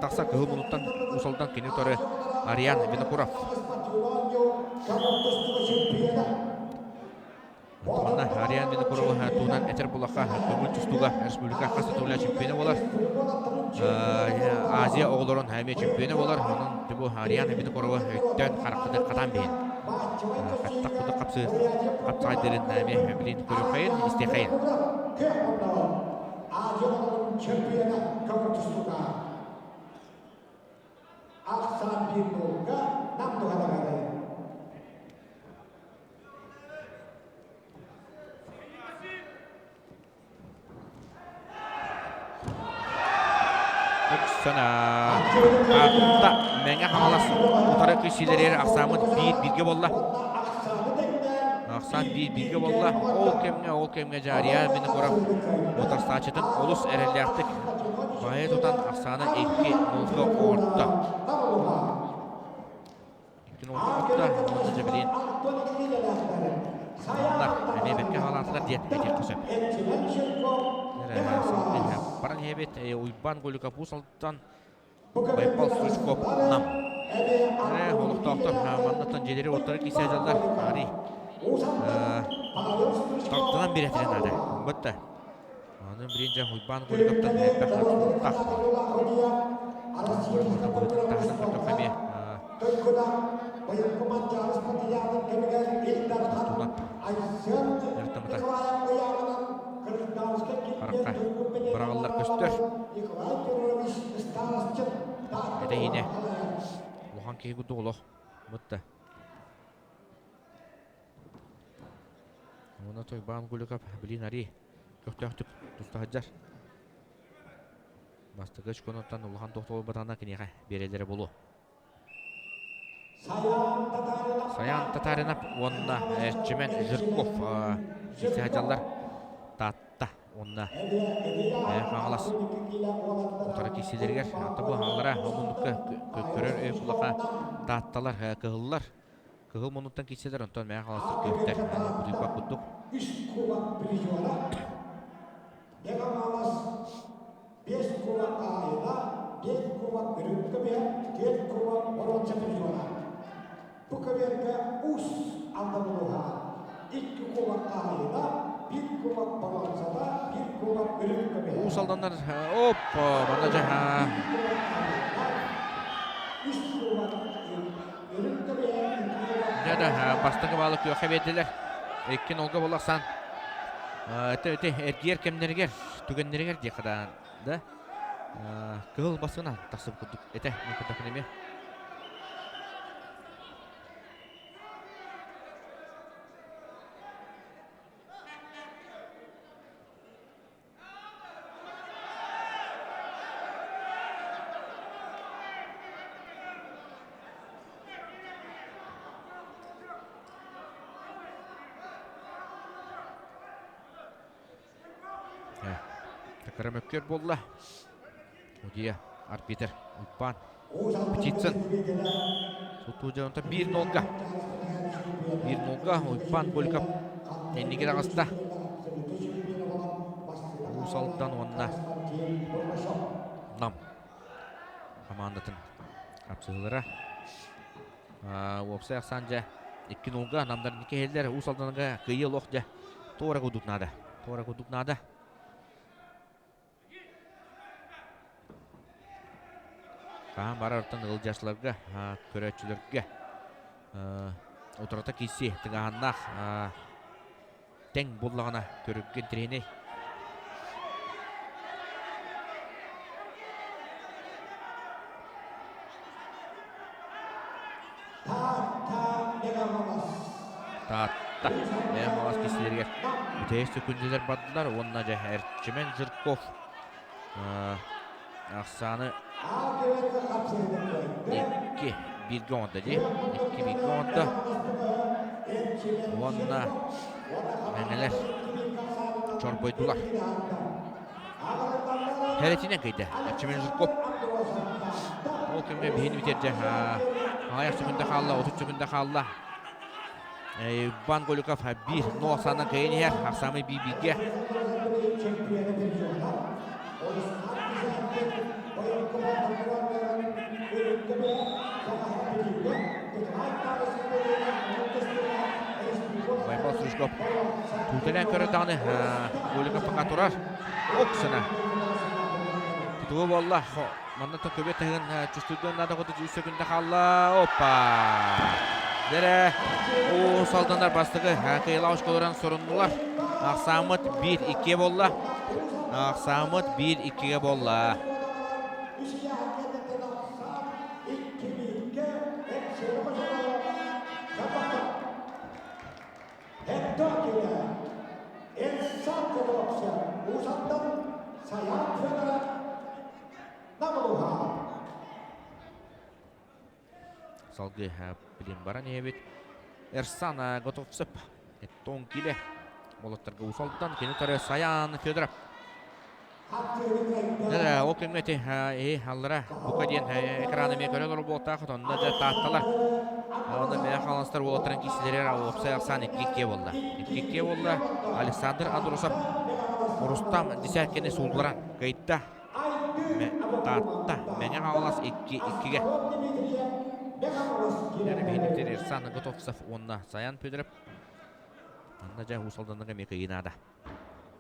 тахса кыһыл мунуттан Усалдан кини утары Ариан Винокуров. Манна Ариан Винокурова туһунан этэр булаха көҥүл тустууга республика хас да чемпиона буолар. Азия оҕолорун эмиэ чемпиона буолар. Онон бу Ариан Винокурова өттөн харахтыыр хатаан биһин. Хаттах кудук хапсы хапсаҕайдарын эмиэ билин көрүөххэйин, истиэххэйин. Азия чемпиона тустууга Ахсаан биир буолга нам туһалагары. Оксана Таатта Мэҥэ Хаҥалас утары киирсиилэригэр ахсааммыт биир бииргэ буолла. Ахсаан биир бииргэ буолла. Ол кэмҥэ, ол кэмҥэ Дьаарыйа Винокуров утарсааччытын олус эрэллээхтик баайа тутан ахсаана 2-0-га оҥордо. 2-0-га оҥордо уонна дьэ билигин Оннар эмиэ бэркэ хаалаатылар диэн этиэххэ сөп. Баран иһэбит Уйбаан Голиков Уус Алдан Байбал Стручков Нам. Олохтоохтор маннаттан дьиэлэри-уоттары киирсэ сылдьаллар. Арый тартынан биэрэтирэн наада. Бытта. Аны билин дьэ Уйбаан Голиковтан элбэх тутулуктаах. Быһытын таһынан көрдөххө эмиэ тустуунан. Дьарыктаммыта харахха быраҕыллар көстөр. Этэһиинэ улахан киһи курдук олох бытта. Уонна Тойбаан Гуликов билин ари көхтөөхтүк туста сылдьар. Бастакы очконуттан улахан тохтобул киниэхэ биэрэллэрэ буолуо. Саян Татаринов уонна Эрчимэн Жирков сылдьаллар. Таатта уонна Хаҥалас утары киирсиилэригэр тобу аллара муннукка көрөр өй кулаха таатталар кыһыллар кыһыл муннуктан киирсэлэр онтон Мэҥэ Хаҥаластар күөхтэр бутуйбат курдук. Үс кубок призера Мэҥэ Хаҥалас 5 кубок хаһаайына, 5 кубок үрүҥ көмүһэ, 4 кубок боруонса призера. Бу көбүөргэ Уус Алдан улууһа 2 кубок хаһаайына, 1 кубок боруонсата, 1 кубок үрүҥ көмүһэ. Уус Алданнар оппа манна дьэ 3 кубок үрүҥ көмүһэ, 2 кубок Дьэ да бастакы баалы күөххэ биэрдилэр. Икки нолга буоллахсан ити эргиэр кэмнэригэр түгэннэригэр диэххэ да кыһыл басына тахсыбыт курдук этэ мин эмиэ. Кыра мөккүөр буолла. Удия арбитр Уйбаан Птицын сутуу дьонто биир нолга. Биир нолга Уйбаан Голиков инники таҕыста. Уус Алдан уонна Нам хамаандатын хапсыһыылара. Уопсай ахсаан дьэ икки нолга намдар кэһэллэр Уус Алданга кыайыы олох дьэ туора курдук наада. Туора курдук наада. Хаһан барартан ыалдьааччыларга, көрөөччүлэргэ утарыта киирсии тыҥааһыннаах тэҥ буллаҕына көрөргө интэриэһинэй. Таатта Мэҥэ-Хаҥалас киирсиилэригэр бүтэһик сөкүүндэлэр бардылар уонна дьэ Эрчимэн Жирков ахсааны икки бииргэ оҥордо дии. Икки бииргэ оҥордо. Уонна Мэҥэлэр чорбойдулар. Кэрэтинэн кыйда. Эрчимэн Жирков. Ол кэмҥэ биһини бүтэрдэ. Аҕыйах сөкүндэ хаалла, 30 сөкүндэ хаалла. Иван Голиков биир нол ахсаанынан кыайан иһэр. Ахсаамай биир-бииргэ. Байбал Стручков Түтэлээн көрөр даҕаны Голиков пока турар. Оксана. Тутугу буолла. Манна көбө тыһын чувствуйдуон наада курдук үс сөкүндэ хаалла. Опа! Дэрэ Уус Алдандар бастакы кыайыылаах очколорун соруннулар. Ахсааммыт 1-2 буолла. Ахсааммыт 1-2-ге буолла. Салгыы билин баран иһэбит. Эрсан Готовцев тоҥ киле уолаттарга Усалтан кини утары Саян Федоров. Ол кэмҥэ ити аллара бука диэн экран эмиэ көрө олорор буолтаах онно дьэ таатталар. Онно Мэҥэ Хаҥаластар уолаттарын киирсиилэригэр уопсай ахсаан 2-2 буолла. 2-2 буолла. Александр Андросов Рустам десяткины суулларан кыайда. Таатта Мэҥэ Хаҥалас 2-2-гэ. Биһиниктэр Эрсан Готовцев уонна Саян Федоров. Манна дьэ Уус Алданныга эмиэ кыайыы наада.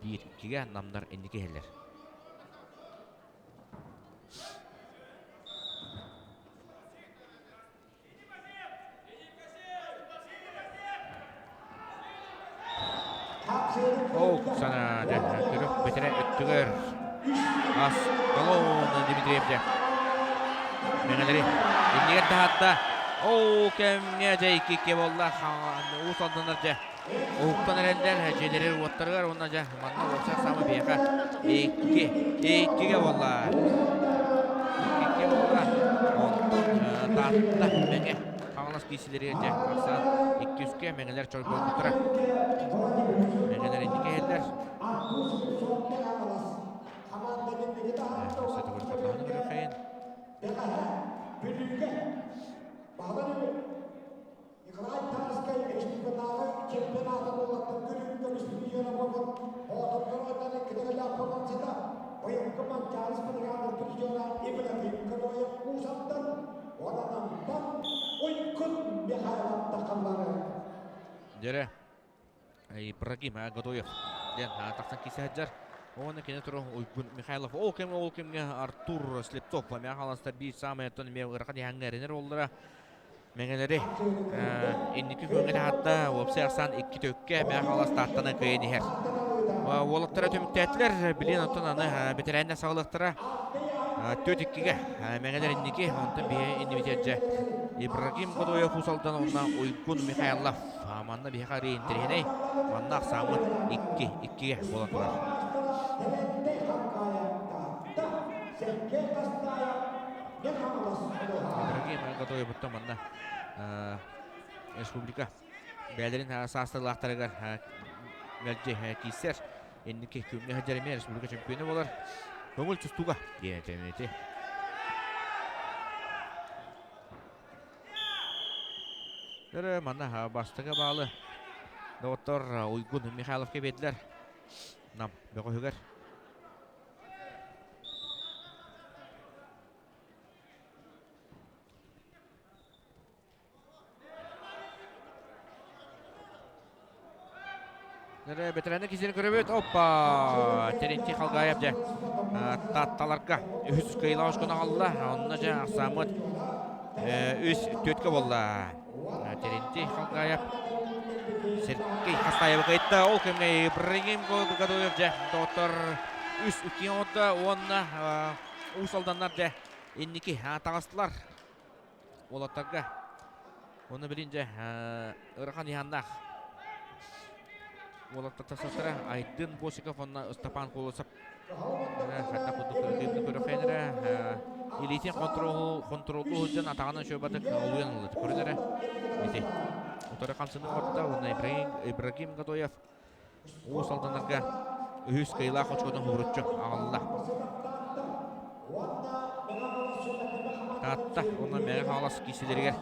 Биир иккигэ намнар инники иһэллэр. Охсан дьэ көрөх бэтэрэ өттүгэр Аскалон Дмитриев дьэ мэҥэлэри иннигэр таһаарда. Ол кэмҥэ дьэ икки-икки буолла. Уус Алданнар дьэ уһуктан эрэллэр дьиэлэригэр уоттарыгар уонна дьэ манна уопсай саамай биһиэхэ икки иккигэ буолла. Икки буолла. Онтон Таатта Мэҥэ Хаҥалас киисилэригэр дьэ ахсаан икки-үскэ Мэҥэлэр чорбойбуттара. Мэҥэлэр инники иһэллэр. Өссө төгүл хатаһыны көрүөххэйин. Николай Тарскай республикатааҕы чемпионата буоллахтар көрүүн көмүс призера буолбут Боотурдар ойданы кытыгылаах формацията быйылгы Манчаары спартакиада призера Ибрагим Кадоев Уус-Алдан уонна Намтан Уйгун Михайлов тахаллары. Дьэрэ Ибрагим Годоев диэн тахсан киирсэ сылдьар. Уонна кини туру Уйгун Михайлов. Ол кэмҥэ ол кэмҥэ Артур Слепцов мэ хааластар биир саамай оттон эмиэ ыарахан иһаҥҥа эрэнэр уоллара. Мэҥэлэри инники күөҥҥэ таһаарда. Уопсай ахсаан икки төккэ Мэҥэ Хаҥалас Тааттаны кыайан иһэр. Уолаттара түмүктээтилэр. Билин оттон аны бэтэрээннэр саҕалыахтара. Түөрт иккигэ Мэҥэлэр инники, онтон биһи иннибитигэр дьэ Ибрагим Годоев Уус-Алдан уонна Уйгун Михайлов. Манна биһиэхэ арыый интэриэһинэй. Манна ахсааммыт икки иккигэ буолан турар. Ибрагим Годоевуттан манна республика бэйэлэрин саастыылаахтарыгар мэлдьи киирсэр. Инники күҥҥэ сылдьар эмиэ республика чемпиона буолар. Көҥүл тустууга диэн этэбин. Көрө манна бастакы баалы доҕоттор Уйгун Михайловка биэрдилэр. Нам бөҕөһүгэр. Бэтэрээнэ кизини көрөбүт. Оппа! Терентий Халгаев дьэ Таатталарга үһүс кыайыылаах очкону аҕалла. Онно дьэ ахсааммыт үс түөрткэ буолла. Терентий Халгаев Сергей Хастаевы кыайда. Ол кэмҥэ Ибрагим Годоев дьэ доҕоттор үс икки оҥордо уонна Уус Алданнар дьэ инники таҕыстылар уолаттарга. Уонна билин дьэ ыарахан иһаннаах уолаттар тахсастара Айдын Босиков уонна Степан Колосов хайдах курдук кыргыыбыны көрөххөйнөрө илиитин хонтуруоллуу сылдьан атаҕынан шөбатык олуйан ылла көрүнэрэ ити утары хамсаныы оҥордо уонна Ибрагим Гадоев Уус Алданарга үһүс кыайыылаах очкотун уһуруччу аҕалла. Таатта уонна Мэҥэ Хаҥалас киисэлэригэр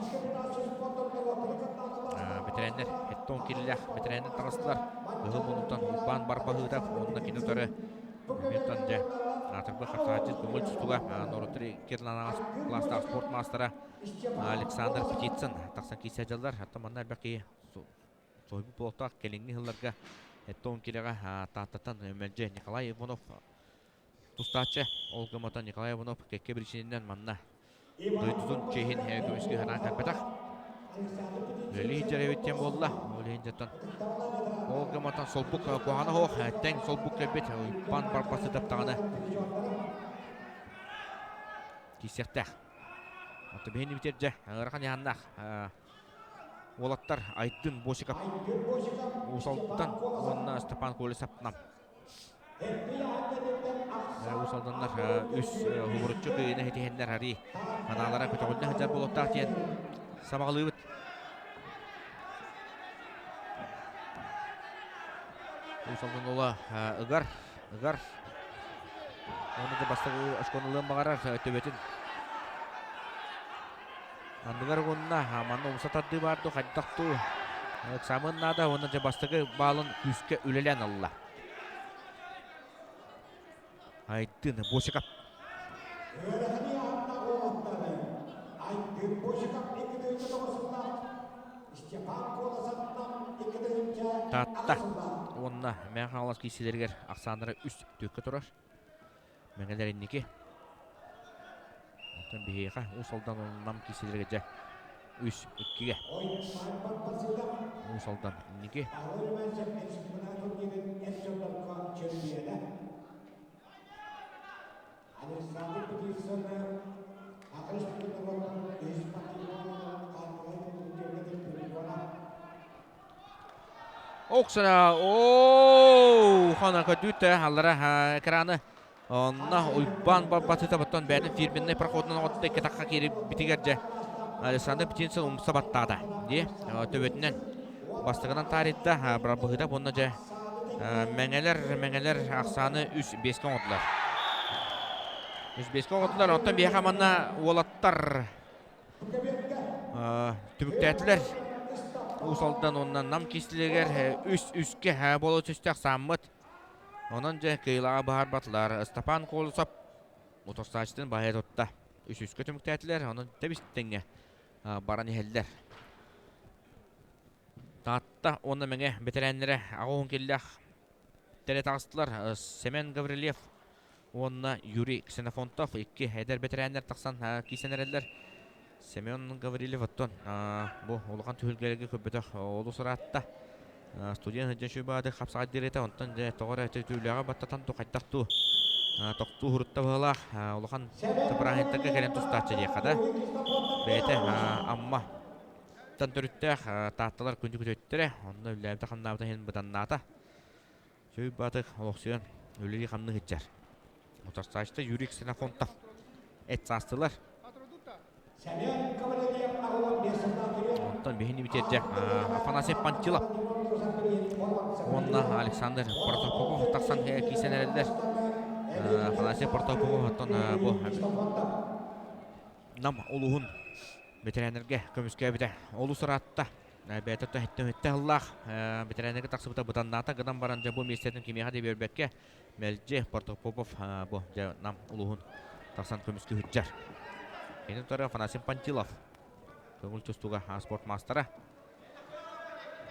бэтэрээннэр Эттон кирилээх бэтэрээннэр таҕыстылар. Кыһыл муннуктан Уйбаан Барбаһыытап уонна кини утары Миттан дьэ аатырбыт хапсаҕайдьыт көҥүл тустууга норуоттар икки кылаастаах спорт маастара Александр Птицын тахсан киирсэ дьаллар. Оттон манна элбэх киһи Соһуйбут буолуохтаах кэлиҥҥи сылларга Эттон Кирэҕэ Тааттаттан мэлдьи Николай Иванов тустааччы. Ол гымматан Николай Иванов кэккэ биричиинэнэн манна дойдутун чиэһин көмүскүү сатаан кэлбэтэх. Үлэлии сылдьар эбит диэн буолла. Ол иһин дьонтон ол гымматан солбук куһаҕана суох тэҥ солбук кэлбит Уйбаан Барбасытов даҕаны киирсиэхтээх. Оттон биһини бүтэр дьэ ыарахан ыйааннаах Уолаттар Айдын Босиков Уус-Алдантан уонна Степан Колесов Нам. Уус Алданнар үс уһугуруччу кыайыыны ситиһэннэр арыы санаалара көтөҕүллэ сылдьар буолуохтаах диэн сабаҕалыыбыт. Уус Алдан уола ыгар, ыгар. Уонна да бастакы очкону ылыан баҕарар төбөтүн Анныгар уонна манна умса тардыы баар дуу, хайдах дуу ыксаамын наада уонна дьэ бастакы баалын күүскэ үлэлээн ылла. Айдын Босиков. Таатта уонна Мэҥэ Хаҥалас киисэлэригэр ахсааннара үс түөккэ турар. Мэҥэлэр инники. Оттон биһиэхэ Уус Алдан Нам киисэлэргэ дьэ Үс иккигэ. Уус Алдан инники. Оксана, оо, хана көдүүтэ аллара экраны онно Уйбаан батыта баттан бэйэтин фирменный проходунан оҕотто икки тахха киирбитигэр дьэ Александр Птицын умса баттаата дии төбөтүнэн бастакынан таарыйда быһыта уонна дьэ мэҥэлэр мэҥэлэр ахсааны үс биэскэ оҥордулар үс биэскэ оҥордулар оттон биһиэхэ манна уолаттар түмүктээтилэр Уус Алдан уонна Нам киистилэригэр үс үскэ буола түстэ ахсааммыт. Онон дьэ кыайыылааҕы быһаарбатылар. Степан Колосов мотостаачытын баһыйа тутта. Үс үскэ түмүктээтилэр, онон тэбис тэҥҥэ баран иһэллэр. Таатта уонна Мэҥэ бэтэрээннэрэ аҕа киллэх тэлэ таҕыстылар. Семен Гаврильев уонна Юрий Ксенофонтов икки эдэр бэтэрээннэр тахсан киирсэн эрэллэр. Семен Гаврильев оттон бу улахан түһүлгэлэргэ көрбөтөх олус ыраатта. Студент сылдьан шүйбаады хапсаҕайдыыр этэ, онтон дьэ тоҕо эрэ түүлээҕи баттатан ту хайдах туу тохтуу хурутта быһыылаах улахан бырааһынньыктарга кэлэн тустааччы диэххэ да. Бэйэтэ Амма тан төрүттээх таатталар күндү күтүөттэрэ, онно үллээбитэ-хамнаабыта иһин быданнаата. Сөй-баатык олохсуйан үлэлии-хамныы сылдьар. Утарсааччыта Юрий Ксенофонтов эт саастылар. Онтон биһини бүтэрдэ Афанасий Пантилов уонна Александр Протопопов тахсан киирсэн эрэллэр. Афанасий Протопопов оттон бу Нам улууһун бэтэрээннэргэ көмүскээбитэ олус ыраатта. Бэйэтэ төһөттө сыллаах бэтэрээннэргэ тахсыбыта бытаннаата гынан баран дьэ бу миэстэтин кимиэхэ да биэрбэккэ мэлдьи Протопопов бу дьэ Нам улууһун тахсан көмүскүү сылдьар. Кини утары Афанасий Пантилов көҥүл тустууга спорт маастара.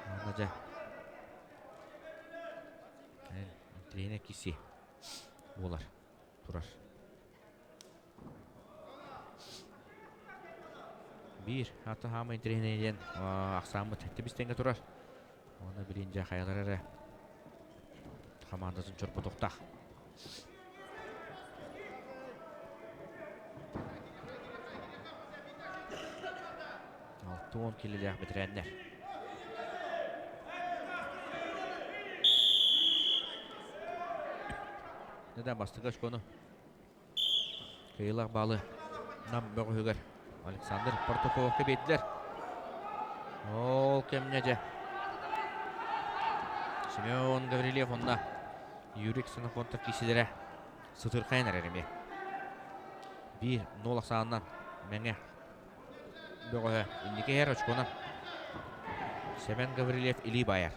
Уонна дьэ тренер киси буолар турар. Биир аты хаама интэриэһинэй диэн ахсааммыт тэбис-тэҥҥэ турар. Уонна билин дьэ хайалара эрэ хамаандатын чорботуохтаах. 60 килилээх бэтэрээннэр. Да, бастакы очкону Кыайыылаах баалы Нам бөҕөһүгэр Александр Протопоповка биэрдилэр. Ол кэмҥэ дьэ Семен Гаврильев уонна Юрий Ксенофонтов киисилэрэ сытырхайан эрэр эмиэ. 1-0 ахсаанынан Мэҥэ бөҕөһө инники иһэр очконан Семен Гаврильев илии баайар.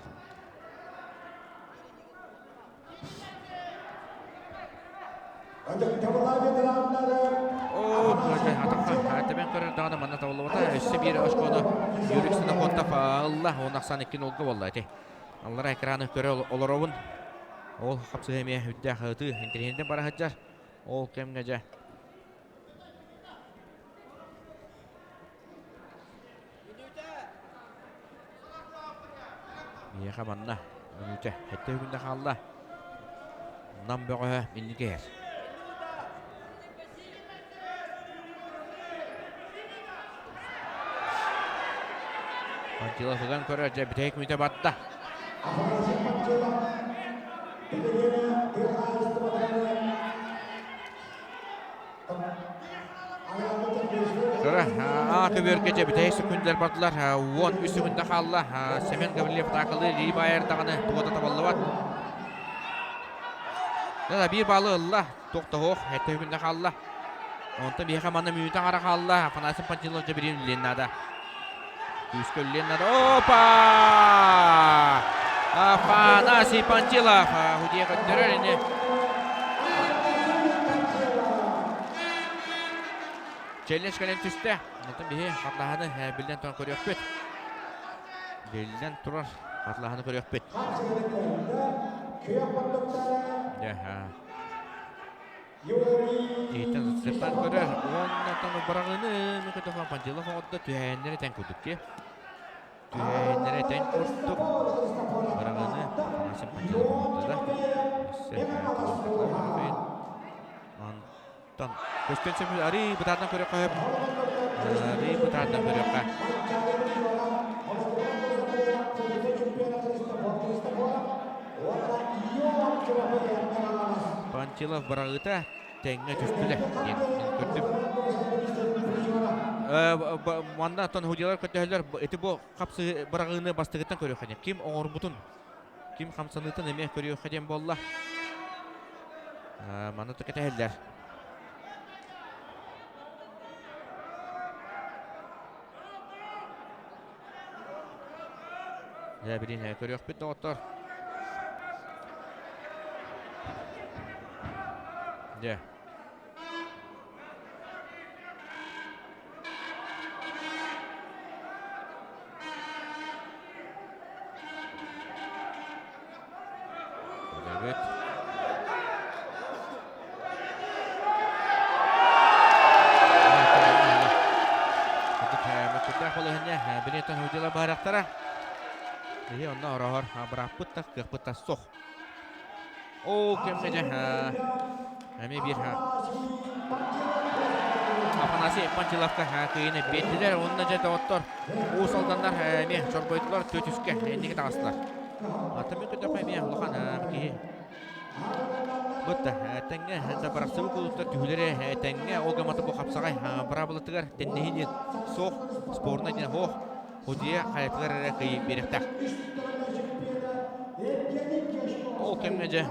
Тэбэн көрөр даҕаны манна табыллыбата. Өссө биир очкону Юрий Ксенофонтов ылла. Уон ахсаан икки нолга буолла ити. Аллара экраны көрө олоробун. Ол хапсыһы эмиэ үрдээх ытыы интэриэһинэн бара сылдьар. Ол кэмҥэ дьэ Миэхэ манна мүнүүтэ сэттэ күндэ хаалла. Нам бөҕөһө инники иһэр. Пантилов ыган көрөр, дьэ бүтэһик мүнүүтэ барда. Кыра аа көбүөргэ дьэ бүтэһик секундалар бардылар. 13 секунда хаалла. Семен Гаврильев таакылыы Ли Байер даҕаны туга да табыллыбат. Да биир баалы ылла. Туох да суох. Сэттэ секунда хаалла. Онтон биһиэхэ манна мүнүүтэ аҥара хаалла. Афанасий Пантелов дьэ бириин үллүөн наада. Күүскэ үллүөн наада. Опа! Афанасий Пантилов худия көрдөрөр ини. Челлендж кэлэн түстэ. Онтон биһи хатылаһаны биллэн туран көрүөхпүт. Биллэн турар хатылаһаны көрүөхпүт. Иһиттэн зацептан көрөр уонна быраҕыыны Микотофон Пантелов оҥордо түһээннэрэ тэҥ курдук ки. Түһээннэрэ тэҥ курдук быраҕыыны Афанасий Пантелов оҥордо да. Онтон көстөн сөп арыы бытаардан көрүөххэ сөп. Арыы бытаардан көрүөххэ. Пантелов быраҕыыта тэҥҥэ түстүлэр диэн мин көрдүм. Манна оттон судьялар көрдөһөллөр ити бу хапсыы быраҕыыны бастыгыттан көрүөххэ диэн. Ким оҥорбутун, ким хамсаныытын эмиэ көрүөххэ диэн буолла. Манна кэтэһэллэр. Дьэ, билин көрүөхпүт доҕоттор. Дьэ. Көрөбүт. Мөккүрдээх балаһыанньа билиэтэн судьялар баһарахтара. Биһи онно ороһор бырааппыт да кыахпыт да суох. Ол кэмҥэ дьэ эмиэ биир Афанасий Пантеловка кыайыыны биэрдилэр. Уонна дьэ доҕоттор Уус Алданнар эмиэ чорбойдулар түөтүскэ инники таҕыстылар. Атын көтөххө эмиэ улахан киһи Бытта тэҥҥэ да барахсыбыт кулуттар түһүлэри тэҥҥэ ол гамата бу хапсаҕай быраабылатыгар тэннэһии диэн суох спорнай диэн суох судьуйа хайатыгар эрэ кыайыы биэриэхтээх. Ол кэмҥэ дьэ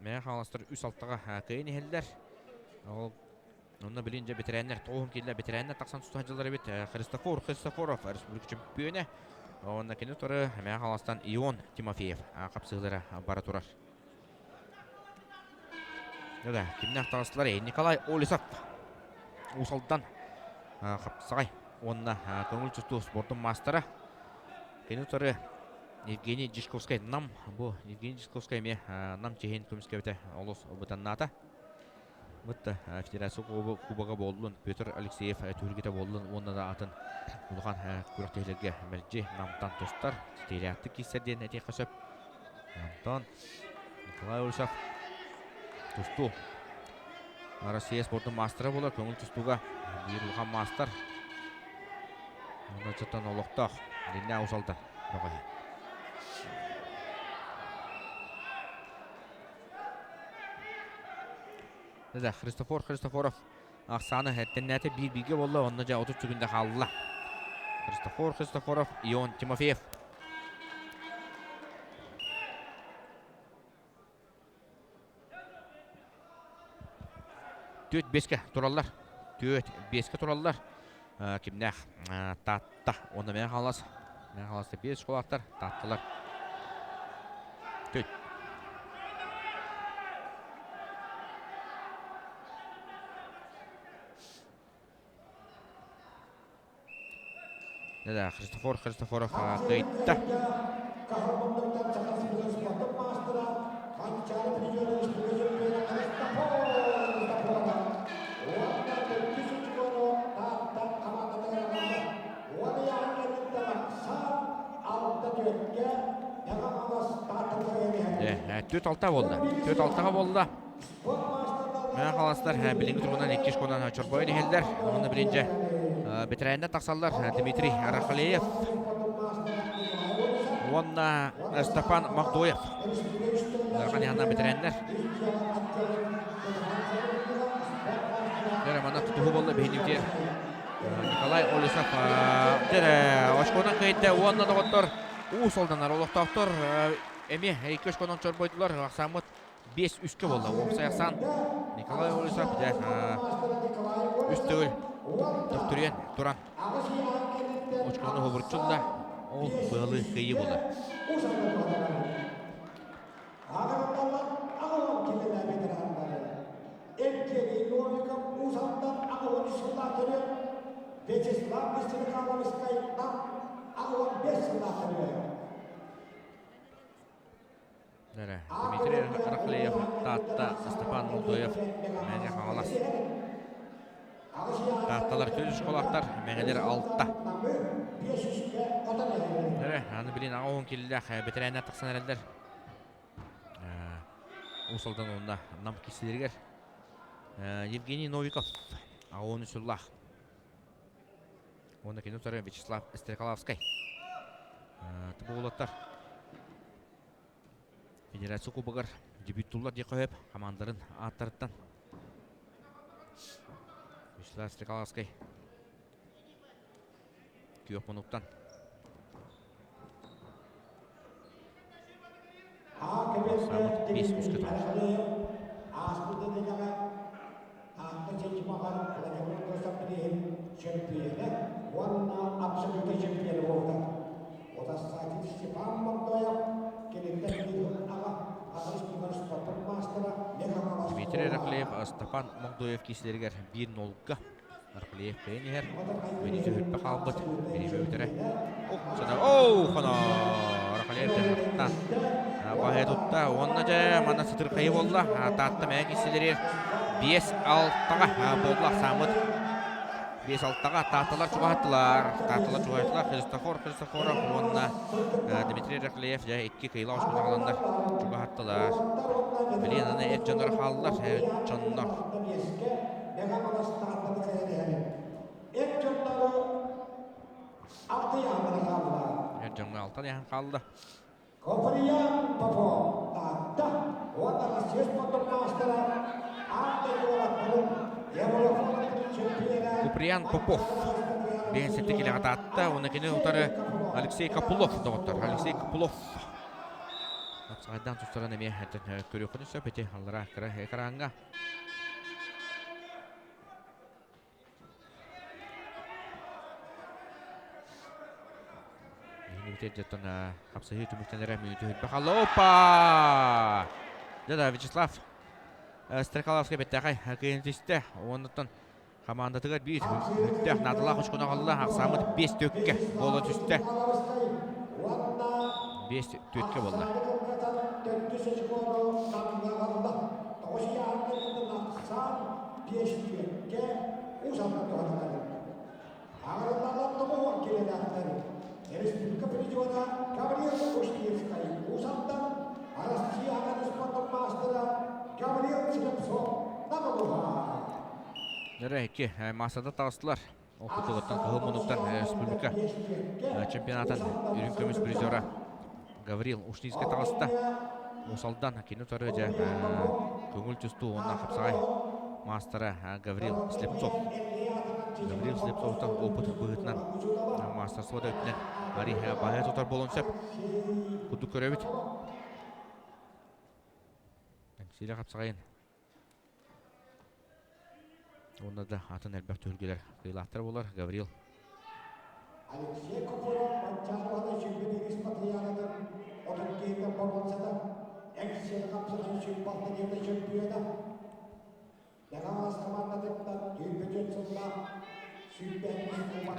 Мэҥэ Хаҥаластар үс алтаҕа кыайан иһэллэр. Ол онно билин дьэ бэтэрээннэр тоҕуһун киллэр бэтэрээннэр тахсан тута сылдьаллар эбит. Христофор Христофоров республика чөмпүйүөнэ. Уонна кини утары Мэҥэ Хаҥаластан Ион Тимофеев хапсыһыылара бара турар. Да, кимнээх таҕыстылар? Николай Олесов Уус Алдан хапсаҕай уонна көҥүл тустуу спордун маастара. Кини утары Евгений Дьячковскай Нам бу Евгений Дьячковскай эмиэ Нам чиһин көмүскэбитэ олус бытаннаата. Бытта федерация кубога буоллун, Петр Алексеев түһүлгэтэ буоллун уонна да атын улахан күрэхтэһиилэргэ мэлдьи Намтан тустар, ситиилээхтик киирсэр диэн этиэххэ сөп. Антон Николай Олесов тустуу Россия спордун маастара буолар, көҥүл тустууга биир улахан маастар. Онон олохтоох дьиҥнээх Уус Алдан бөҕөһө. Да, Христофор Христофоров ахсааны эрдэннээтэ биир бииргэ буолла, онно дьэ 30 секунда хаалла. Христофор Христофоров, Ион Тимофеев. Түөрт биэскэ тураллар. Түөрт биэскэ тураллар. Кимнээх Таатта уонна Мэҥэ Хаҥалас. Мэҥэ Хаҥаласта биэс школаахтар, Таатталар. Түөрт. Да, Христофор Христофоров кыайда. Түөрт алта буолла. Түөрт алтаҕа буолла. Мэҥэ Хаҥаластар билиҥҥи туругунан иккис кунан чорбойон иһэллэр. Уонна билинчэ бэтэрээннэр тахсаллар Дмитрий Рахалеев уонна Степан Магдоев. Ыарахан иһанна бэтэрээннэр. Дьэ, манна тутуһуу буолла биһиги Николай Олесов дьэ очконан кыайда уонна доҕоттор Уус Алданнар олохтоохтор эмиэ икки очконан чорбойдулар. Ахсааммыт биэс үскэ буолла. Уопсай ахсаан Николай Олесов дьэ үс төгүл төхтүрүйэн туран очкону хобурчулла. Ол быалы кыайыы буолар. Вячеслав Василий Михайлович Дмитрий Рахлеев, Таатта, Степан Молдоев, Мэҥэ Хаҥалас. Таатталар төрүт школаттар, Мэҥэлэр алта. Эрэ, аны билин аҕа уон киллээх бэтэрээннэр тахсан эрэллэр. Уус Алдан уонна Нам киселеригэр Евгений Новиков аҕа сыллаах. Уонна кини утары Вячеслав Стрекаловскай. Тыбуулаттар Федерация Кубогар дебюттууллар диэххэ сөп хамаандарын ааттарыттан. Вячеслав Стрекаловскай күөх мунуктан. Самыт 5 үскэ турар. Таатта Чычымаҕар Владимир Костов чөмпүйэнэ уонна абсолютнай чемпион буолбута. Утарсааччы Степан Мордоев киниттэн биир аҕа аҕыс түгэн спортун маастара Михаил Дмитрий Рахлеев Степан Мордоев киисэлэригэр 1-0-га Рахлеев бэйэн иһэр. Бенити үрпэ хаалбыт. Бириэмэ бүтэрэ. Оу, хоно! Рахлеев дьаһахтан баһа тутта. Уонна дьэ, манна сытырхайы буолла. Таатта мээ киисэлэри 5-6-ҕа буолла ахсааммыт. 5-6-ҕа Таатталар чугаһаттылар. Таатталар чугаһаттылар. Христофор Христофоров уонна Дмитрий Рахлеев дьэ икки кыйла оспут аҕаланнар чугаһаттылар. Билин аны эр дьоннор хааллар. Эр дьоннор. Эр дьоннору алты яһамана хаалла. Эр дьоҥҥо алтан яһан хаалла. Копырыйан Попов Таатта уонна Россия спордун маастара аан дойду уолаттарын Европа чемпиона Куприян Попов 57 килэҕэ Таатта уонна кини утары Алексей Копылов доҕоттор. Алексей Копылов Апсайдан тустаран эмиэ көрүөххүнү сөп ити аллара кыра экраҥҥа. Иһин дьоттон хапсыһыы түмүктэнэрэ мүнүүтэ хүрбэ хаалла. Опа! Да, Вячеслав Стрекаловскай бэттээхэй кыайан түстэ. Оннуттан хамаандатыгар биир үттээх наадалаах очкону аҕалла. Ахсааммыт 5 төккэ буола түстэ. 5 төккэ буолла. Биэстиэккэ Уус Алдан туһаныллар. Ааҕыллаллар тоҕо килэлээхтэр. Республика президена Гаврил Ушницкай Уус Алдан Россия аҕа спордун маастара Гаврил Слепцов Намылуха. Нөрэ икки маастардар таҕыстылар. Ол курдугуттан кыһыл муннуктан республика чемпионатын үрүҥ көмүс призера Гаврил Ушницкай таҕыста. Уус Алдан кини утары дьэ көҥүл тустуу уонна хапсаҕай маастара Гаврил Слепцов. Гаврил Слепцовтан опыт быһыытынан маастарство да өттүнэн Ари баһа тутар буолуон сөп. Курдук көрөбүт. Сиилэ хапсаҕайын Уонна да атын элбэх түһүлгэлэр кыайыылаахтар буолар Гаврил. Алексей Копыров Манчаарыбаны сүлбүт Ирис Патриаратын отут киһиттэн боруонсата, экс-сир хапсыһан сүлбалта диэтэ чөмпүйүөнэ. Мэҥэ хамаандатыттан түүрбүтүн сыллаах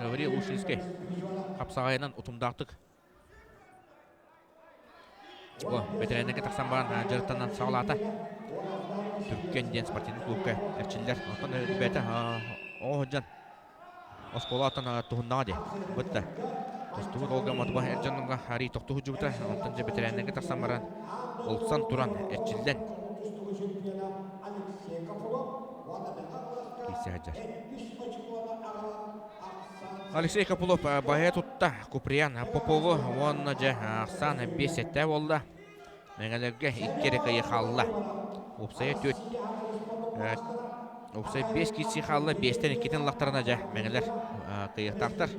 Гаврил Ушинский хапсаҕайынан утумдаахтык О, бэтэрээннэргэ тахсан баран дьарыктанан саҕалаата. Түркэн диэн спортивный клубка эрчиллэр. Оттон бэйэтэ оҕо сылдьан оскуолаттан туһуннаҕа дии. Бытта. Тустубут Олга Мотуба эр дьонуга арий тохтуу сылдьыбыта. Онтон дьэ бэтэрээннэргэ тахсан баран ылсан туран эрчиллэн киирсэ сылдьар. Алексей Копылов баһа тутта Куприян Попову уонна дьэ ахсаан 5-7 буолла. Мэҥэлэргэ икки эрэ кыайыы хаалла. Уопсайа түөрт уопсай биэс киирсии хаалла. Биэстэн иккитин ыллахтарына дьэ мэҥэлэр кыайыахтаахтар.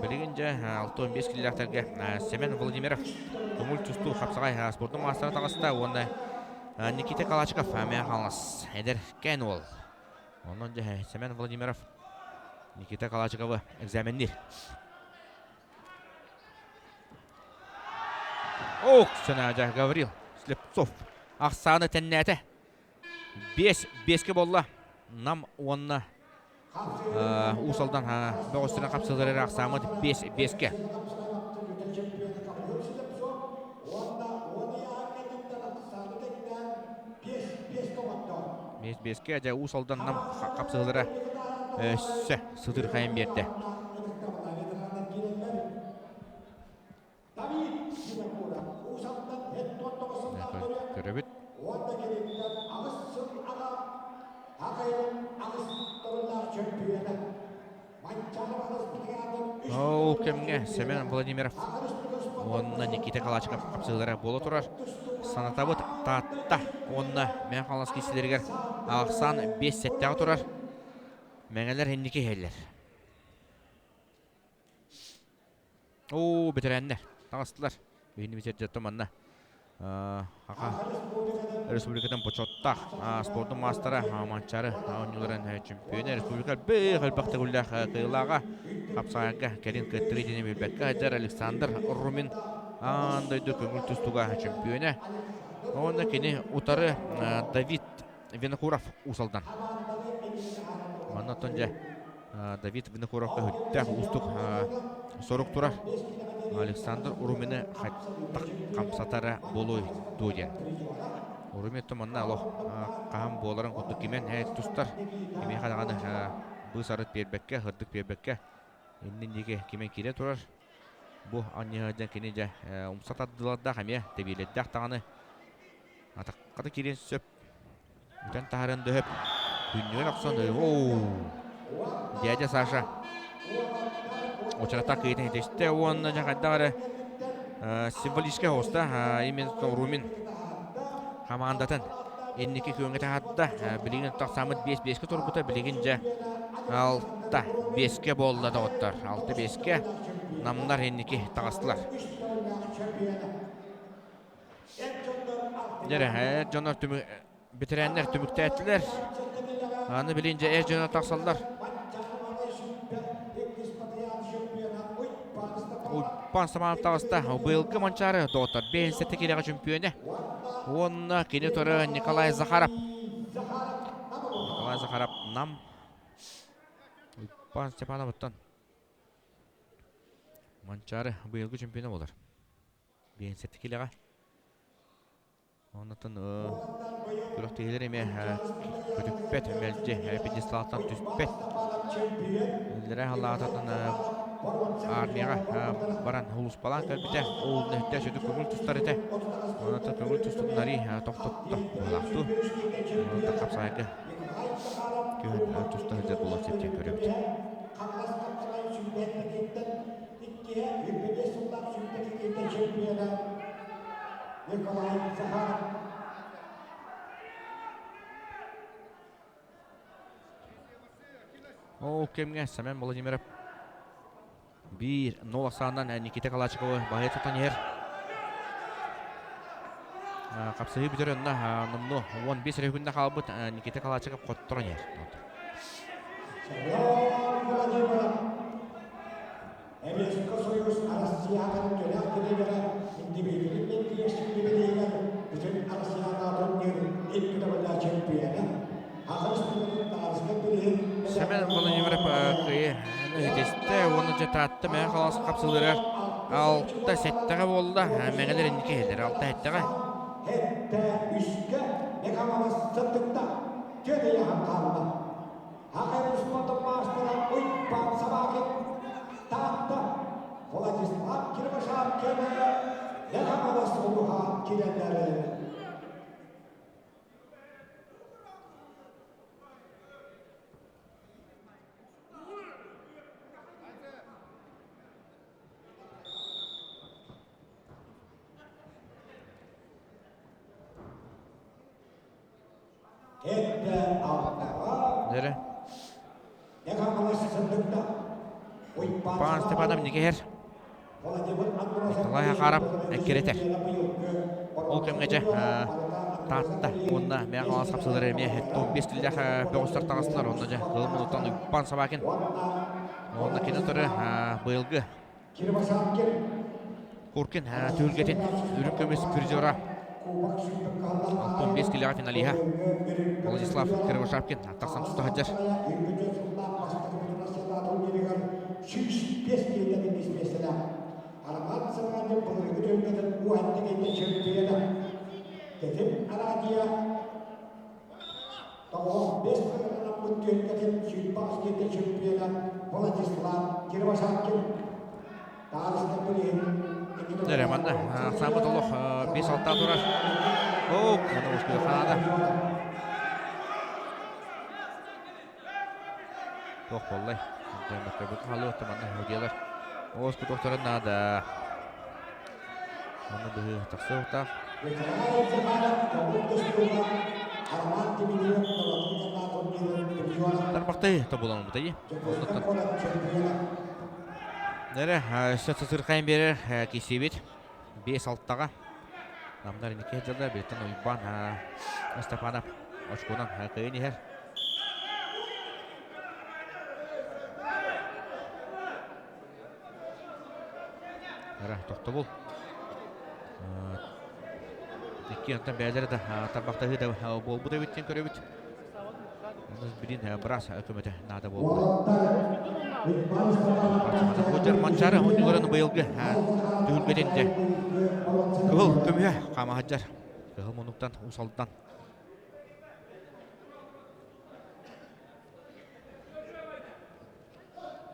Билигин дьэ 65 килилээхтэргэ Семен Владимиров көҥүл тустуу хапсаҕай спордун маастара таҕыста уонна Никита Калачиков Мэҥэ Хаҥалас эдэр кээн уол. Онон дьэ Семен Владимиров Никита Калачиковы экзаменниир. Ох, сэнээдэ Гаврил Слепцов ахсааны тэннээтэ. Биэс, биэскэ буолла. Нам уонна Уус Алдан бөҕөстөрүн хапсыылар эрэ ахсааммыт биэс, биэскэ. 5-5-кэ дьэ Уус Алдан Нам хапсыһыылара өссө сытырхайан биэрдэ. Көрөбүт. Ол кэмҥэ Семен Владимиров уонна Никита Калачиков хапсыһыылара буола турар. Санатабыт Таатта уонна Мэҥэ Хаҥалас киирсиилэригэр ахсаан 5-7-ҕэ турар. Мэҥэлэр инники иһэллэр. Оо, бэтэрээннэр таҕыстылар. Биһини бисэрдьэттэ манна Саха Республикатын бочуоттаах спордун маастара Манчаары оонньууларын чемпиона республика элбэх элбэх төгүллээх кыайыылааҕа хапсаҕайга кэлин кыаттарыы диэни билбэккэ сылдьар Александр Румин аан дойду көҥүл тустууга чемпиона. Уонна кини утары Давид Винокуров Уус Алдан. Манна оттон дьэ Давид Винокуровка сүрдээх уустук сорук турар. Александр Урумины хайдах хамсатара буолуой дуо диэн. Уруми оттон манна олох хаһан буоларын курдук кимэн тустар. Кимиэхэ даҕаны быыс арыт биэрбэккэ, сырдык биэрбэккэ иннин диэки кимэн киирэ турар. Бу анньыһа кини дьэ умса тардылардаах эмиэ тэбиэлэрдээх даҕаны атахха да киириэн сөп. Бүтэн таһааран дөһөп. Күннүгэр охсон оу дядя Саша очарата кыйтын итистэ уонна дьэ хайдах эрэ символическай хоста именно Румин хамаандатын инники күөҥҥэ таһаарда. Билигин тахсааммыт 5-5-кэ турбута, билигин дьэ 6-5-кэ буолла доҕоттор. 6-5-кэ намнар инники таҕыстылар. Дьэ эр дьоннор түмүк бэтэрээннэр түмүктээтилэр. Аны билин дьэ эр дьоно тахсаллар. Уйбаан Саманов таҕыста. Быйылгы Манчаары доҕоттор 57 киилэҕэ чөмпүйүөнэ. Уонна кини утары Николай Захаров. Николай Захаров Нам. Уйбаан Степановыттан Манчаары быйылгы чемпиона буолар. 57 килэҕэ. Оннуттан күрэхтэһиилэр эмиэ көтүппэт, мэлдьи пьедесталтан түспэт. Иллэрэ халаататын армияҕа баран улууспалаан кэлбитэ. Ол нэһитэ сүдү көҥүл тустар этэ. Онон көҥүл тустутун арый тохтотто быһалаахтуу. Онон хапсаайга күһүн туста сылдьар буолуон сөп диэн көрөбүт. Иккиһэ 25 сыллаах сүүрбэ чемпиона Николай Захаров. Ол кэмҥэ Семен Владимиров 1-0 ахсаанынан Никита Калачиковы баһыйа тутан иһэр. Хапсыһыы бүтэр онно номнуо 15 эрэ күннэ хаалбыт Никита Калачиков хотторон иһэр. Семен Владимиров Советскай Союз Арассыйаҕа төлөөх килиэбэрэ индивидуальнай киэсчилибилиигэр бүтүн Арассыйаҕа турнир икки төгүллээх чемпиона, Аҕыс түмүгүн таарыска билиһин Семен Владимиров кыайы үһүтүстэ уонна дьэ Таатта Мэҥэ Хаҥалас хапсыыларыгар 6-7-ҕэ буолла. Мэҥэлэр инники иһэллэр 6-7-ҕэ. Хэттэ үскэ Мэҥэ Хаҥалас сырдыкта түөтэйэһэн хаалла. Аҕай успуордун маастара Уйбаан Собакин Таатта Владислав Кирбашапкин Мэҥэ-Хаҥалас улууһа киирэллэр. Дэрэ. Пан Степанов Никиһэр Николай Хахаров эккирэтэр. Ол кэмҥэ дьэ Таатта уонна Мэҥэ Хаҥалас хапсыылара эмиэ 15 тиллээх бөҕөстөр таҕыстылар. Онно дьэ Кылым Мунуттан Уйбаан Собакин уонна кини утары быйылгы Куркин түһүлгэтин үрүҥ көмүс призера 65 килэҕэ финалиһа Владислав Кривошапкин тахсан туста сылдьар. 95 кылынан түөлбэтин 28 киһитэ чемпиона Владислав Кривошапкин. Эрэ манна саамыт олох 5-6 турар. Оок, маны ускуйа хаада. Туох буоллай? Дьэ, халыа манна удиалар. Оос кутуохтарын наада. Манна быһыы тахсыахтаах. Тарбахтай тобулан бутайы. Нэрэ, өссө сытырхайын биэрэр кисибит. 5-6-ҕа. Намнар инники дьылда бииртэн Уйбаан Степанов очконан кыайан иһэр. Эрэ, тохтобул. Икки онтон бэйэлэрэ да тарбахтаһыы да буолбут эбит диэн көрөбүт. Билин быраас көмөтө наада буолбут. Бу Манчаары оонньууларын быйылгы түһүлгэтин дьэ кыһыл көмүһэ хаамаһадьар. Кыһыл муннуктан Усалдан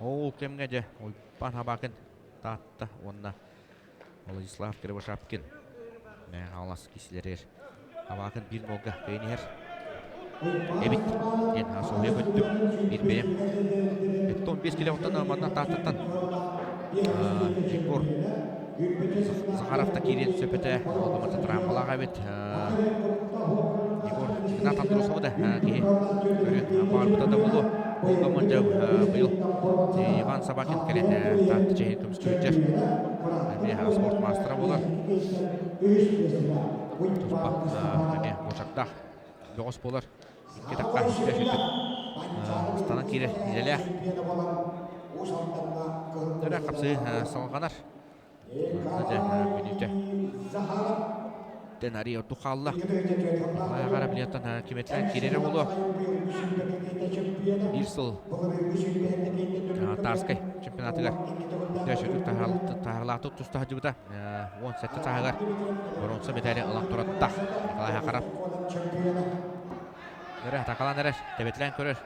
Ол кэмҥэ дьэ Уйбаан Хабакин Таатта уонна Владислав Кривошапкин Хаҥалас киһилэригэр Хабакин биир голга кыайан иһэр эбит диэн соһуйа көттүм биир бэйэм. 15 килоттан манна Тааттаттан Егор Захаров та киириэн сөп этэ. Ол гыммата травмалаах эбит. Егор Игнат Андросова да киһи көрүөн баҕарбыта да буолуо. Ол гыммын дьэ быйыл Иван Собакин кэлэн Таатта чэһин көмүскүүрдэр. Эмиэ спорт маастара буолар. Туспа эмиэ буочардаах бөҕөс буолар. Икки тахха үстэ ыстанан киирэр идэлээх. Өрө хапсыы салҕанар. Дьэ, мүнүүтэ. Тен арый ордук хаалла. Хайаҕара билиэттэн кимэтлээн киирэрэ буолуо. Биир сыл Тарскай чемпионатыгар Дөшөтүк таһарлаатык туста сылдьыбыта. 17 сааһыгар боруонса мэтээли ылан тураттах Николай Хахаров. Эрэ атакалаан эрэр, тэбэтилээн көрөр.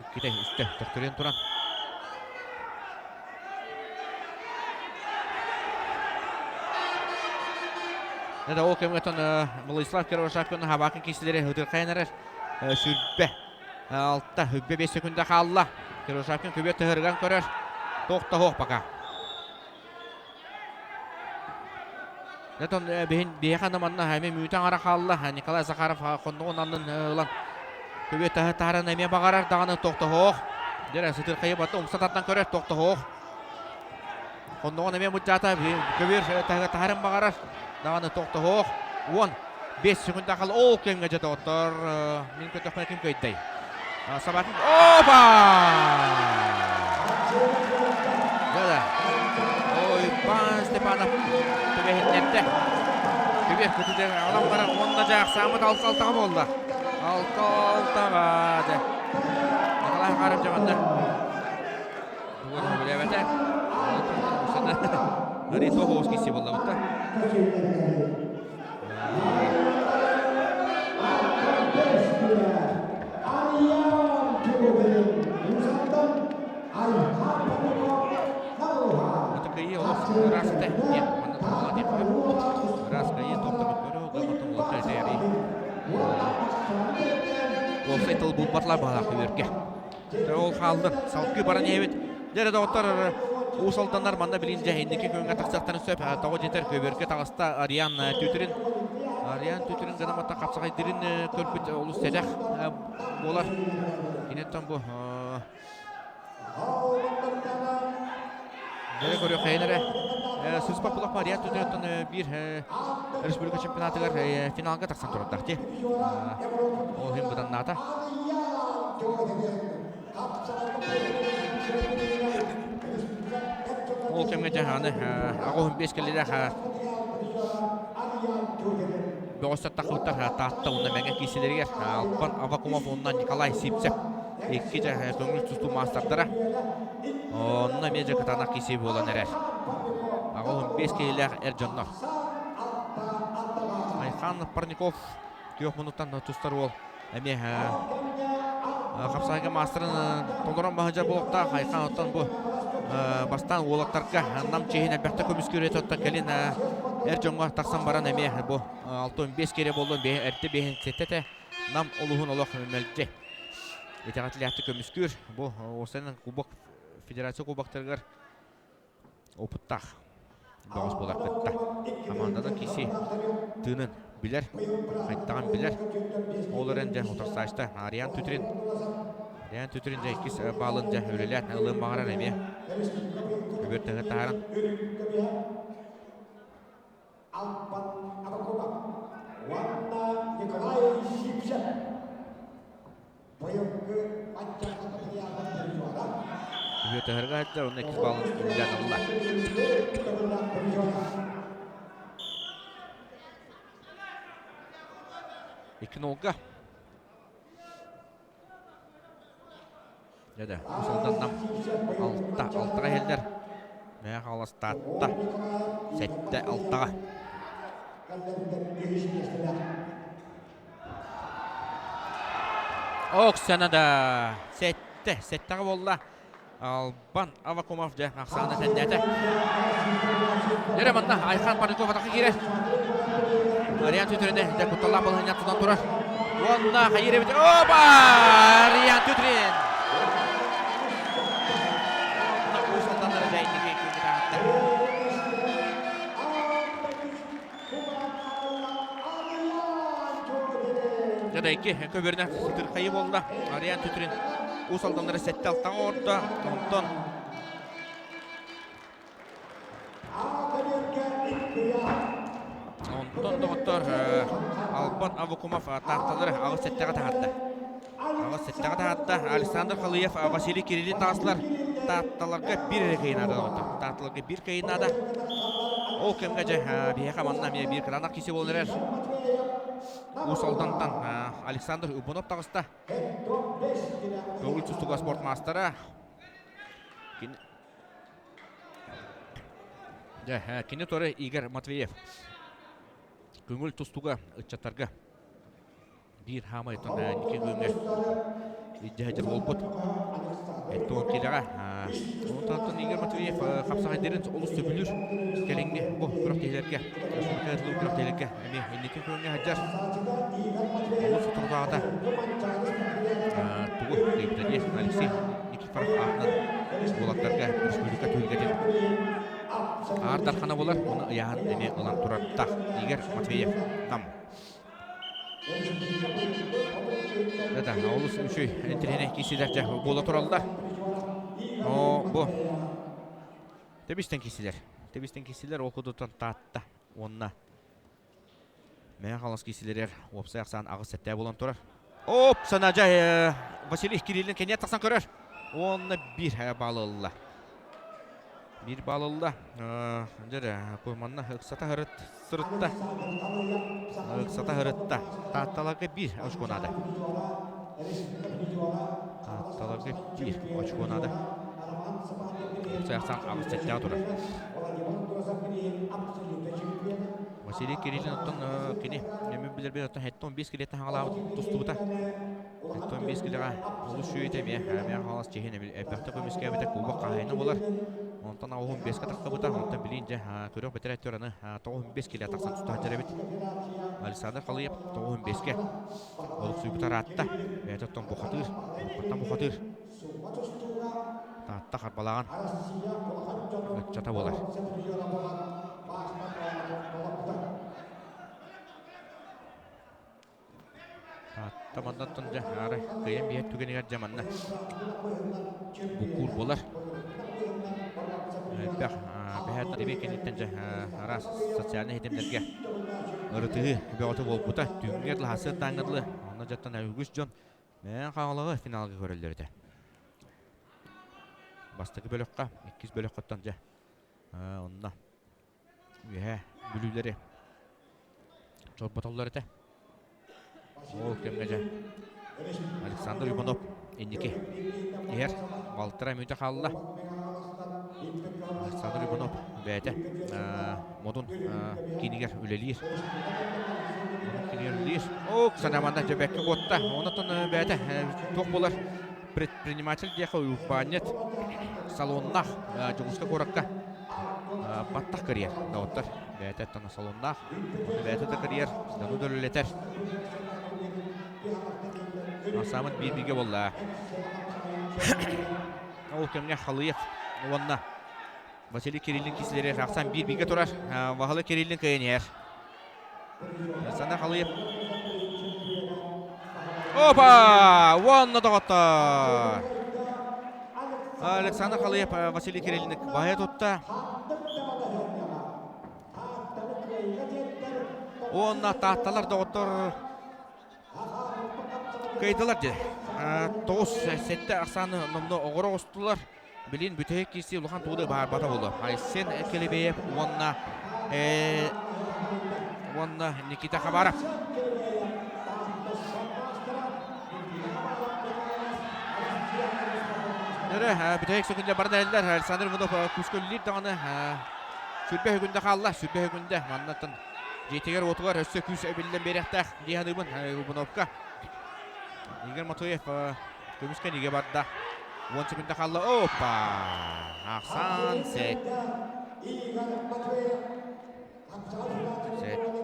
Иккитэ, үстэ төхтөрүйэн туран. Это ол кэмҥэ Владислав Кировошапкин Хабакин киисилэри ытырхайан эрэр. Сүрбэ 6, үббэ 5 секунда хаалла. Кировошапкин күбүө тыһырыган көрөр. Туох пока. Онтон биһиэхэ манна эмиэ мүнүүтэ аҥара хаалла. Николай Захаров хонноҕун аннын ылан көбүө таһааран эмиэ баҕарар даҕаны тохтоһоох. Дьэ сытырхайы батта умса тардан көрөр тохтоһоох. Хонноҕун эмиэ муччаата көбүөр таһааран баҕарар даҕаны тохтоһоох. 15 секунда хаал ол кэмҥэ дьэ доҕоттор мин көтөхпүнэ ким көйдөй? Собакин опа! Да-да. Ой, Степанов түбэһиннэрдэ. Түбэх күтүтэ алан баран уонна дьаахсаамыт алта-алтаҕа буолла. Алта-алтаҕа дьэ. Николай Захаров дьаманна. Тугу билэбэтэ. Ари тоҕус киси буолла Это кайы олох ыраас этэ диэн манна туһалаах диэххэ ыраас кайы тохтомут көрө гаматын улахан этээри уопсай тыл булбатылар баһалаах үөргэ ол хаалды салгыы баран иһэбит дьэ доҕоттор Уус Алданнар манна билин дьэ инники күөҥҥэ тахсыахтарын сөп. Тоҕо диэтэр көбүөргэ таҕыста Ариан Түтүрүн. Ариан Түтүрүн гына хапсаҕайдырын көрбүт олус сэдэх буолар. Киниттэн бу Дьэ көрүөххэйин эрэ. Сыспа Пулах Ариан Түтүрүттэн биир республика чемпионатыгар финалга тахсан турардаах дии. Ол иһин быданнаата. Ол кэмҥэ дьаһааны 85 кэллилээх бөҕөстөр тахыбыттар Таатта уонна Мэҥэ киисилэригэр Албан Аввакумов уонна Николай Сивцев икки дьэ көҥүл тустуу маастардара. Онно эмиэ дьэ кытаанах киисии буолан эрэр. 85 киһилээх эр дьоннор. Айхан Парников күөх муннуктан тустар уол эмиэ. Хапсаайга маастарын толорон баһыдьар буолуохтаах. Айхан оттон бу бастаан уолаттарга нам чиһин элбэхтэ көмүскүүр оттон кэлин эр дьоҥҥо тахсан баран эмиэ бу 65 кире буоллун эрдэ биэһин сэттэтэ нам улуһун олох мэлдьи итэҕэтилээхтик көмүскүүр. Бу уопсайынан кубок федерация кубоктарыгар опыттаах бөҕөс буолар кытта. Хамаанданан киси тыынын билэр, хайдаҕын билэр. Ол эрэн дьэ утарсаачта Ариан Түтрин. Ариан Түтрин дьэ иккис баалын дьэ үлэлээн ылыан баҕарар эмиэ. Көбүөр тыһы таһааран. Албан Абакумов уонна Николай Сивцев быйылгы Үһүөтөһөргө сылдьар уонна иккис баллын үлэлээн ылла. Икки нолга. Дьэ, Усалданнам алта, алтаҕа иһэллэр. Мэйэ хаалас Таатта. Сэттэ алтаҕа. Оксана да сэттэ, сэттэҕэ буолла. Албан Авакумов дьэ ахсаана тэннээтэ. Дьэ манна Айхан Парников атака киирэр. Ариан Түтринэ дьэ кутталлаах балаһыанньа тутан турар. Уонна хайыр эбит. Оба! Ариан Түтрин! Уус Алданнара дьэ инники күҥҥэ таһытта. Дьэ көбөрүнэ сытырхайы буолла. Ариан Түтрин Уус Алданнара сэттэ алтаҕа оҥордо. Онтон Онтон доҕоттор Албан Аввакумов таахталары аҕыс сэттэҕэ таһаарда. Аҕыс сэттэҕэ таһаарда. Александр Халыев, Василий Кириллин таҕыстылар. Таатталарга биир эрэ кыайыы наада доҕоттор. Таатталарга биир кыайыы наада. Ол кэмҥэ дьэ биһиэхэ манна эмиэ биир кытаанах киси буолан эрэр. Уус Алдантан Александр Убунов таҕыста. Көҥүл тустууга спорт маастара. Дьэ, кини торы Игорь Матвеев. Көҥүл тустууга ыччаттарга биир хаамай ники күҥҥэ илдьэ буолбут. Эттуон киилэҕэ. Онтон Игорь Матвеев хапсаҕайдарын олус сөбүлүүр. Кэлиҥҥи бу күрэхтэһиилэргэ, республика ыытыллыбыт күрэхтэһиилэргэ эмиэ инники күөҥҥэ сылдьар. Олус соторутааҕыта тугу кыайбыта дии Алексей Никифоров аатынан уолаттарга республика түһүлгэтин Аар Дархана буолар, оны ыйааһын эмиэ ылан турардаах Игорь Матвеев Нам. Да, олус үчүгэй интэриэһинэй киирсиилэр дьэ буола тураллар. Оо, бу тэбистэн киирсилэр. Тэбистэн киирсилэр ол кудутан Таатта уонна Мэҥэ Хаҥалас киирсилэригэр уопсай ахсаан аҕыс сэттэ буолан турар. Оп, санаадьа Василий Кириллин кэнниэ тахсан көрөр. Уонна биир баалы ылла. Биир баал ылла. Дьэ, манна ыксата сырытта. Ыксата сырытта. Таатталарга биир очко наада. Таатталарга биир очко наада. Уопсай аҕыс сэттэҕэ турар. Василий Кириллин оттон кини мен билэрбин оттон 75 килеттен хаҥалаабыт тустубута. 75 килеҕэ олус үөйүтэ эмиэ эмиэ хаҥалас чиһин элбэхтэ көмүскээбитэ кубок хаһайына буолар. Онтон 85-ке тахсыбыта, онтон билин дьэ көрөх бэтэрэ өттүгэр аны 95 киле тахсан туста сылдьар эбит. Александр Халыев 95-ке олохсуйбута ыраатта. Бэйэтэ оттон бухатыыр, уруккуттан бухатыыр. Таатта Харбалааҕын ыччата буолар. Таатта маннаттан дьэ аара кыайан биһэр түгэнигэр дьэ манна буккуур буолар. Элбэх бэһэт эбиэ кэнниттэн дьэ араас социальнай ситимнэргэ ырытыһыы бөҕөтө буолбута. Түүҥҥү дылы тааҥҥа дылы онно дьоттон үгүс дьон Мээн Хаҥалаҕы финалга көрөллөр этэ. Бастакы бөлөххө, иккис бөлөххөттөн дьэ онно үөһээ бүлүүлэри чорботоллор этэ. Ол кэмҥэ дьэ Александр Иванов инники иһэр. Балтара мүнүүтэ хаалла. Александр Иванов Бэйэтэ Модун киинигэр үлэлиир. Киинигэр үлэлиир. Ок, санаманна дьэбэккэ куотта. Онотон бэйэтэ туох буолар предприниматель диэхэ уйбаанньыт салоннаах Дьокуускай куоракка баттах кырыйар доҕоттор. Бэйэтэ оттон салоннаах. Бэйэтэ да кырыйар, дьону да үлэлэтэр. Самыт биир бигэ буолла. Ол кэмҥэ Халыев уонна Василий Кириллин кисилэри тахсан биир бииргэ турар. Ваһылы Кириллин кыайан иһэр. Александр Халыев. Опа! Уонна доҕоттор! Александр Халыев Василий Кириллин баһа тутта. Уонна таатталар доҕоттор Кыайдылар дии. 9-7 ахсааны номно оҕоро оҕустулар. Билин бүтэһик киирсии улахан тууды баарбата буолуо. Айсен Келебеев уонна уонна Никита Хабаров. Нөрө бүтэһик сөкүндэ баран эрэллэр. Александр Иванов күүскэ үлэлиир даҕаны сүрбэ хүндэ хаалла. Сүрбэ хүндэ маннаттан Дьиэтигэр-уотугар өссө күүс эбиллэн биэриэхтээх дии саныыбын Рубановка. Игорь Матвеев көмүскэ нигэ барда. 10 секунда хаалла. Опа! Ахсан сет.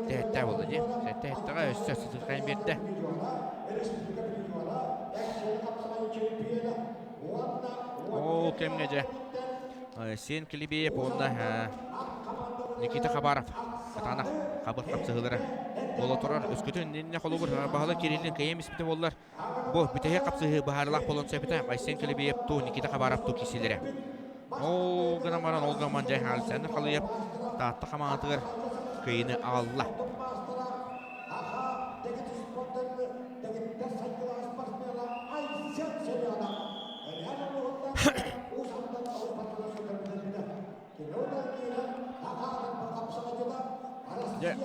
Сетте болды дии. Сетте хеттеҕэ өссө сытырхайын биэрдэ. Ол кэмҥэ дьэ Сен Клебеев уонна Никита Хабаров кытаанах хабыр хапсыһыылара буола турар. Өскөтүн иннинэ холобур баһылык Кириллин кыайан испитэ буоллар, бу бүтэһик хапсыһыы быһаарылаах буолуон сөп этэ. Айсен Клебеев ту Никита Хабаров ту киирсиилэрэ. Ол гынан баран, ол гынан дьэ Александр Халыев Таатта хамаандатыгар кыайыыны аҕалла. Дьэ,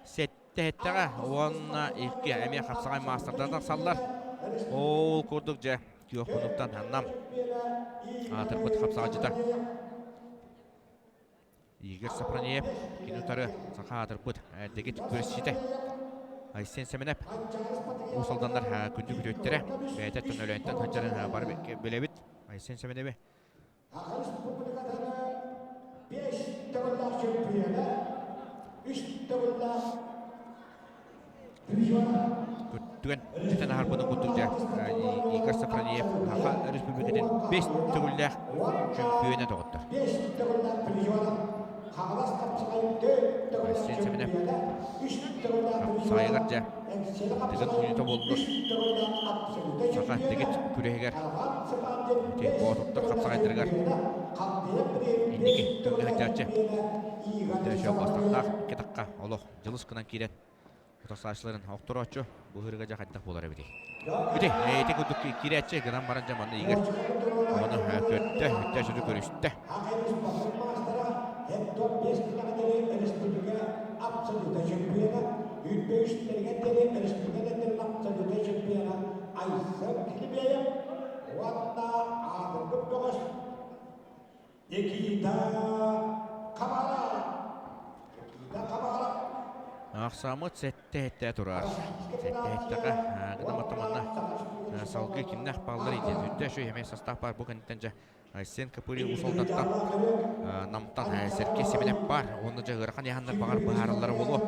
сэттэһэттэҕэ уонна икки эмиэ хапсаҕай маастардар тахсаллар. Ол курдук дьэ күөх муннуктан Нам аатырбыт хапсаҕайдьыта Игорь Сапранеев кини утары саха аатырбыт дэгит күрэсчитэ Айсен Сэмэнэп Уус Алданнар күндү күтүөттэрэ бэйэтэ Төнөлөөнтөн сылдьарын бары билэбит Айсен Сэмэнэби Саха Республикатыны 5 төгүллээх чөмпүйүөнэ, 3 төгүллээх Түгэн этэн аһарбытын курдук дьэ Игорь Сафронеев Саха Республикатын 5 төгүллээх чөмпүйүөнэ доҕоттор. Айсен Семенов хапсаҕайыгар дьэ тыгын уйута буоллун саха дэгит күрэһигэр ити боотурдар хапсаҕайдарыгар инники күҥҥэ сылдьааччы Өтөөшө бастактаах икки тахха олох дьылыс гынан киирэн утарсааччыларын охторооччу бу ыһырыга дьэ хайдах буолар эбитий? Ити ити курдук киирээччи гынан баран дьэ манна Игорь ону көрдө, үттэ сүрү көрүстэ. Никита Хабаров! Никита Хабаров! Ахсаамыт сэттэ-сэттэ турар. Сэттэ-сэттэҕэ гынан манна салгыы кимнээх бааллар диэн үрдэ үчүгэй эмиэ састаап баар бу кэнниттэн дьэ Айсен Копырин Уус Алдантан Намтан Сергей Семенов баар. Уонна дьэ ыарахан яһаннар баҕар быһаараллара буолуо.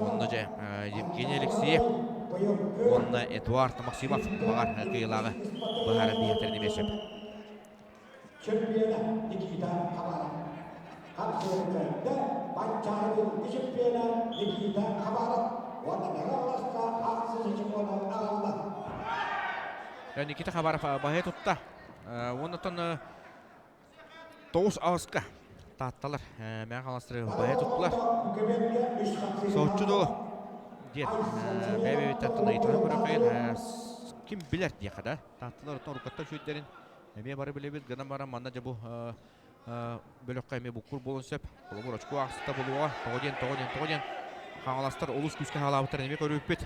Онно дьэ Евгений Алексеев уонна Эдуард Максимов баҕар кыайыылааҕы быһааран биһиэхтэрин эмиэ сөп. Чөмпүйүөнэ Никита Хабаров. Хапсыһыктарга Манчаары быйылгы чөмпүйүөнэ Никита Хабаров уонна Мэҥэ Хаҥаласка ахсыс чемпиону аҕалла. Никита Хабаров баһы тутта. Уоннаттан тоҕус аҕыска таатталар Мэҥэ Хаҥаластары баһы туттулар. Соһуччу дуо диэн бэйэ-бэйэбиттэн ыйытыһан көрөххөйүн ким билэр диэхэ да. Таатталар оттон уруккаттан үчүгэйдэрин Эмиэ бары билэбит гынан баран манна дьэ бу бөлөххө эмиэ буккур буолуон сөп. Холобур очко аахсыта булуоҕа. Тоҕо диэн, тоҕо диэн, тоҕо диэн Хаҥаластар олус күүскэ хаалаабыттарын эмиэ көрүппүт.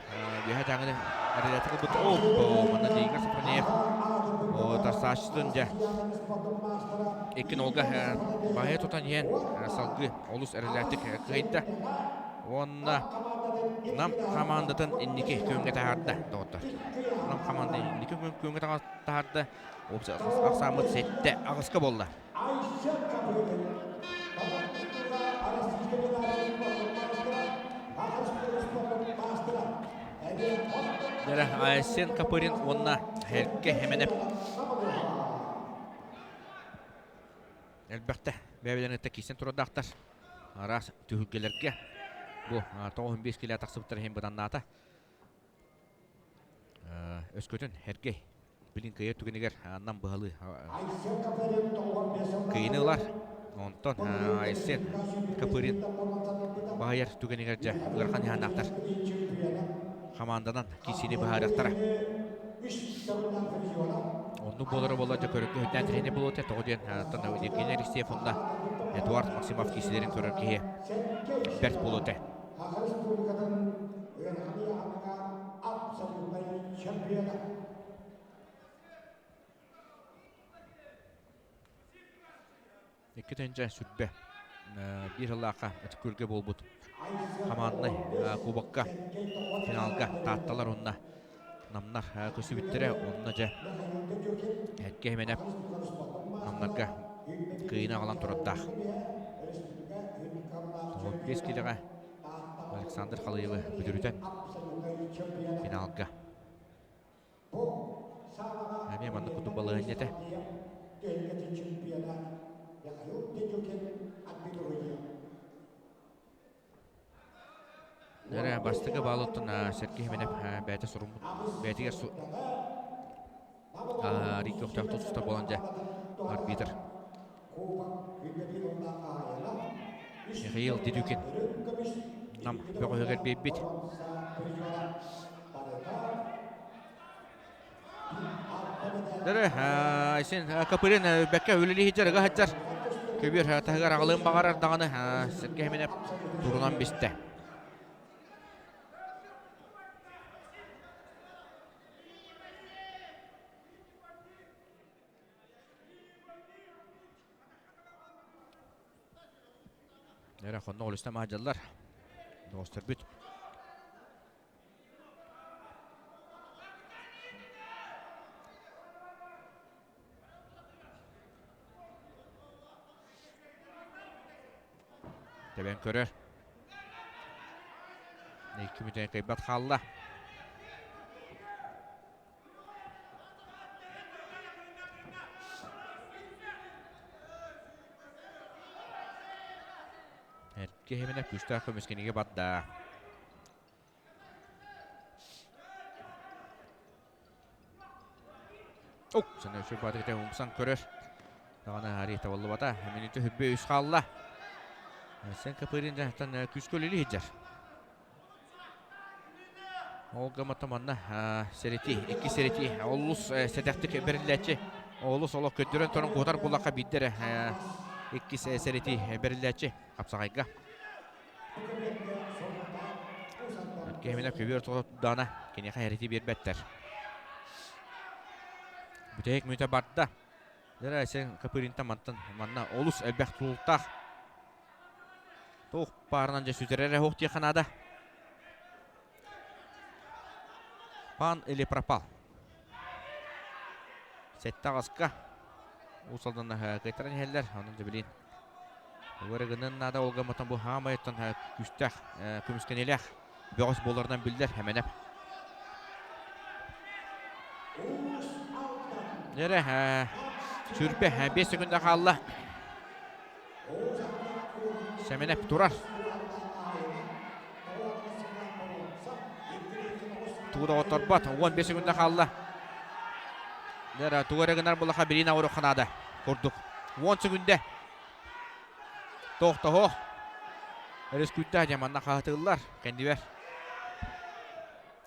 Үөһэ дьааҥыны эрэлээтик ылбыт. Оппо, манна Игорь Сафронеев. Тарсааччытын дьэ икки нолга баһыйа тутан иһэн салгыы олус эрэллээхтик кыайда. Уонна Нам хамаандатын инники күөҥҥэ таһаарда доҕоттор. Нам хамаандатын инники күөҥҥэ таһаарда. Ахсааммыт сэттэ аҕыска буолла. Дьэрэ Айсен Копырин уонна Эрке Хеменеп элбэхтэ бэйэлэрин кытта киирсэн турардаахтар. Араас түһүлгэлэргэ бу 95 килэ тахсыбыттар иһин быданнаата. Өскөтүн Эргэй билин кыайар түгэнигэр Нам быһалыы кыйыны ылар. Онтон Айсен Копырин баһыйар түгэнигэр дьэ ыарахан иһааннаахтар хамаанданан киирсиини быһаарыахтара. Оннук буолара буолла дьэ көрөргө үрдээн тренер буолуо этэ. Тоҕо диэн Евгений Алексеев уонна Эдуард Максимов киирсиилэрин көрөр киһи бэрт буолуо этэ. Саха Республикатын ыарахан ыйааһыҥҥа абсолютнай чемпиона. Икки тыһыынча сүрбэ биир сыллаахха Ытык Күөлгэ буолбут хамаандынай кубокка финалга Таатталар уонна Намнар көрсүбүттэрэ. Онно дьэ Эргэ Хименеп Намнарга кыайыыны аҕалан турардаах. 15 киилэҕэ Александр Халыевы бүдүрүтэн финалга Эмиэ маннык курдук балаһыанньа этэ. Эрэ бастакы баалыттан Сергей Хименев бэйэтэ суруммут бэйэтигэр Рик көхтөөхтүк тустар буолан дьэ арбитр Михаил Дедюкин Нам бөҕөһүгэр биэрбит. Дөрө, Айсен Копырин бэккэ үлэлии сылдьар, ыга сылдьар. Көбүөр таһыгар аҕалыан баҕарар даҕаны Сергей Хименев турунан бистэ. Эрэ хонно олуста маадьаллар. Доҕостор бүт. Тэбэн көрөр. Икки мүтэн кыйбат хаалла. Эргэ хэминэ күүстээх көмүскэнигэ барда. Ок, сана үчүгэй баатыгыта умсан көрөр. Даҕаны Харри табыллыбата. Минуту хүрбэ үс хаалла. Сен Капырин дьаһтан күүскэ үлэлии сылдьар. Ол гыммата манна сэрэти, икки сэрэти олус сэдэхтик бэриллээччи. Олус олох көрдөрөн туран куотар буллахха биирдэ эрэ икки сэрэти бэриллээччи хапсаҕайга. Кэминэ көбүөр даана киниэхэ эрэти биэрбэттэр. Бүтэһик мүнүүтэ барда. Дьэ сен Копыринтан мантан манна олус элбэх тутулуктаах. Туох баарынан дьэ сүтэрэр эрэ суох диэххэ наада. Пан или пропал. Сэттэ аҕыска Уус Алданна кыайтаран иһэллэр. Онон дьэ билин Тугу гынан наада ол гыммытын бу хаамайыттан күүстээх көмүскэниилээх бөҕөс буоларынан биллэр Хэмэнэп. Эрэ сүрбэ 5 секунда хаалла. Сэмэнэп турар. Тугу да оҕотторбот. 15 секунда хаалла. Дера тугу эрэ гынар булаха билин ауруха наада курдук. 10 секунда. Тохтоһо. Өрөскүүттээх дьэ манна хаһытыллар. Кэннибэр.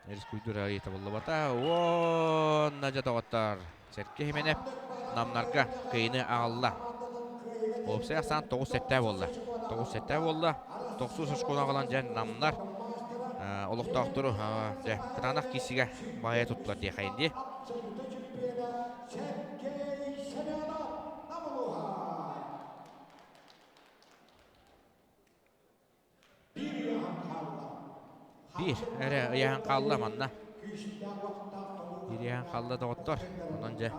Өрөскүүтүр арыйыта буллубата. Уонна дьэ доҕоттор. Сэргэ Хименеп намнарга кыйыны аҕалла. Уопсай ахсаан 9-7 буолла. 9-7 буолла. Тохсус оскуола аҕалан дьэ намнар олохтоохтору дьэ кытаанах киисигэ баайа туттулар диэхэйин дии. Биир эрэ ыйаһын хаалла манна. Биир ыйаһын хаалла доҕоттор. Онон дьэ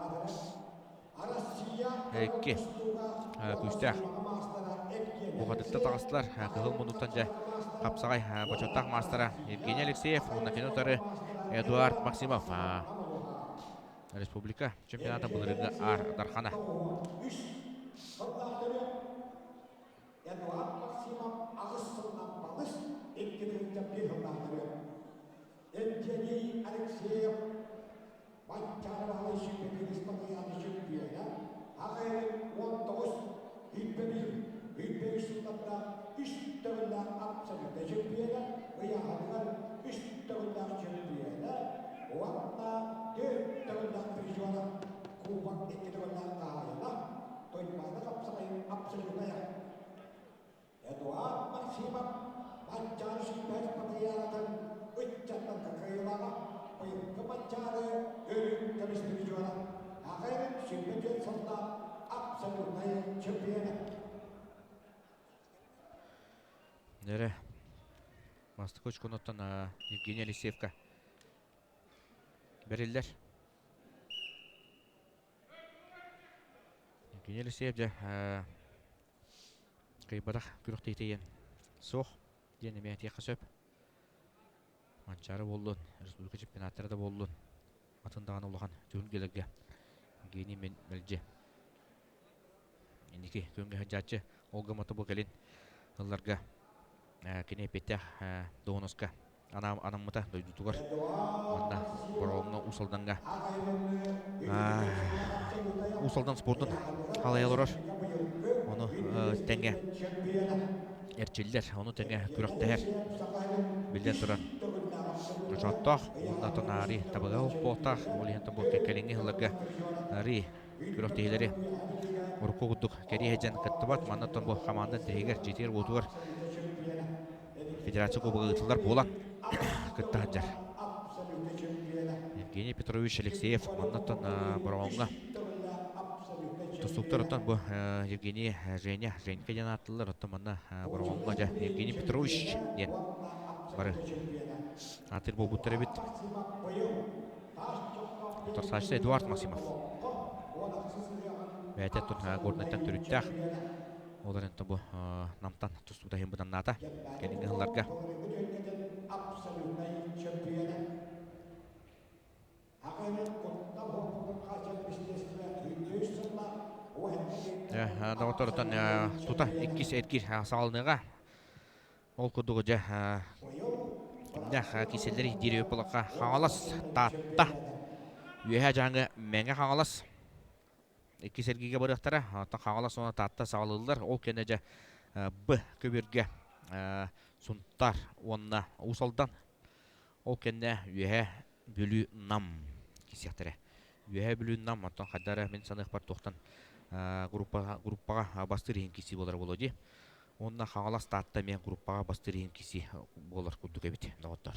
икки күүстээх бухатытта таҕыстылар. Кыһыл муннуктан дьэ хапсаҕай бочуоттаах маастара Евгений Алексеев уонна кини утары Эдуард Максимов республика чемпионата былырыыҥҥы Аар Дархана. Эдуард Максимов аҕыс сылынан балыс, 2 тыһыынча сыллаах төрүөт. Евгений Алексеев Манчаары Баһылай сүүрбэ Спартакиада чөмпүйүөнэ, аҕайын 19, 21, 23 сыллардаах үс төгүллээх абсолютнай чөмпүйүөнэ, ыйааһыныгар үс төгүллээх чөмпүйүөнэ уонна түөрт төгүллээх призера, кубок икки төгүллээх хаһаайына, Туймаада хапсаҕайын абсолютнайа. Эдуард Максимов Манчаары сүүрбэһис патриаратын ыччаттарга кыайыылааҕа, быйылгы Манчаары өрүү көмүс призера, аҕайын 24 сыллаах абсолютнай чемпиона. Нөрө бастакы очконуттан Евгений Алексеевка бэриллэр. Евгений Алексеев дьэ кыайбатах күрэхтэһиитэ суох диэн эмиэ этиэххэ сөп. Манчаары буоллун, республика чемпионаттара да буоллун, атын даҕаны улахан түһүлгэлэргэ Евгений мен мэлдьи инники күҥҥэ сылдьааччы ол гыммата бу кэлин ылларга кини эппиэттээх дуоһунаска анаммыта дойдутугар уонна Бороҕоҥҥо Уус Алдаҥҥа Уус Алдан спордун халайа олорор. Ону тэҥэ эрчиллэр, ону тэҥэ күрэхтэһэр. Биллэн туран, ночооттоох уонна тонаарыы табыгаһы буолтаах. Ол иһин бу кэлиҥҥи сылларга арыы күрэхтэһиилэри урукку курдук кэриэһэ дьэн кыттыбат. Манна бу хамаанда тэһигэр, дьиэтигэр-уотугар Федерация Кубога ыытыллар буолан кытта сылдьар. Евгений Петрович Алексеев маннаттан Бороҕоҥҥо тустууктар оттон бу Евгений Женя Женька диэн ааттылар оттон манна Бороҕоҥҥо дьэ Евгений Петрович диэн бары аатыр буолбуттар эбит. Утарсааччы Эдуард Максимов. Бэйэтэ Горнайтан төрүттээх. Ол эрэн бу Намтан тустуута иһин быданнаата. Кэлиҥҥи сылларга. Доҕотторуттан тута иккис эргиир саҕаланыаҕа. Ол курдук дьэ кимнээх киселлэри диир буоллахха Хаҥалас Таатта Үөһээ Дьааҥы Мэҥэ Хаҥалас Иккис эргиигэ барыахтара. Оттон Хаҥалас уонна Таатта саҕалыыллар. Ол кэннэ дьэ Б көбүөргэ Сунтаар уонна Уус Алдан. Ол кэннэ Үөһээ Бүлүү Нам киирсиэхтэрэ. Үөһээ Бүлүү Нам, оттон хайда эрэ мин саныахпар туохтан группа, группаҕа бастыыр иһин киирсии буолара буолуо дии. Уонна Хаҥалас Таатта эмиэ группаҕа бастыыр иһин киирсии буолар курдук эбит, доҕоттор.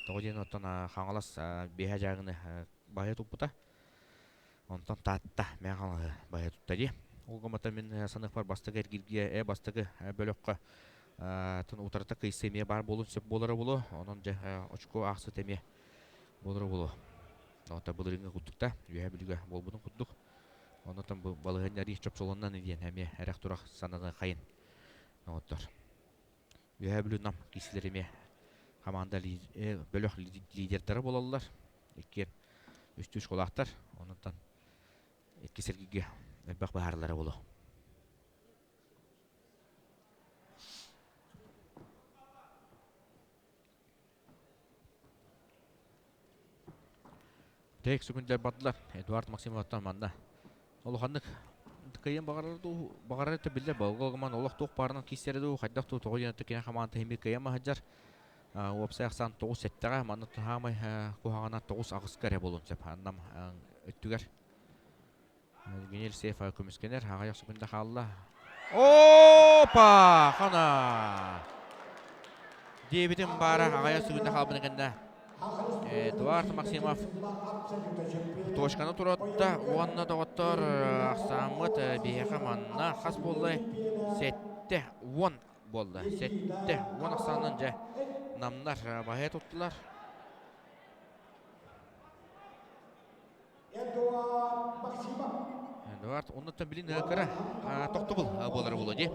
Тоҕо диэн оттон Хаҥалас Биэһээ Дьааҥыны баһыйа туппута. Онтон Таатта Мэҥэ Хаҥалаһы баһыйа тутта дии. Ол гыммата мин саныахпар бастакы эргииргэ бастакы бөлөххө тын утарыта кыйса эмиэ баар буолуон сөп буолара буолуо. Онон дьэ очко аахсыт эмиэ буолара буолуо. Ота былырыыҥҥы курдук да, Үөһээ Бүлүүгэ буолбутун курдук. Онон бу балаһыанньа арыый чопчуланна диэн эмиэ эрэх-турах сананы хайын оҥоттор. Үөһээ Бүлүү Нам киисилэр эмиэ хамаанда бөлөх лидердара буолаллар. Иккиэн үстүү школаахтар. Онон иккис эргииргэ элбэх быһаарылара буолуо. Тек сүгүндэр бардылар. Эдуард Максимовтан манна улаханнык кыайан баҕарар дуу, баҕарар это биллэр болго олох туох баарынан киирсэрэ дуу, хайдах дуу тоҕо диэн кини хамаанда иһин кыайан маһыдьар. Уопсай ахсаан 9-7-ҕэ, манна хаамай куһаҕана 9-8-ка эрэ буолуон сөп. Аннам өттүгэр Евгений Елисеев көмүскэнэр, аҕыйах секунда хаалла. Опа! Хана! Диэбитим баара аҕыйах секунда хаалбыта кэннэ Эдуард Максимов точканы туруотта уонна доҕоттор ахсааммыт биһиэхэ манна хас буоллай 70. буолла. 7-10 ахсаанынан дьэ намнар баһыйа туттулар. Эдуард оннуттан билин кыра тохтобул буолара буолуо дии.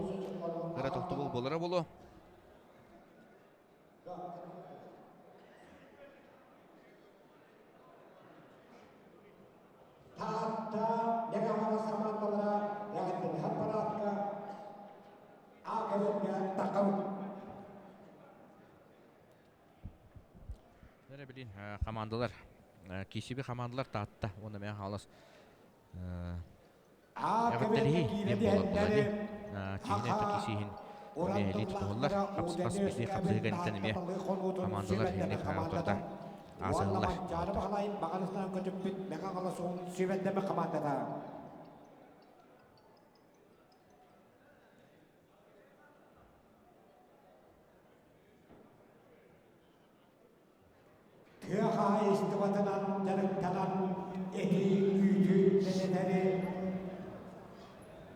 Кыра тохтобул буолара буолуо. Таатта Мэҥэ-Хаҥалас хамаандалара эҕэрдэлэһэр параадка А көбүөргэ таххабыт. Эрэ билин хамаандалар киисиби хамаандалар Таатта уонна Мэҥэ-Хаҥалас А эҕэрдэлэһии көбүөргэ диэн киирэн буолар буолла иһэллэри дии. Чиһинэ Аха кисииһин уран эмиэ элит тутуһуллар. тыллаахтара Хапс хас Уудэни биирдии үөскээбит хапсыһыыга инниттэн Таатта эмиэ талыы хонуутун хамаандалар сүүмэрдэммит инник хамаандата утарыта уонна аасыһаллар. Манчаары Баһылайын баҕарысынан көтүппүт Мэҥэ-Хаҥалас уһун сүүмэрдэммит хамаандата. Тыа хаһаайыстыбатынан дьарыктанан эти, үүтү дэлэтэри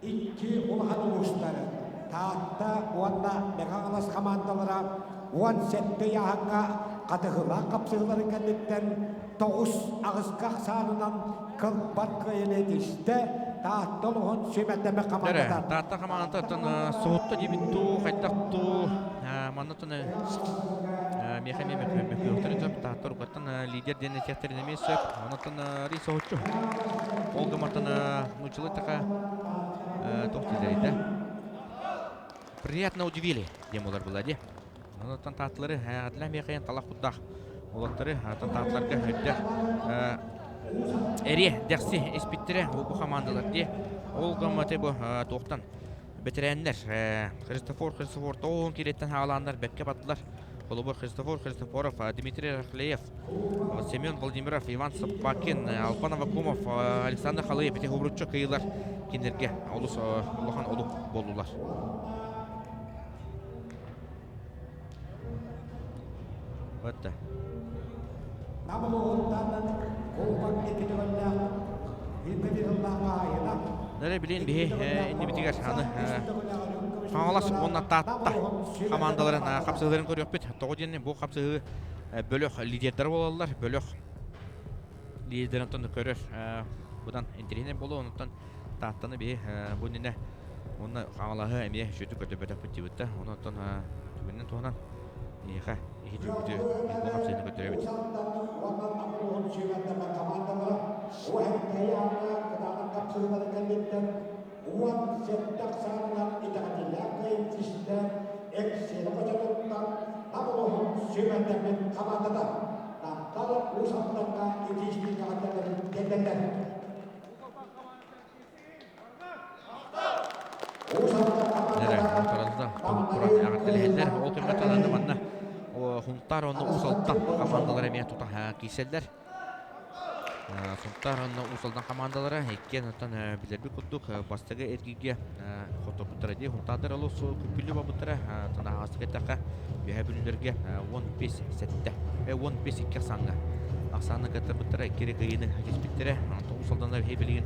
икки улахан улуустары Таатта уонна Мэҥэ-Хаҥалас хамаандалара 17 ыйааһыҥҥа хатыһыылаах хапсыһыыларын кэнниттэн 9-8 ахсаанынан кылбар кыайыыны этистэ Таатта олоһун сүүмэрдэммит Эрэ, хамаандата. Таатта хамаандата соһутта диэбит дуу, хайдах дуу, манна миэхэ эмиэ мөкүөхтэрин сөп, Таатта уруккаттан лидер диэн этиэхтэрин эмиэ сөп. Онон ри соһуччу. Ол гымартан нууччалыы така туох дииллэрий да приятно удивили диэн буолар буолла дии. Онон таатталары атлаа миэхэ талах курдаах уолаттары таатталарга өйдөөх эриэ дэхси испиттэрэ бу хамаандалар дии. Ол гымматы бу туохтан бэтэрээннэр Христофор Христофор тоҕуһун кириэттэн хаалааннар бэккэ бардылар. Холобур Христофор Христофоров, Дмитрий Рахлеев, Семен Владимиров, Иван Саппакин, Албан Авакумов, Александр Халыев ити хобуруччу кыйылар кинилэргэ олус улахан олук буоллулар. Бытта. Нэрэ билин биһи иннибитигэр аны Хаҥалас уонна Таатта хамаандаларын хапсыһыыларын көрүөхпүт. Тоҕо диэн бу хапсыһыы бөлөх лидердэр буолаллар. Бөлөх лидердэрин онтон көрөр быдан интэриэһинэй буолуо. Онтон Тааттаны биһи бу иннинэ уонна Хаҥалаһы эмиэ сүтүк көрдөрбөтөхпүт диэбит да. Онон түгэнинэн туһанан эһиэхэ иһи түмүтү бу хапсыһыыны көрдөрөбүт. 17 ахсаанынан итэҕэтиилээх кыайын Эксиэли хочотуттан Нам улууһун сүүмэрдэммит хамаандата Намтал Уус Алдаҥҥа итиистик эҕэрдэлэрин тиэрдэллэр. Эрэ, утарылда туран эҕэрдэлэһэллэр. Ол кэмҥэ талааны манна Хунтаар уонна Уус Алдан хамаандалара эмиэ тута киирсэллэр. Сунтаар уонна Уус Алдан хамаандалара иккиэн оттон билэрбит курдук бастакы эргииргэ хотторбуттара дии. Хунтаардар олус күппүллүү барбыттара. Оттон аһаҕастык эттэххэ, Үөһээ Бүлүүлэргэ 15-7, 15-2 ахсааҥҥа ахсааны кыттарбыттара, икки эрэ кыайыыны ситиспиттэрэ. Онтон Уус Алданнар биһиги билигин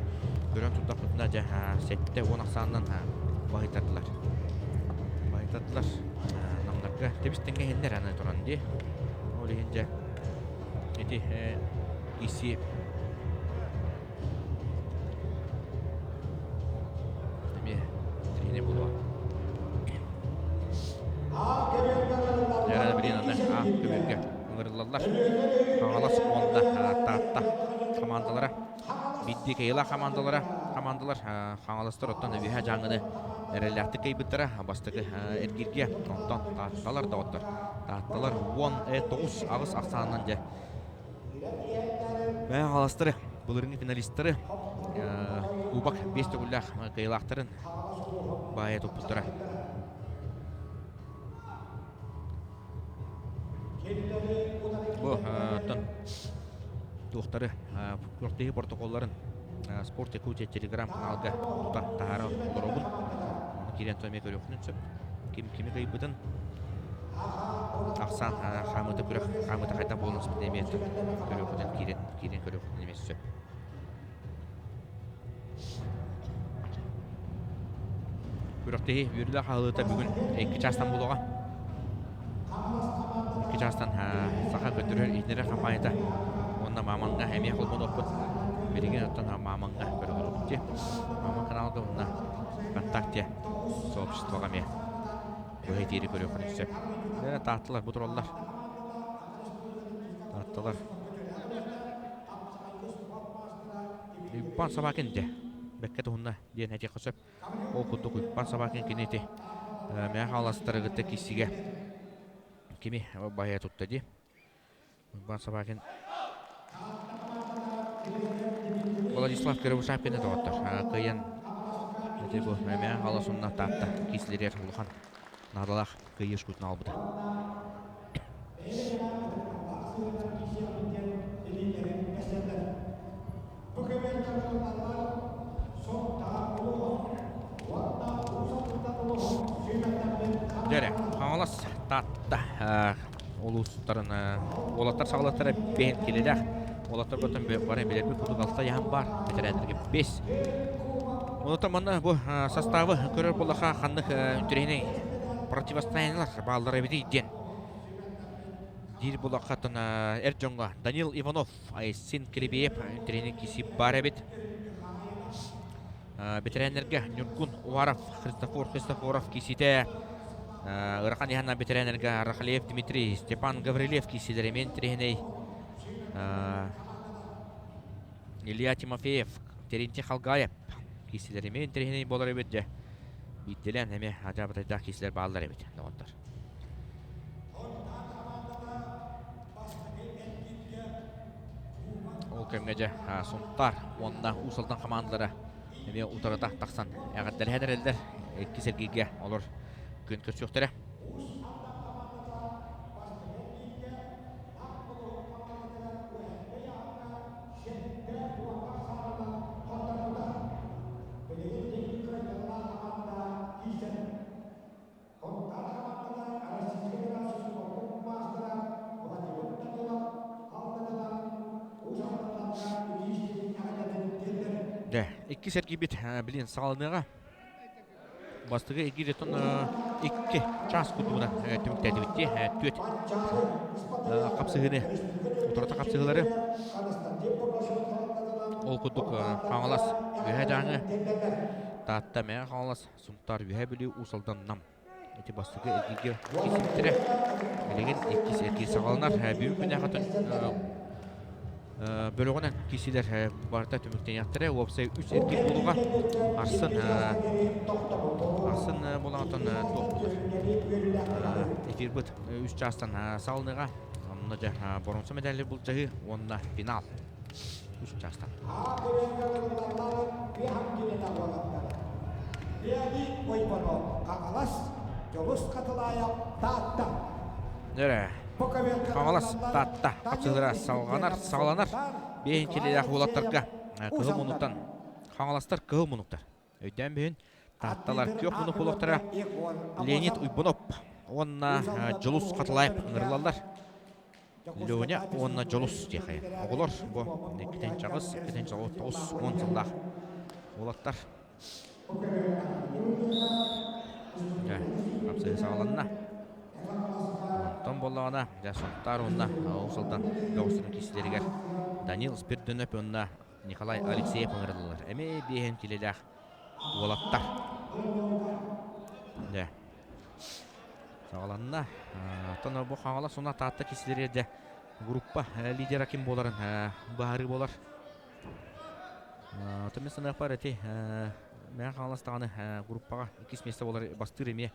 көрөн турдахпытына дьэ 7-10 ахсаанынан баһыйтардылар. Баһыйтардылар. Намнарга тэбис-тэҥҥэ иһиннэр аны туран дии. Ол иһин дьэ ити ИСИ эмиэ тренер буолуо. Дьэ, билин аны А көбүөргэ ыҥырыллаллар. Хаҥалас уонна Таатта хамаандалара биирдии кыайыылаах хамаандалара хамаандалар Хаҥаластар оттон Үөһээ Дьааҥыны эрэллээхтик кыайбыттара бастакы эргииргэ онтон Таатталар доҕоттор Таатталар 19 ахсаанынан дьэ Мэҥэ Хаҥаластары былырыыҥҥы финалистары кубок биэс төгүллээх кыайыылаахтарын баайа туппуттара. Бу оттон туохтары күрэхтэһии протоколларын Спорт Якутия телеграм-каналга тута таһаара олоробун. Ону киирэн эмиэ көрүөххүнүн сөп. Ким кими кыайбытын ахсаан хаамыыта күрэх хаамыыта хайдах буолан испитин эмиэ көрүөххүтүн киирэн киирэн көрүөххүтүн эмиэ сөп. Күрэхтэһии үөрүүлээх аһылыыта бүгүн 2 чаастан буолуоҕа. 2 чаастан саха көрдөрөр иһитиннэрэр хампаанньата уонна Маамаҥҥа эмиэ холбонуохпут. Билигин оттон Маамаҥҥа көрө дии. Мааман каналга уонна ВКонтакте сообществоҕа эмиэ быһа этиири көрүөххүтүн сөп. Таатталар бу тураллар. Таатталар. Уйбаан Собакин дьэ бэккэ туһунна диэн этиэххэ сөп. Ол курдук Уйбаан Собакин кини ити Мэҥэ Хаҥаластары кытта киирсиигэ кими баһыйа тутта дии. Уйбаан Собакин Владислав Кривошапкины доҕоттор кыайан ити бу Мэҥэ Хаҥалас уонна Таатта киирсилэригэр улахан наадалаах кыайыы ускутун аҕалбыта. Дьэрэ, Хаҥалас, Таатта улуустарын уолаттар саҕалаттара бэһин килэлээх. Уолаттар бөтөн бары билэрбит курдук алта яһан баар, бэтэрээннэргэ бес. Онон манна бу составы көрөр буоллаха ханнык интэриэһинэй противостояниелар бааллар эбитий диэн диир буоллаххаттан эр дьоҥҥо Данил Иванов, Айсин Кирибиев интэриэһинэй киси баар эбит. Бэтэрээннэргэ Ньургун Уваров, Христофор Христофоров киситэ ыарахан иһанна бэтэрээннэргэ Рахалеев Дмитрий, Степан Гаврильев кисилэр эмиэ интэриэһинэй. Илья Тимофеев, Терентий Халгаев киирсилэр эмиэ интэриэһинэй буолар эбит дьэ. Биирдэлээн эмиэ адьаабатайдаах киирсилэр бааллар эбит доҕоттор. Ол кэмҥэ дьэ Сунтаар уонна Уус Алдан хамаандалара эмиэ утарыта тахсан эҕэрдэлэһэн эрэллэр. Иккис эргииргэ олор күөн көрсүөхтэрэ. Дьэ, иккис эргийбит билин саҕаланыаҕа. Бастакы эргииртэн 2 чаас курдугунан түмүктээтибит дии. Түөрт хапсыһыыны, утарыта хапсыһыылары. Ол курдук Хаҥалас Үөһээ Дьааҥы, Таатта Мэҥэ Хаҥалас, Сунтаар Үөһээ Бүлүү, Уус Алдан Нам. Ити бастакы эргииргэ киирсибиттэрэ. Билигин иккис эргиир саҕаланар. Бүгүн күннээхэтин бөлөҕүнэн киирсиилэр барыта түмүктэниэхтэрэ. Уопсай үс эргиир буолуоҕа. Арсын Арсын буолаҕыттан туох буолар? Эфирбыт үс чаастан саҕаланыаҕа. Онно дьэ боруонса мэдээлли былдьаһыы уонна финал үс чаастан. Дөрө. Хаҥалас Таатта хапсыһыра салҕанар, саҕаланар. Биэһин килэлээх уолаттарга кыһыл муннуктан Хаҥаластар кыһыл муннуктар. Өйдөөн бүһүн Таатталар күөх муннук буолуохтара Леонид Уйбунов уонна Дьулус Хатылаев ыҥырылаллар. Леня уонна Дьулус диэхэ. Оҕолор бу иккитэн чаҕыс, иккитэн тоҕус уон сыллаах уолаттар. Дьэ, хапсыһыы саҕаланна. Онтон буоллаҕына, дьэ, Сунтаар уонна Уус Алдан бөҕөстөрүн киирсиилэригэр Данил Спирдонов уонна Николай Алексеев ыҥырыллар. Эмиэ биэһин килэлээх уолаттар. Дьэ, саҕаланна. Оттон бу Хаҥалас уонна Таатта киирсиилэригэр дьэ группа лидера ким буоларын быһаарыы буолар. Оттон мин саныахпар ити Мэҥэ Хаҥалас даҕаны группаҕа иккис миэстэ буолар бастыыр эмиэ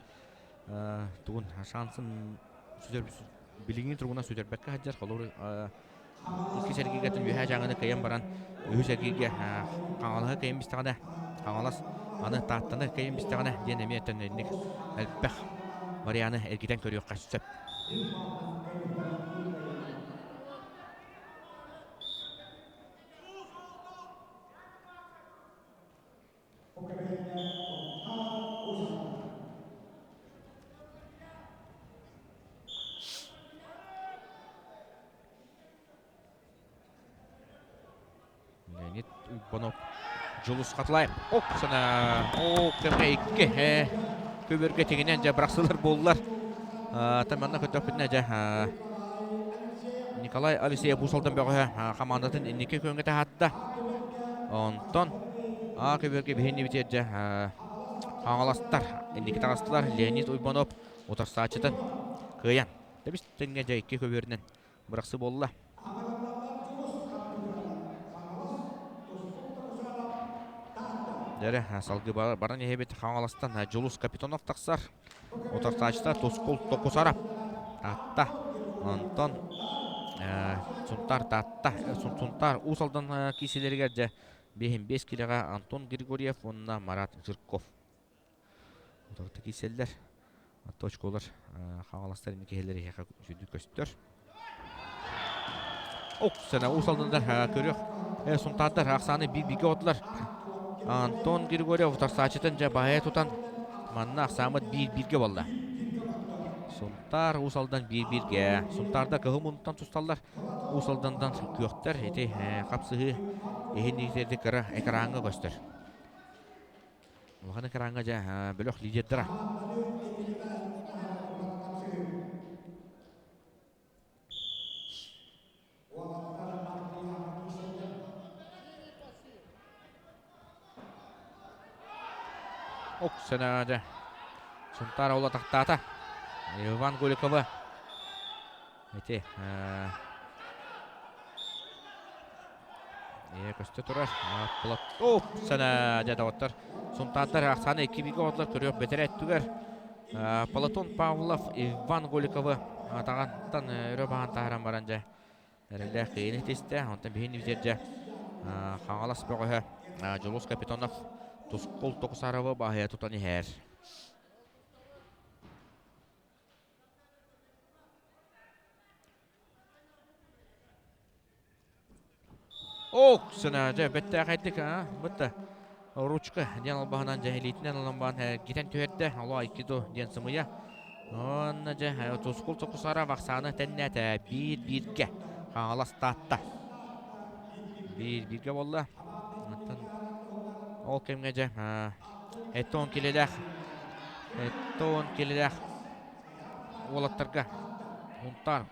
тугун шансын сүтэр билиҥҥи туругунан сүтэрбэккэ сылдьар. Холобур иккис эргииргэ үөһээ Дьааҥыны кыайан баран үһүс эргииргэ Хаҥалаһы кыайан бистэҕинэ Хаҥалас аны Тааттаны кыайан бистэҕинэ диэн эмиэ төннөннүк элбэх варианы эргитэн көрүөххэ сөп. Леонид Уйбанов Дьулус Хатылаев. Оп, сана. Оп, кэмҥэ икки. көбүөргэ тигинэн дьэ бырахсылар буоллар. Та манна көтөхпүтүнэ дьэ Николай Алексеев Уус-Алдан бөҕөһө хамаандатын инники күөҥҥэ таһаарда. Онтон А көбүөргэ биһиннибитигэр дьэ Хаҥаластар инники таҕыстылар. Леонид Уйбанов утарсааччытын кыайан тэбис тэҥҥэ дьэ икки көбүөрүнэн бырахсы буолла. Дьэрэ, салгыы баран иһэбит Хаҥаластан Дьулус Капитонов тахсар. Утарсааччыта Тускул Токусарап. Таатта. Онтон Сунтаар Таатта. Сунтаар Уус Алдан киисэлэригэр дьэ биэһин биэс килэҕэ Антон Григорьев уонна Марат Жирков. Утарыта киирсэллэр. Точкалар Хаҥаластар инники иһэллэр эһиэхэ сүдү көстөр. Оксана Уус Алдандар көрүөх Сунтаардар ахсааны биир-бииргэ отулар. Антон Григорьев утарсааччытын дьэ баһайа тутан манна ахсааммыт биир-бииргэ буолла. Сунтаар Уус Алдан биир-бииргэ. Сунтаардар кыһыл муннуктан тусталлар. Уус Алдантан күөхтэр ити хапсыһыы иһин иитэрди кыра экраҥҥа көстөр. Улахан экраҥҥа дьэ бөлөх лидердара. Оксана дьэ Сунтаар уола тахтаата. Иван Голикова ити көстө турар. Оксана дьэ доҕоттор Сунтаардар ахсааны икки бииргэ оҕотулар көрүөх бэтэрээ өттүгэр Платон Павлов Иван Голиковы атаҕаттан өрө баһан таһааран баран дьэ эрэллээх кыайыыны ситистэ. Онтон биһиги бүтэр дьэ Хаҥалас бөҕөһө Дьулус Капитонов Тускул Токусаровы баһыйа тутан иһэр. Ок, сына дьэ бэттээхэйдик а бытта ручка диэн албаһынан дьэ илиитинэн ылан баан гитэн түһэрдэ олоо айкидо диэн сымыйа уонна дьэ тускул токусара вахсааны тэннээтэ биир бииргэ хаҥалас таатта биир бииргэ буолла оттон ол кэмҥэ дьэ эттон килэлээх эттон килэлээх уолаттарга Мунтаар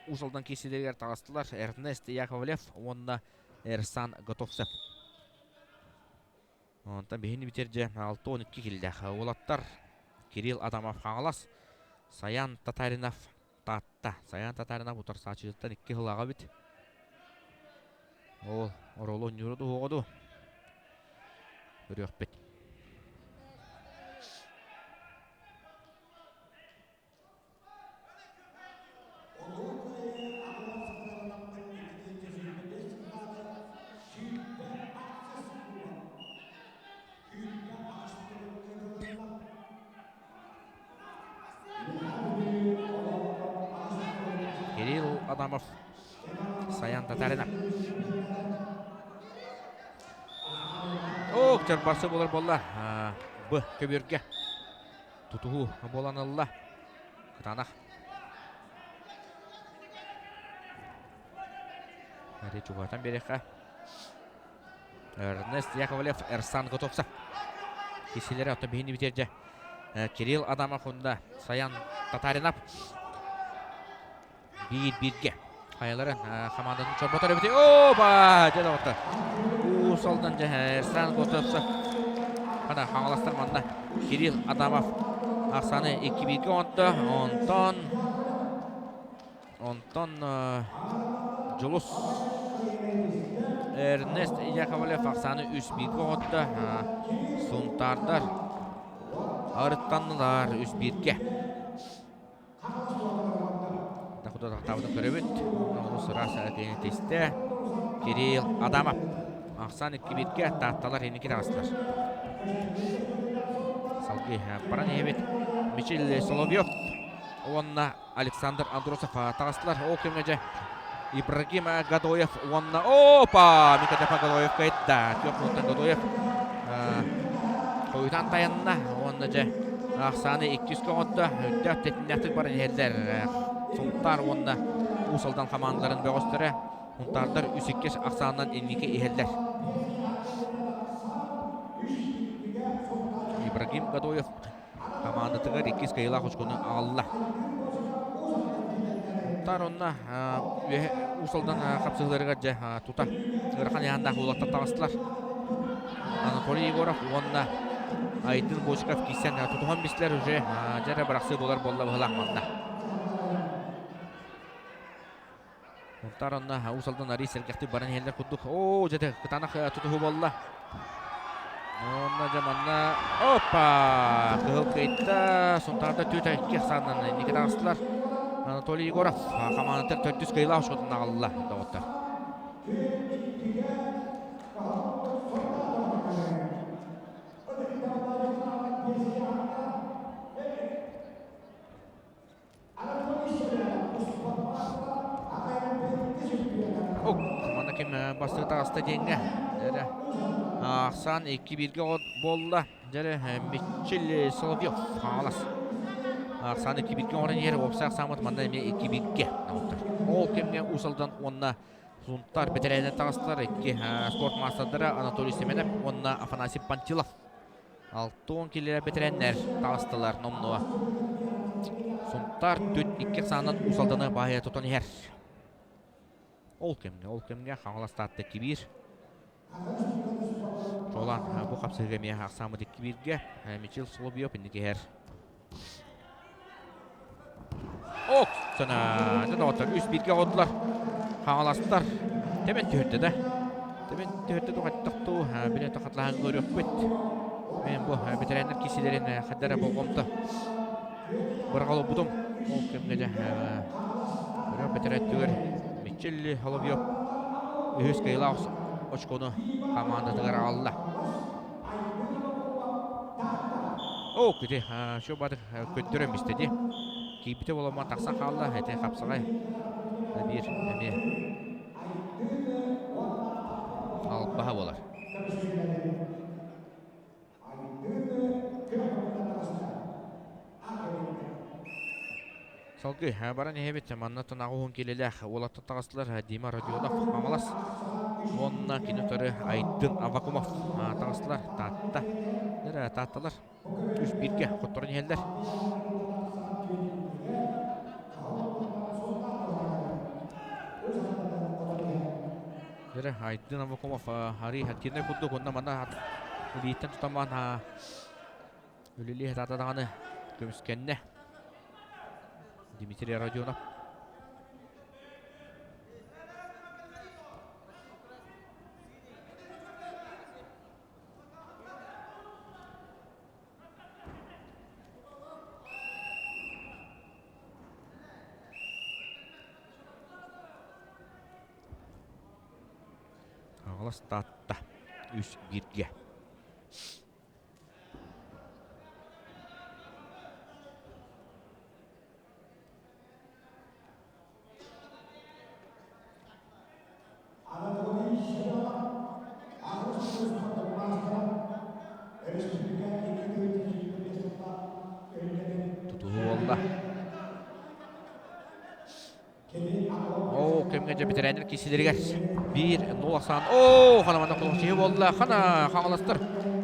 Уус Алдан киирсиилэригэр таҕыстылар Эрнест Яковлев уонна Эрсан Готовцев. Онтон биһини бүтэрдэ 6-12 киллээх уолаттар Кирилл Адамов Хаҥалас, Саян Татаринов Таатта. Саян Татаринов утарсааччытыттан икки сыл бит. Ол оролу онньууру дуһуоҕу ду. Көрүөхпүт. Кирилл Адамов, Саян Татаринов. Ох, чарбарсы болар болла. Б көбүөргэ. Тутуһуу буолан ылла. Кытаанах. Эри чугаһатан биэриэххэ. Эрнест Яковлев, Эрсан Готовцев. Кисилери оттон биһини бүтэрдэ. Кирилл Адамов онда Саян Татаринов. Биир бииргэ. Хайаларын хамаандатын чорботор эбити. Опа! Дьэ доҕоттор. Уус Алдан дьэ Эрсан Готовцев. Хана хаҥаластар манна Кирилл Адамов ахсааны икки бииргэ оҥордо. Онтон онтон Дьулус Эрнест Яковлев ахсааны үс бииргэ оҥордо. Сунтаардар арыттаннылар үс бииргэ. Тахуда тахтаабытын көрөбүт. Олус ыраас киһини тистэ. Кирилл Адамов. Ахсаан икки бииргэ таатталар инники таҕыстылар. Салгыы баран иһэбит. Мичил Соловьев уонна Александр Андросов таҕыстылар. Ол кэмҥэ дьэ Ибрагим Гадоев уонна опа! Микадепа Гадоев кыайда. Түөрт муннуттан Гадоев хойутаан тайанна уонна дьэ ахсааны иккис көҕөттө. Өйдөөх тэтимнээхтик баран иһэллэр. Сунтаар уонна Уус Алдан хамаандаларын бөҕөстөрө. Сунтаардар үс иккис ахсаанынан инники иһэллэр. Ибрагим Гадоев. Хамаандатыгар иккис кыайыылаах очкону аҕалла. Сунтаар онно Уус Алдан хапсыһыыларыгар дьэ тута ыарахан ыйааннаах уолаттар таҕыстылар. Анатолий Егоров уонна Айдын Бочков киирсэн тутуһан бистилэр уже дьэ эрэ бырахсыы буолар буолла быһылаах манна. Сунтаар онно Уус Алдан арый сэргэхтик баран иһэллэр курдук. Оо, дьэ кытаанах тутуһуу буолла. Онно дьэ манна опа! Кыһыл кыайда. Сунтаарда түөрт икки ахсаанынан инники таҕыстылар. Анатолий Егоров хамаандатын төрдүс кыайыылаах очкотун аҕалла доҕоттор. Манна ким бастыы таҕыста диэҥҥэ дьэрэ ахсаан 2-1-гэ буолла. Дьэрэ Мичил Соловьев хаалас. Ахсаан 2-1-гэ оҥорон иһэр уопсай ахсааммыт манна эмиэ 2-1-гэ оҥоттор. Ол кэмҥэ Уус Алдан уонна Сунтаар бэтэрээнэ таҕыстылар. Икки спорт маастардара Анатолий Семенов уонна Афанасий Пантилов. 60 килэ бэтэрээннэр таҕыстылар номнуо. Сунтаар түт икки ахсаанынан Уус Алданы баайа тутан иһэр. Ол кэмҥэ, ол кэмҥэ Хаҥалас Таатта кибиир. Чуолаан бу хапсыһыыга эмиэ ахсааммыт икки бииргэ Мичил Соловьев инники иһэр. Ок, сана, дьэ доҕоттор, үс бииргэ оҕотулар, хаҥаластар. Тэбэн түһэрдэ да. Тэбэн түһэрдэ тоҕоттохтуу, билэ тохатлаһан көрүөхпүт. Мен бу бэтэрээннэр киисилэрин хаддара болҕомто быраҕалбытым. Ол кэмҥэ дьэ көрөр бэтэрээттигэр Мичил Соловьев үһүс кыайыылаах очкону хамаандатыгар аҕалла. Оо, ити шо бары көттөрөн бистэ дии. Киирбитэ буоламман тахсан хаалла, ити хапсаҕай биир эмиэ албаһа буолар. Салгыы баран иһэбит. Манна танаҕы уһун киилэлээх уолаттар таҕыстылар Дима Родионов Хаҥалас уонна кини утары Айдын Аввакумов таҕыстылар Таатта. Таатталар үс бииргэ хотторон иһэллэр. Айдын Аввакумов арый хаттиинай курдук уонна манна илииттэн тутаман үлэлии сатаата даҕаны көмүскэннэ. Дмитрий Родионов. Аҕалас Таатта үс бииргэ. Тутуһуу буолла. Оо, кэмҥэ дьэ бэтэрээннэр киирсиилэригэр биир нол ахсаан. Оо, хана манна кулуһу буолла. Хана хаҥаластар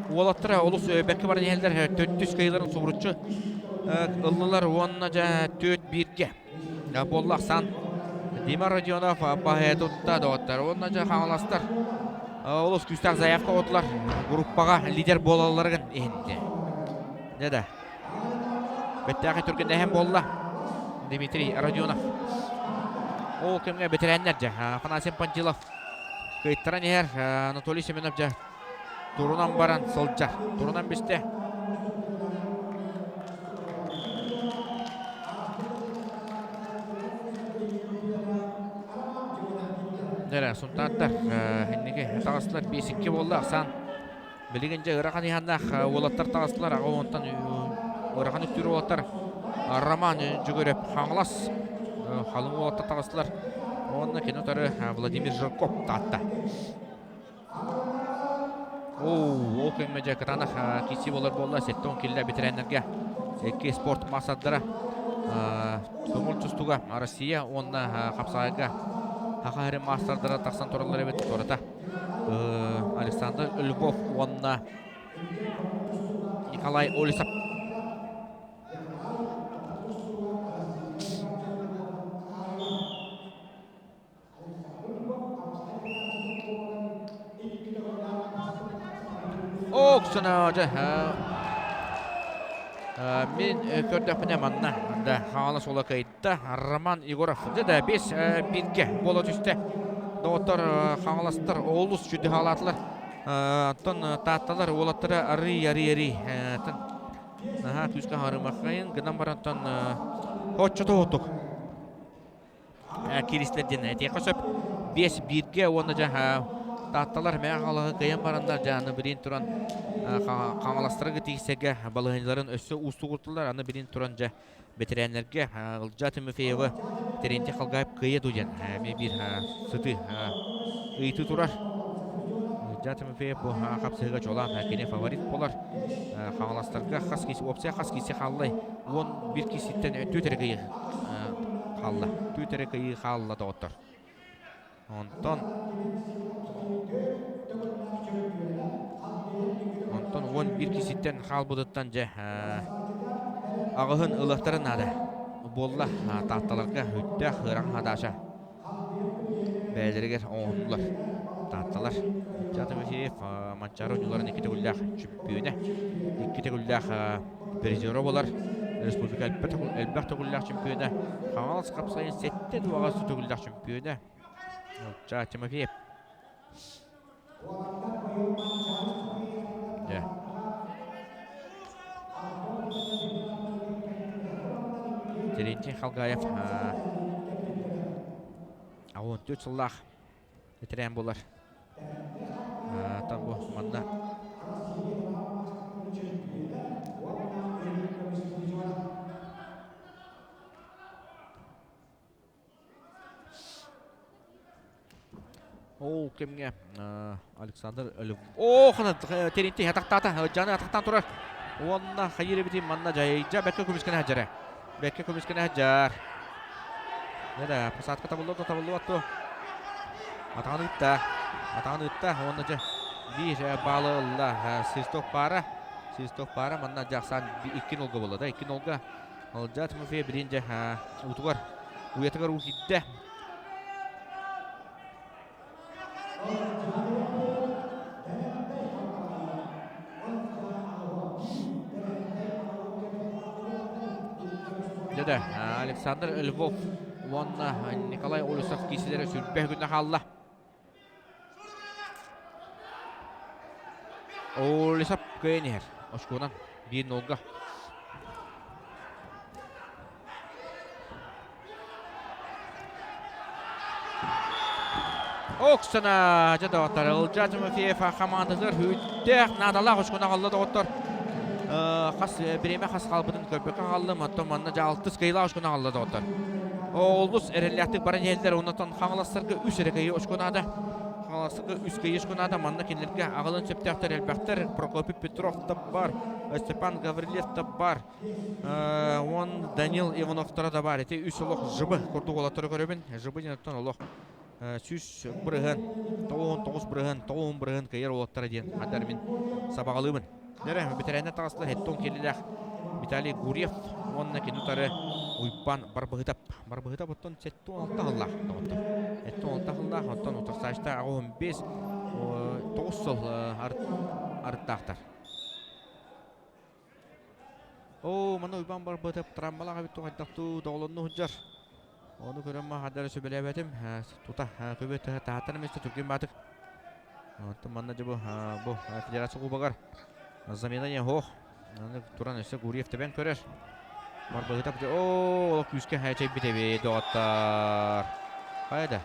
уолаттара олус бэркэ баран иһэллэр. Төрдүс кыайыыларын субуруччу ыллылар уонна дьэ түөрт бииргэ буолла ахсаан. Дима Родионов баһыйа тутта доҕоттор. Уонна дьэ хаҥаластар олус күүстээх заявка оҕотулар группаҕа лидер буолалларын иһинде. Дьэ да. Бэттээхэй түргэннэһэн буолла Дмитрий Родионов. Ол кэмҥэ бэтэрээннэр дьэ Афанасий Пантилов кыайтаран иһэр Анатолий Семенов дьэ турунан баран сылдьар. Турунан бистэ. Дьэ, Сунтааттар инники таҕыстылар 5-2 буолла. Ахсаан Билигин дьэ ыарахан иһаннаах уолаттар таҕыстылар. Аҕа уонтан ыарахан үктүүр уолаттар Роман Дьүгүрөп Хаҥалас халыҥ уолаттар таҕыстылар. Уонна кини утары Владимир Жирков таатта. Оо, ол кэмҥэ дьэ кытаанах киирсии буолар буолла. 70 киллэ бэтэрээннэргэ икки спорт маастардара көҥүл тустууга Россия уонна хапсаҕайга Саха сирин маастардара тахсан тураллар эбит туората. Александр Львов уонна Николай Олесов. Оттон дьэ мин көрдөхпүнэ манна да Хаҥалас уола кыайда. Роман Егоров дьэ да бес бииргэ буола түстэ. Доҕоттор Хаҥаластар олус сүдү хаалаатылар. Оттон Таатталар уолаттара арый арый арый наһаа күүскэ харымахайын гынан барантан оччотоотук кииристилэр диэн этиэххэ сөп. Биэс бииргэ уонна дьэ Таатталар мэҥэ хаҥалаһы кыайан бараннар дьэ аны билин туран Хаҥаластарга тиийсэргэ балаһыанньаларын өссө уустугуртулар. Аны билин туран дьэ бэтэрээннэргэ Ылдьаа Тимофеева Терентий Халгаев кыайа дуу диэн эмиэ биир сытыы ыйытыы турар. Ылдьаа Тимофеев бу хапсыһыыга чуолаан кини фаворит буолар. Хаҥаластарга хас киси уопсайа хас киси хааллай 11 киситтэн түөрт эрэ кыайыы хаалла. Түөрт эрэ кыайыы хаалла доҕоттор. Онтон Онтон 11 киситтэн хаалбытыттан дьэ аҕыһын ылыахтарын наада. Буолла Таатталарга үттээх ыарахан хадаача бэйэлэригэр оҥоһуннулар. Таатталар Илья Тимофеев Манчаары оонньууларын икки төгүллээх чөмпүйүөнэ, икки төгүллээх призера буолар. Республика элбэх төгүллээх чөмпүйүөнэ, Хаҥалас хапсайын сэттэ дуоҕа төгүллээх чөмпүйүөнэ Илья Тимофеев. Дьэ. Терентий Халгаев 14 сыллаах бэтэрээн буолар. Там бу манна Ол кэмҥэ Александр О, Терентий атахтаата, Жаны атахтаан турар. Уонна хайыр эбитин манна дьайыйдьа бэккэ көмүскэнэ сылдьар. Бэккэ көмүскэнэ сылдьар. Да, посадка табыллыа да табыллыбат дуо? Атаҕын ыытта. Атаҕын ыытта. Уонна дьэ биир баалы ылла. Свисток пара. Свисток пара. Манна дьахсан икки нолга буолла да. Икки нолга. Ылдьаа Тимофей билин дьэ уутугар уйатыгар уу киирдэ. Дьэ Александр Львов уонна Николай Олесов киисилэрэ сүрбэ күнэ хаалла. Олесов кыайан иһэр. Очконан 1-0-га. Оксана дьэ доҕоттор Ылдьаа Тимофеев хамаандатыгар үүттээх наадалаах очкону аҕалла доҕоттор. Хас бириэмэ хас хаалбытын көрбөккө хааллым, оттон манна дьэ алтыс кыайыылаах очкону аҕалла доҕоттор. Олус эрэллээхтик баран иһэллэр, оннотон Хаҥаластарга үс эрэ кыайыы очко наада. Хаҥаластарга үс кыайыы очко наада, манна кинилэргэ аҕалын сөптөөхтөр элбэхтэр. Прокопий Петров да бар, Степан Гаврильев да бар. Уон Данил Ивановтара да баар. Ити үс олох жыбы курдук уолаттары көрөбүн. Жыбы диэн оттон олох 100%, 99%, 90% кыайар уолаттара диэн хандар мин сабаҕалыыбын. Дэрэ, бэтэрээннэр таҕыстылар Хеттон кэллилээх Виталий Гурьев уонна кини утары Уйбан Барбыһытап. Барбыһытап оттон 76 сыллаах доҕоттор. 76 сыллаах, оттон утарсаачта 85 9 сыл арыттаахтар. Оо, манна Уйбаан барбытып, трамбалаах эбит туох доҕолонну сылдьар. Ону көрөн хаһан сөбүлээбэтим. Тута көбө таһаттан эмиэ түргэн баатык. Оттон манна дьэ бу бу федерация кубогар замена не хоох. Аны туран өссө Гурьев тэбэн көрөр. Барбыһытап дьэ оо, олох күүскэ хачайбит эбит доҕоттор. Хайда.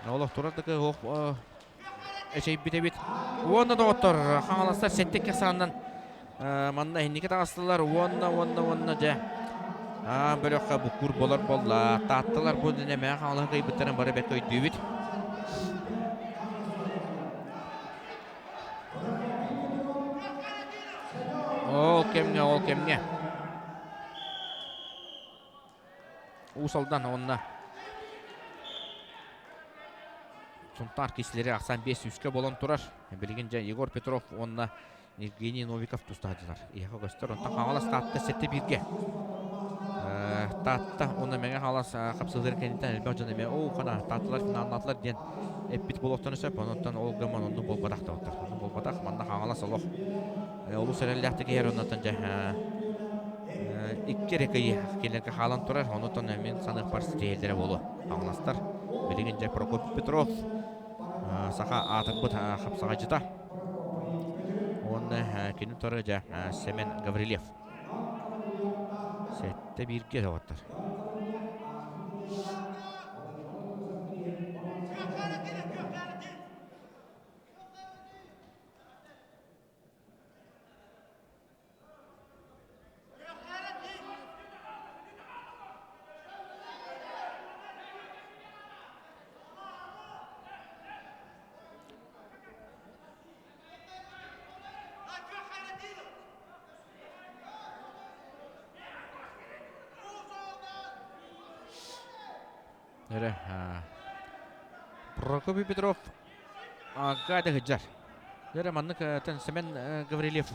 Олох турар да хоох эчэйбит эбит. Уонна доҕоттор, Хаҥаластар сэттэ икки ахсаанынан манна инники таҕыстылар. Уонна, уонна, уонна дьэ аан бөлөххө буккур болор буолла. Таатталар бу иннинэ Хаҥалаһы кыайбыттарын бары бэркэ өйдүүбүт. Ол кэмҥэ, ол кэмҥэ. Уус Алдан уонна Сунтаар киһилэри ахсаан 5 үскэ буолан турар. Билигин дьэ Егор Петров уонна Евгений Новиков тустаһадылар. Иһэхэ көстөр. Онтон Хаҥалас Таатта сэттэ бииргэ. Таатта уонна Мэҥэ Хаҥалас хапсыһыылар кэнниттэн элбэх дьон эмиэ оо хана Таатталар финаллаатылар диэн эппит буолуохтарын сөп. Онон ол гынан оннук буолбатах доҕоттор. Оннук буолбатах. Манна Хаҥалас олох олус эрэллээхтик иһэр оннуттан дьэ икки эрэ кыйы кинилэргэ хаалан турар. Онуттан мин саныахпар ситиһэллэрэ буолуо. Хаҥаластар билигин дьэ Прокопий Петров саха аатырбыт хапсаҕайдьыта уонна кини турар дьэ Семен Гаврильев. 7-1-гэ доҕоттор. Эрэ Прокопий Петров Агата сылдьар. Эрэ маннык Семен Гаврильев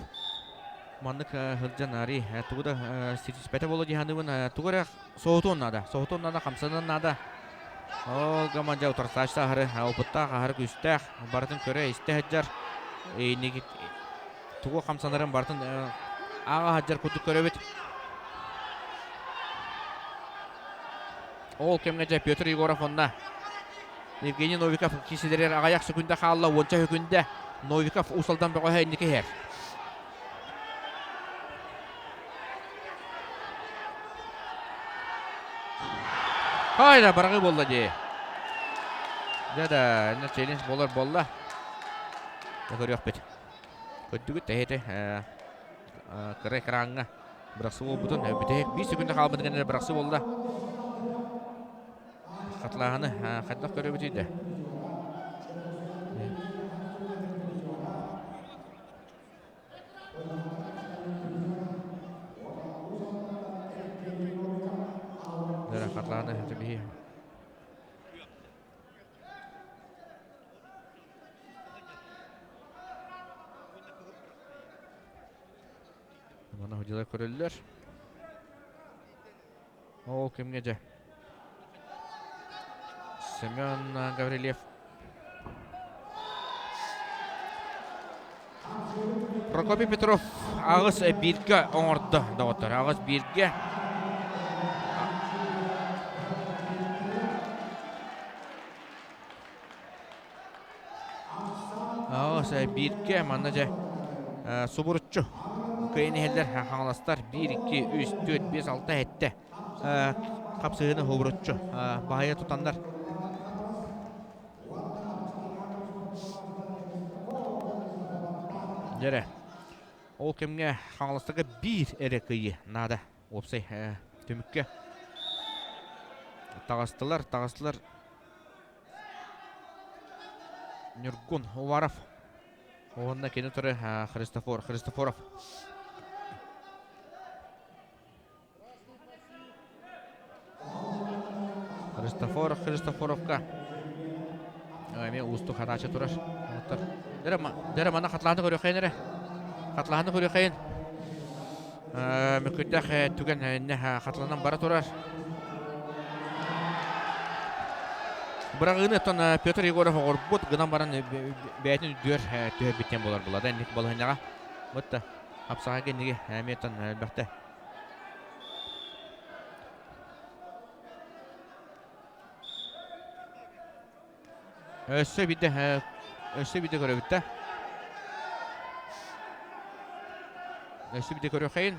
маннык сылдьан ари тугу да ситиспэтэ буолуо дии саныыбын. Тугу эрэ соһутуон наада. Соһутуон наада, хамсаныан наада. Ол гаман дьэ утарсааччы аһары опыттаах, аһары күүстээх, барытын көрө-истэ сылдьар. Инники тугу хамсанарын барытын ааҕа сылдьар курдук көрөбүт. Ол кэмҥэ дьэ Петр Егоров онно Евгений Новиков киисэлэригэр аҕыйах сөкүндэ хаалла, уонча сөкүндэ Новиков Уус Алдан бөҕөһө инники иһэр. Хайда бараҕыы буолла дии. Дьэ да, инна челлендж буолар буолла. Көрүөхпүт. Көрдүгүт тэһити кыра экраҥҥа бырахсы буолбутун бүтэһик биир секунда хаалбытын кэннэ бырахсы буолла. Хатылааһыны хайдах көрөбүтүй да? Хатылааны биһи Маны ходилар көрөллөр. Ол кэмҥэ дьэ Семен Гаврильев Прокопий Петров 8-1-гэ оҥордо доҕоттор. 8-1-гэ. 8-1-гэ манна дьэ субуруччу кыайан иһэллэр хаҥаластар 1, 2, 3, 4, 5, 6, 7 хапсыһыыны хобуруччу баһыйа тутаннар Дьэрэ, ол кэмҥэ Хаҥаластарга биир эрэ кыйы наада. Уопсай түмүккэ таҕыстылар, таҕыстылар. Ньургун Уваров уонна кини туры Христофор Христофоров. Христофор Христофоровка эмиэ уустук хараача турар. Дэрэ мана хатлааны көрүөххэйин эрэ. Хатлааны көрүөххэйин. Мөкүрдэх түгэн инне хатланан бара турар. Быраҕыыны оттон Петр Егоров оҕорбут гынан баран бэйэтин үрдүгэр түһэрбиттэн буолар булада инник балаһынньаҕа. Бытта хапсаҕайга инниги эмиэ оттон элбэхтэ Өссө биирдэ, өссө биирдэ көрөбүт да. Өссө биирдэ көрүөххэйин.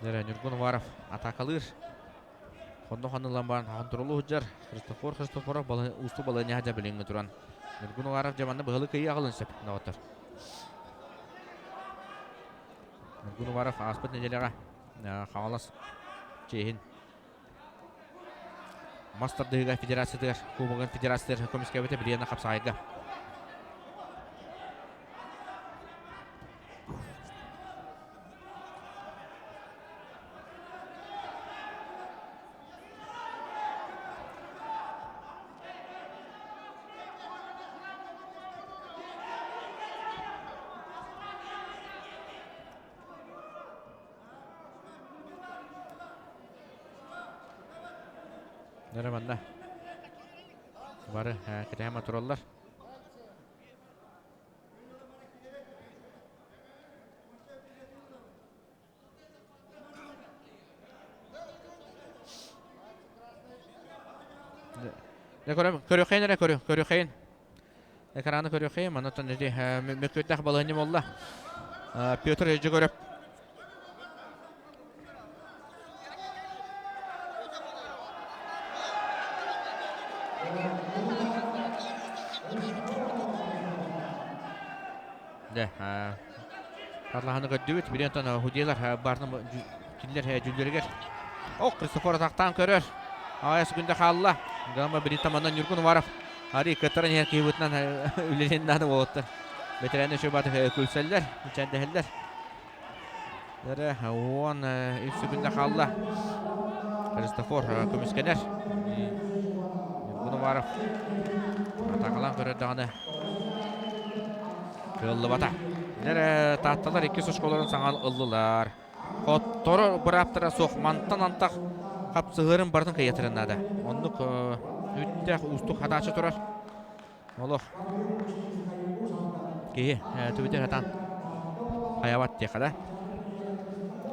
Дьэ, Ньургун Уваров атаакалыыр. Хонно ханылан баран хонтурулуу сылдьар. Христофор Христофоров уустук балыанньаһа дьэ билиҥҥи туран. Ньургун Уваров дьэ манна быһылы кыайыы аҕалын сөп доҕоттор. Ньургун Уваров ааспыт нэдиэлэҕэ Хаҥалас чиэһин мас тардыһыыга федерациятыгар Кубогын федерациятыгар көмүскээбитэ билиэнэ хапсаҕайга. Нөрө манна бары кэтэһэ тураллар. Көрүөххэйин эрэ көрү, көрүөххэйин. Экраны көрүөххэйин, манаттан ити мөккүөрдээх балаһыанньа буолла. Петр Ежегорев Дэ, Тарлаһаны көрдүбүт. Били онтон худиялар баарына кинилэр дьүллэригэр. Ох, Христофор атахтаан көрөр. Аҕайас күндэ хаалла. Гама бирита манна Ньургун Уваров Ари кыттаран иһэр киһибытынан үлэлиэн наада буолуттар. Бэтэрээнэ үчүгэй күлсэллэр, чэндэһэллэр. Эрэ 13 секунда хаалла. Христофор көмүскэнэр. Ньургун Уваров атаакалаан көрөр даҕаны кыаллыбата. Эрэ Таатталар иккис оскуолаларын саҥа ыллылар. Хотторо бырааптара суох мантан антах хапсыһыырын барытын кыйатырын наада. Оннук үттээх уустук хатааччы турар. Олох киһи түбүтэ сатаан хайабат диэххэ да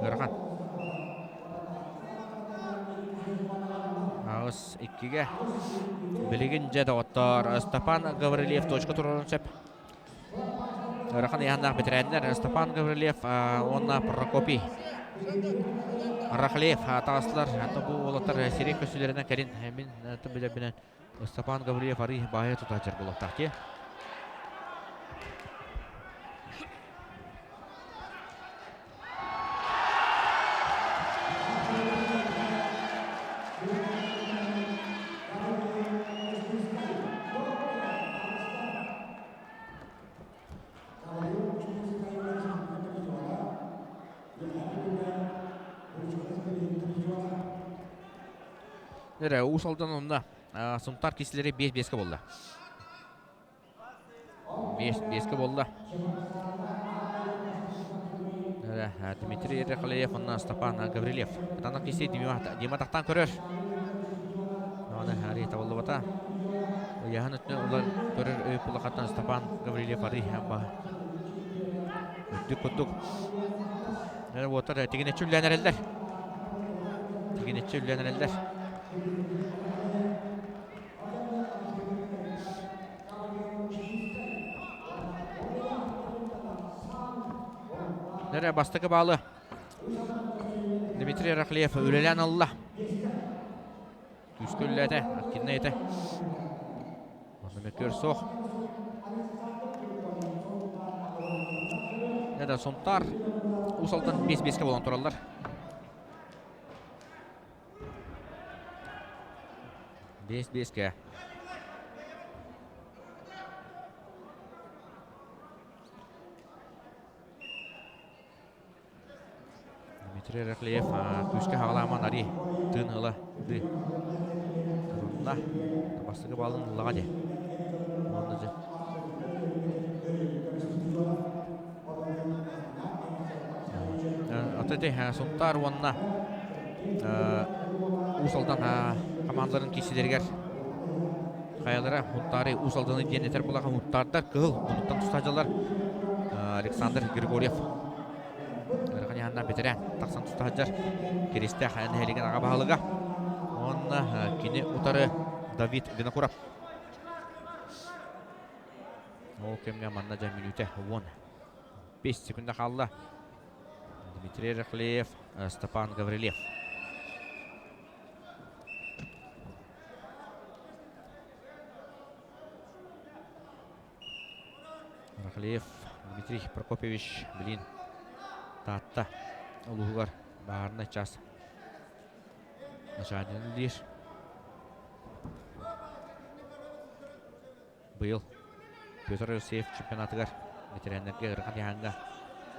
ыарахан. Аҕыс иккигэ билигин дьэ доҕоттоор Степан Гаврильев точка туруорун сөп. Ыарахан ыйаһыннаах бэтэрээннэр Степан Гаврильев уонна Прокопий Рахлеев таҕыстылар. Бу уолаттар сирэй көстүүлэринэн кэлин мин билэрбинэн Степан Гаврильев арый баайа тутааччар буолуохтаах дии. Эрэ Уус Алдан онно Сунтаар кисилэри 5-5-ке буолла. 5-5-ке буолла. Дмитрий Рехалеев онно Степан Гаврильев. Кытанах киси Дима тахтан көрөр. Оны Ари табыллыбата. Ыйаһын өттүнэн улар көрөр өй улахаттан Степан Гаврильев Ари амма үрдүк курдук. Уотар тигинеччи үллээн эрэллэр. Тигинеччи үллээн эрэллэр. Нэрэ бастакы баалы Дмитрий Рахлеев үлэлээн ылла. Күүскэ үлэлээтэ, активнай этэ. Онно мөккүөр суох. Да, Сунтаар Уус Алдан 5-5-ке буолан тураллар. 5-5-ке. Дмитрий Рахлеев күүскэ хаҕалааман ари тыын ыла ды турунна. Бастакы баалын ыллаҕа дии. Уонна дьэ Аты Сунтаар уонна Уус Алдан хамаандаларын киирсилэригэр хайалара Мунтаары Уус Алданы диэн этэр булаха Мунтаардар кыһыл муннуктан тустааччылар Александр Григорьев Ыарахан бэтэрээн тахсан туста сылдьар Киристээх нэһилиэгин аҕа баһылыга уонна кини утары Давид Винокуров. Ол кэмҥэ манна дьэ мүнүүтэ 15 секунда хаалла. Дмитрий Рахлеев, Степан Гаврильев. Рахлеев Дмитрий Прокопьевич билин Таатта улууһугар баһаарынай чаас начальнигын үлэлиир. Быйыл Петр Алексеев чемпионатыгар ветераннарга ыарахан ыйааһыҥҥа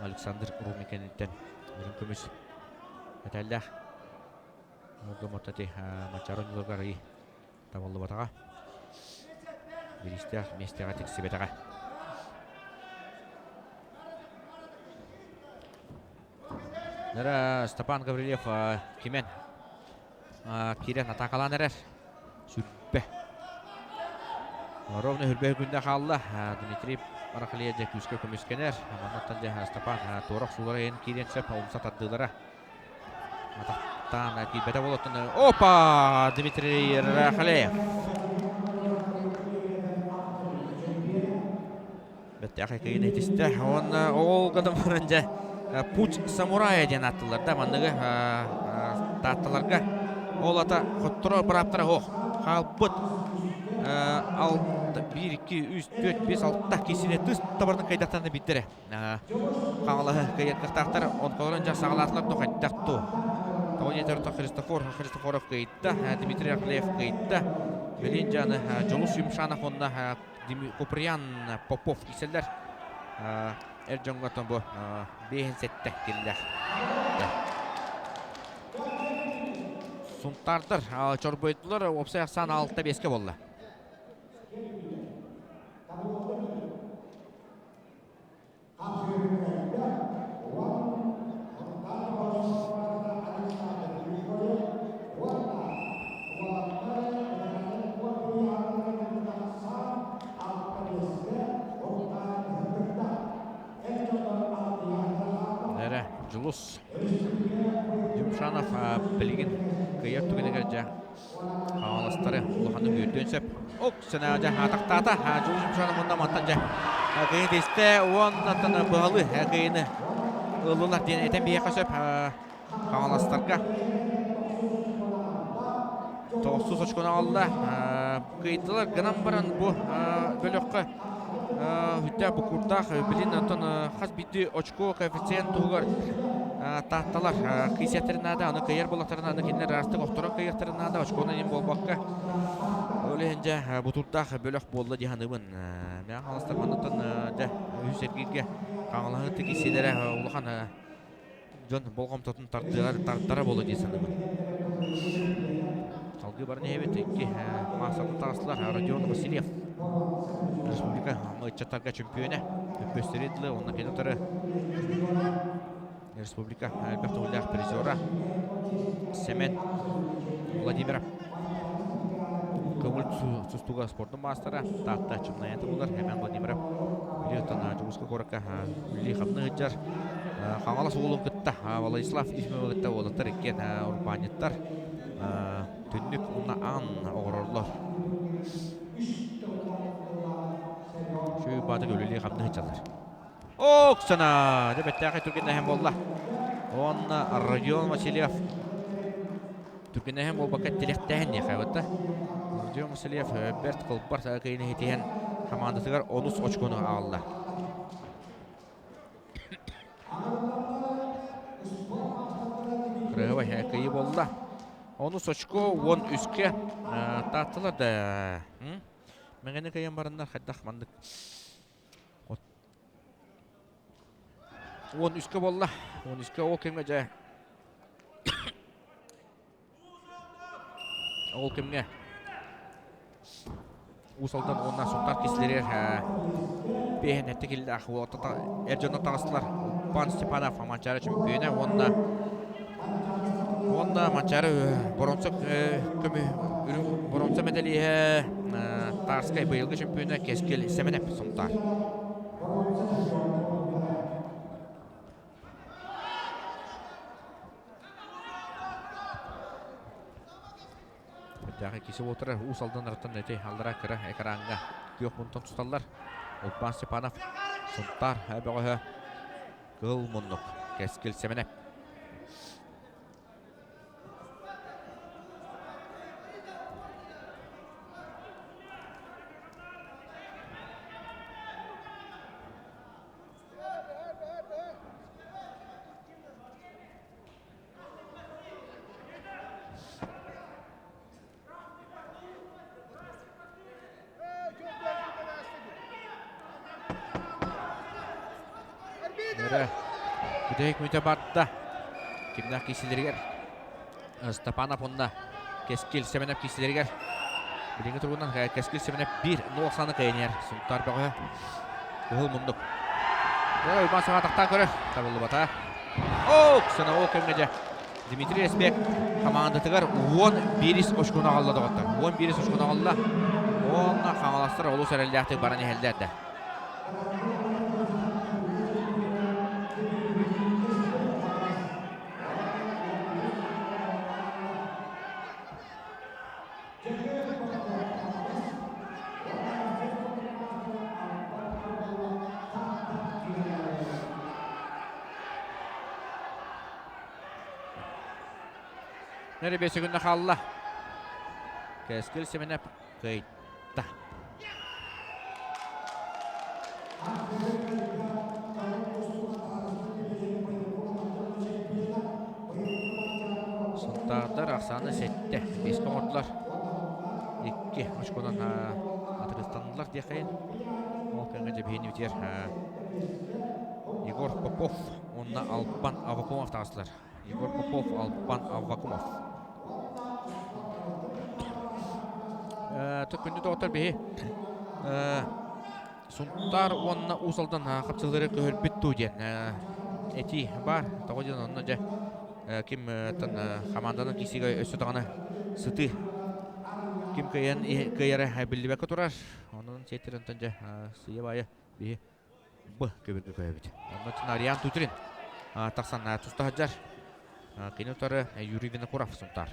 Александр Румин кэнниттэн үрүҥ көмүс мэтээллээх. Ол Мачаро ньулугар табыллыбатаҕа. Бириистээх миэстэҕэ тиксибэтэҕэ. Нара Степан Гаврильев кимен киирэн атаакалаан эрэр. Сүрбэ. Ровно хүрбэ күндэ хаалла. Дмитрий Рахлия дьэ күүскэ көмүскэнэр. Маннаттан дьэ Степан туорах суулара иһин киириэн сөп. Умса тардыылара. Атахтаан киирбэтэ болоттон. Опа! Дмитрий Рахлеев. Бэртээхэй кыйын этистэ. Уонна ол гынан баран дьэ Путь самурая диэн ааттылар да манныгы таатталарга ол ата хотторо бырааптара суох. Хаалбыт 6 1 2 3 4 5 6 киисини тыс табардан кайдахтан да биирдэрэ. Хаҥалаһы кыйыттахтаахтар онколорун дьэ саҕалаатылар да хайдах ту. Тоҕо диэтэр Христофор Христофоров кыйытта, Дмитрий Рахлеев кыйытта. Билин дьаны Дьулус Юмшанов уонна Куприян Попов киирсэллэр. Эр дьоҥҥо оттон бу 5-7 киллэр. Сунтаардар чорбойдулар, уопсай ахсаан 6-5-ке буолла. Эрэ Дьулус Юмшанов билигин кыайар түгэнигэр дьэ Хаҥаластары улаханнык үөрдүөн сөп. Ок, сэнэ дьэ атахтаата. Дьулус Юмшанов мунна мантан дьэ кыйын тистэ уоннаттан быһалы кыйыны ыллылар диэн этэн биһиэхэ сөп. Хаҥаластарга тоҕус очкону аҕалла. Кыйдылар гынан баран бу бөлөххө Хүтэ букурдаах билин онтон хас биирдии очко коэффициент туһугар таатталар кыйсиэхтэрин наада, аны кыайар буоллахтарына аны кинилэр араастык охторон кыайыахтарын наада, очконан иһин буолбакка. Ол иһин дьэ бутурдаах бөлөх буолла дии саныыбын. Мэҥэ Хаҥаластар манныттан дьэ үһүс эргииргэ Хаҥалаһы киирсиилэрэ улахан дьон болҕомтотун тардыар тардара буолуо дии саныыбын. Салгыы баран иһэбит икки маастардан таҕыстылар Родион Васильев республика ыччаттарга чөмпүйүөнэ Өккөстөрү дылы уонна кини утары республика элбэх төгүллээх призера Семен Владимиров көҥүл тустууга спордун маастара Таатта Чымнайата булар Семен Владимиров Билиоттан Дьокуускай куоракка үлэлии-хамныы сылдьар Хаҥалас уолун кытта Владислав Ефимовы кытта уолаттар иккиэн урбаанньыттар түннүк уонна аан оҥороллор. Үчүгэй баатык үлэлии-хамныы сылдьаллар. Оксана! Дьэ бэттээхэй түргэннэһэн буолла. Уонна Родион Васильев түргэннэһэн буолбакка тилэхтээһин диэхэ бытта. Родион Васильев бэрт кылбар кыйын иһитиһэн хамаандатыгар онус очкону аҕалла. Кырыһабай кыйы буолла. Онус очко 13-кэ тааттылар да. Мэҥэни кыйан бараннар хайдах маннык 13-кэ буолла. 13-кэ ол кэмҥэ дьэ Ол кэмҥэ Уус Алдан уонна Сунтаар киһилэригэр биэһин эттэ киллээх эр дьонно таҕыстылар. Пан Степанов Манчаары чөмпүйүөнэ уонна уонна Манчаары боронсо көмү үрүҥ боронсо мэдэлииһэ Тарскай быйылгы чөмпүйүөнэ Кэскил Сэмэнэп Сунтаар. Үрдээҕи киси уотара Уус Алдан арыттан эти аллара кыра экраҥҥа күөх мунтан тусталлар. Улбаан Степанов, Сунтаар бөҕөһө Кыһыл муннук Кэскил Сэмэнэп. Эрэ бүтэһик мүтэ барда. Кимнээх киисилэригэр Степанов уонна Кэскил Сэмэнэп киисилэригэр билиҥҥи туругунан Кэскил Сэмэнэп 1-0 сааны кыайан Сунтаар бөҕөһө Кыһыл муннук. Уйбаан саҥа тахтаан көрөр. Табыллыбата. Ок, сана ол кэмҥэ дьэ. Дмитрий Респек хамаандатыгар 11 очкону аҕалла доҕоттор. 11 очкону аҕалла. Уонна хаҥаластар олус эрэллээхтик баран иһэллэр да. Нөрү бэс күннэ хаалла. Кэскил Семенов кыайда. Сунтаардар ахсааны сэттэ, биэскэ оҥордулар. Икки очконан атырыстаннылар диэххэйин. Ол кэмҥэ дьэбиһин үтүөр Егор Попов уонна Албан Аввакумов таҕыстылар. Егор Попов, Албан Аввакумов. Күндү доҕоттор биһи Сунтаар уонна Уус Алдан хапсыһыылары көһөрбүт дуу диэн этии баар. Тоҕо диэн онно дьэ ким хамаанданан киирсиигэ өссө даҕаны сытыы ким кыайан кыайара биллибэккэ турар. Онон сиэттэр онтон дьэ сыыйа-баайа биһи б көбүргэ көһөбүт. Онно Ариан Тутрин тахсан туста сылдьар. Кини утары Юрий Винокуров Сунтаар.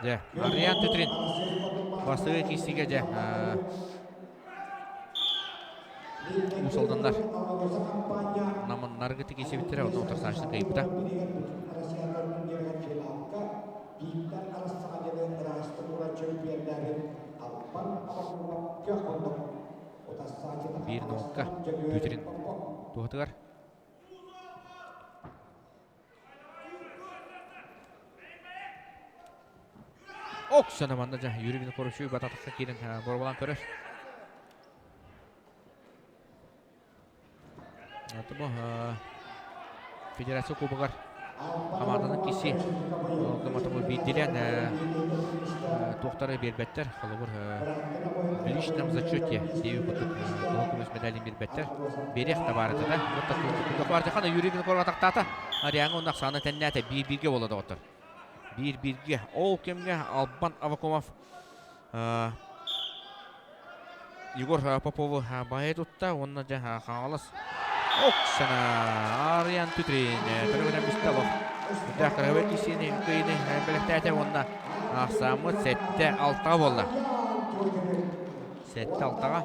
Дьэ, Ариан Тютрин бастакы киирсиигэ дьэ Уус Алданнар Наманнарга тикисибиттэрэ, онно утарсааччыны кыайбыта. Биир нолка Тютрин туһатыгар. Оксана манна дьэ Юрий Винокурович бататахха киирэн боруобалаан көрөр. Бу Федерация Кубогар хамаанданан киси гыматыбы биирдилээн туохтары биэрбэттэр. Холобур, в личном зачете диэби курдук кыһыл көмүс медалин биэрбэттэр. Биэриэх да баар этэ да. Вот Юрий Винокуров атахтаата. Ариаҥа уонна Оксана тэннээтэ. Биир-бииргэ буолла доҕоттор. Биир-бииргэ. Ол кэмҥэ Албан Авакумов Егор Попову баайа тутта уонна дьэ Хаҥалас Оксана Арыйан Түтрин төрөгөнөн бистэ олох үрдээх кыраһыбай киисиини кыйыны бэлэхтээтэ уонна ахсааммыт 7-6 буолла. 7-6-ҕа.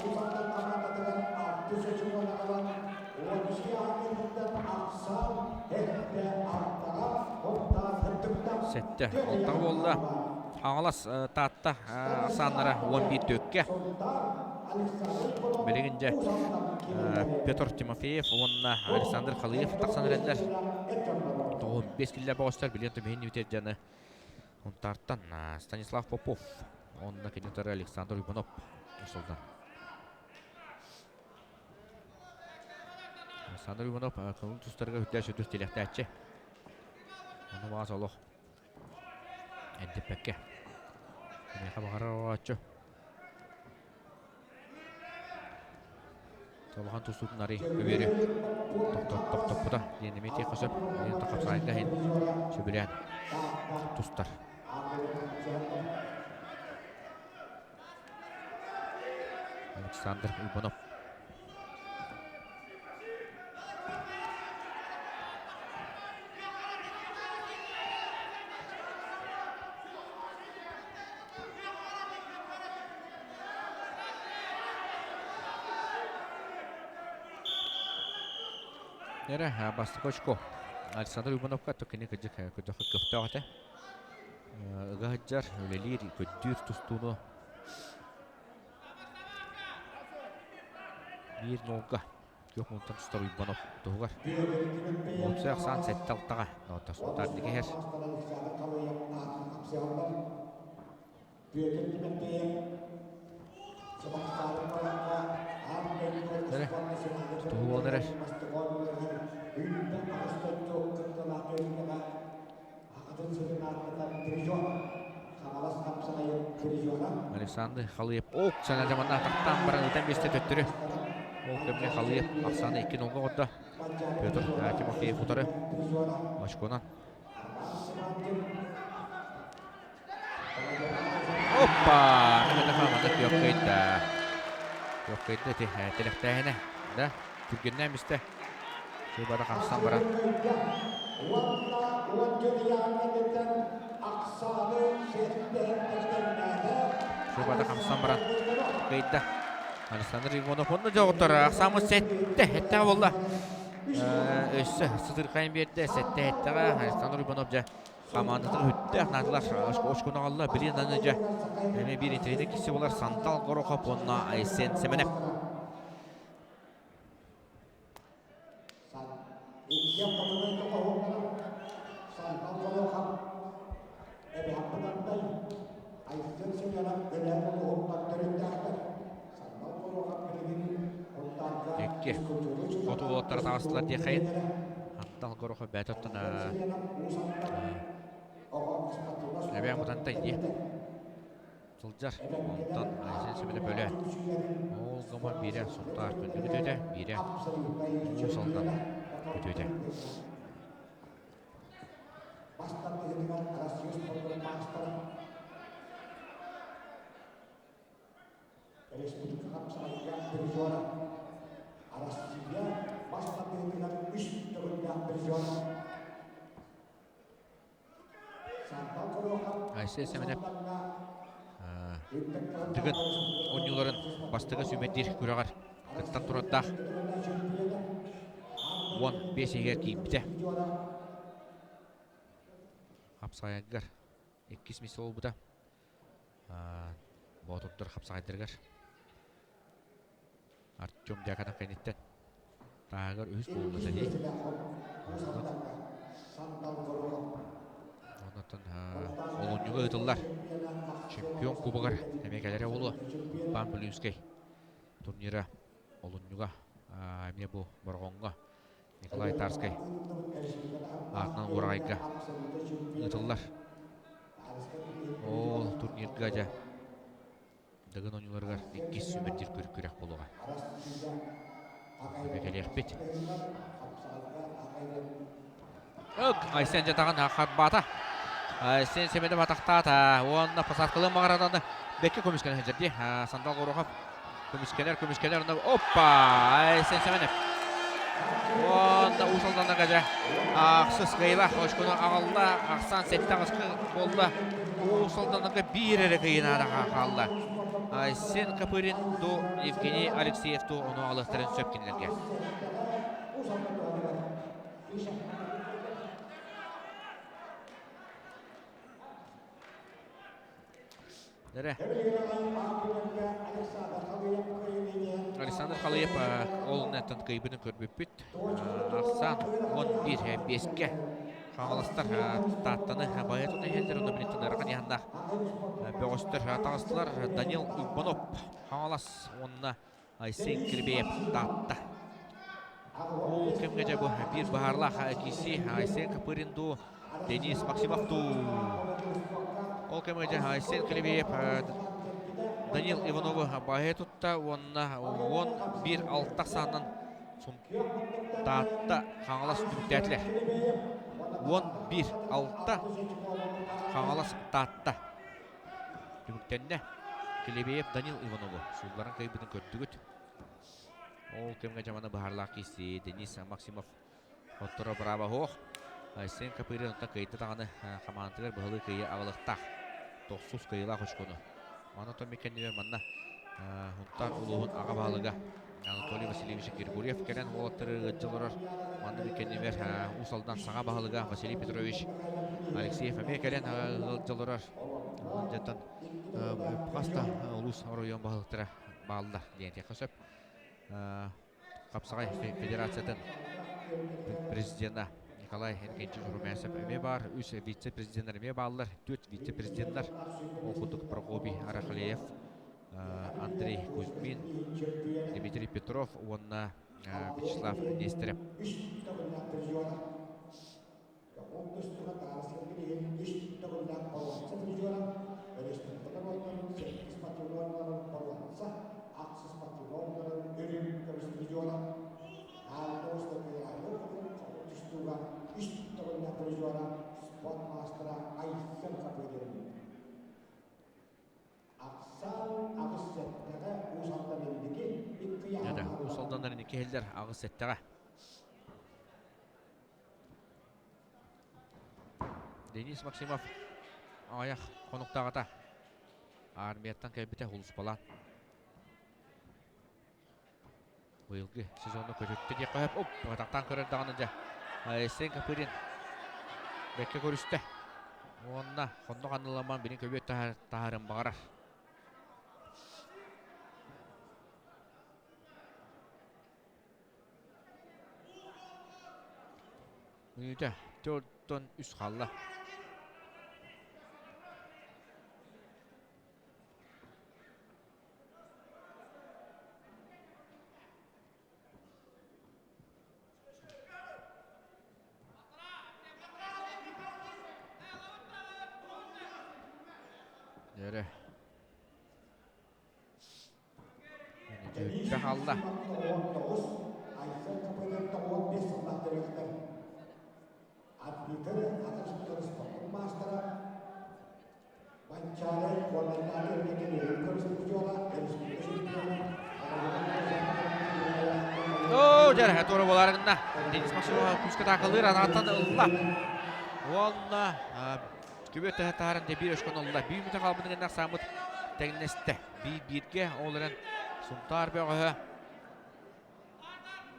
7-6 буолла. Хаҥалас Таатта ахсааннара 11 төккэ. Билигин дьэ Петр Тимофеев уонна Александр Халыев тахсан эрэллэр. 95 киллэ боҕустар билиэн түмэһин үтер дьаны Унтаартан Станислав Попов уонна кини утары Александр Уйбанов усулдан. Александр Иванов кылын тустарга үрдээх сүдүр тилэхтээччи. Ону баас олох энтиппэккэ. Киниэхэ баҕарар орооччу. Солохан тустуутун арый көбүөрү тохтоппута диэн эмиэ этиэххэ сөп. Диэн хапсаайга иһин сөбүлээн тустар. Александр Уйбанов. Эрэ бастакы очко Александр Уйбановка кини кырдьык көхтөөх этэ. Ыга сылдьар, үлэлиир, көрдүүр тустууну биир нолга. Күөх мунтан тустар Уйбанов туһугар. Уопсай ахсаан 7-6-ҕа нота Сунтаар диэки иһэр. Эрэ, туһу буолан эрэр. Александр Халыев ок сана жаманна атахтаан баран ытан биэстэ төттөрү. Ол кэмҥэ Халыев ахсааны 2-0-га оҕордо. Петр Тимофеев утары очконан. Оппа! Маны күөккөйдө. Күөккөйдө ити тилэхтээһинэ. Да, түргэннээн бистэ. Сыбара хамсан баран. Сыбата хамсан баран кыйда. Александр Иванов онно дьоҕуттар ахсааммыт сэттэ эттэҕэ буолла. Өссө сытырхайын биэрдэ сэттэ эттэҕэ Александр Иванов дьэ хамаандатын үттээх наадалар очкону аҕалла. Билин аны дьэ эмиэ биир интэриэһинэй киһи буолар Сантал Горохов уонна Айсен Семенов. Икки хоту уолаттара таҕыстылар диэххэйин. Антал Горохов бэйэтэ оттон эбээн бутантай дии сылдьар. Онтон Айсен Семенов бөлө. Ол гомор биирэ Сунтаар күндү күтүөтэ, биирэ Уус Алдан күтүөтэ. Республика хапсаҕайга призера, Россия бас тардыһыытыгар үс төгүллээх призера. Айсен Семенов Дыгын оонньууларын бастакы сүүмэрдиир күрэҕэр кыттан турардаах 15 иһигэр киирбитэ. Хапсаҕайгар иккис миэстэ буолбута. Боотурдар хапсаҕайдарыгар Артем Дьяконов кэнниттэн тааһыгар үһүс буолбута дии. Онтон олунньуга ыытыллар чемпион кубогар эмиэ кэлэрэ буолуо. Пан Бүлүүскэй турнира олунньуга эмиэ бу Бороҕоҥҥо Николай Тарскай аатынан уораҕайга ыытыллар. Ол турнирга дьэ Дыгын оонньууларыгар иккис сүүмэрдиир күрэх буолуоҕа. Кэлиэхпит. Ык, Айсен дьатаҕын харбаата. Айсен Семенов атахтаата. Уонна посадкалыы маҕарадан бэккэ көмүскэнэ сылдьар дии. Сандал Горохов көмүскэнэр, көмүскэнэр. Оппа! Айсен Семенов. Уонна Уус Алданнарга дьэ ахсыс кыайыылаах очкону аҕалла. Ахсаан сэттэ аҕыска буолла. Уус Алданнарга биир эрэ кыайыынаада хаалла. Айсен Копырин ду Евгений Алексеев ту ону аҕалыахтарын сөп кинилэргэ. Дэрэ. Александр Халыев ол неттан кыйбытын көрбүппүт. Ахсаан 11 беске Хаҥаластар Тааттаны байытын иһэллэр, онно билиттэн ыарахан яһаннаах бөҕөстөр таҕыстылар. Данил Уйбанов Хаҥалас уонна Айсен Кирбеев Таатта. Ол кэмҥэ дьэ бу биир баһаарлаах киирсии Айсен Копырин дуу, Денис Максимов дуу. Ол кэмҥэ дьэ Айсен Кирбеев Данил Иванову баһы тутта уонна 11-6 саанан Таатта Хаҥалас түмүктээтилэр. 11-6 Хаҥалас Таатта түмүктэннэ. Килибеев Данил Иванову суулларан кыайбытын көрдүгүт. Ол кэмҥэ дьаманы быһаарлаах киирсии Денис Максимов отторо браво суох. Айсен Копырин онтон кыайда даҕаны хамаандатыгар быһалыы кыайыы аҕалыахтаах. Тохсус кыайыылаах очкону. Маны оттон кэннибэр манна Сунтаар улууһун аҕа баһылыга Анатолий Васильевич Григорьев кэлэн уолаттары ыалдьа олорор. Манна кэннибэр Уус Алдан саҥа баһылыга Василий Петрович Алексеев эмиэ кэлэн ыалдьа олорор. Дьантан хас да улуус оройуон баһылыктара бааллар диэн этиэххэ сөп. Хапсаҕай Федерациятын президена Николай Иннокентьевич Румянцев эмиэ баар, үс вице-президеннэр эмиэ бааллар, түөрт вице-президеннэр, ол курдук Прокопий Арахлеев, Андрей Кузьмин, Дмитрий Петров уонна Вячеслав Нестерев. Уус Алданнар инники иһэллэр аҕыс сэттэҕэ. Денис Максимов аҕыйах хонуктааҕыта армияттан кэлбитэ улуспалаан. Быйылгы сезону көтүттэ диэххэ сөп. Оп, атахтаан көрөр даҕаны дьэ. Айсен Копырин бэккэ көрүстэ. Уонна хоннох анныламан бирин көбүөт таһарын баҕарар. Мүнүүтэ төртөн үс хаалла. Дьэрэ. Дьүһүттэ хаалла. Оо, дьэ, туора буолар гынна. Денис Максимов күүскэ таакалыыр, анааттан ылла. Уонна күбүө төһө таһааран дэ биир өшкөн ылла. Биир мүнүүтэ хаалбытын гэннэх сааммыт тэҥнэстэ. Биир-бииргэ ол эрэн Сунтаар бөҕөһө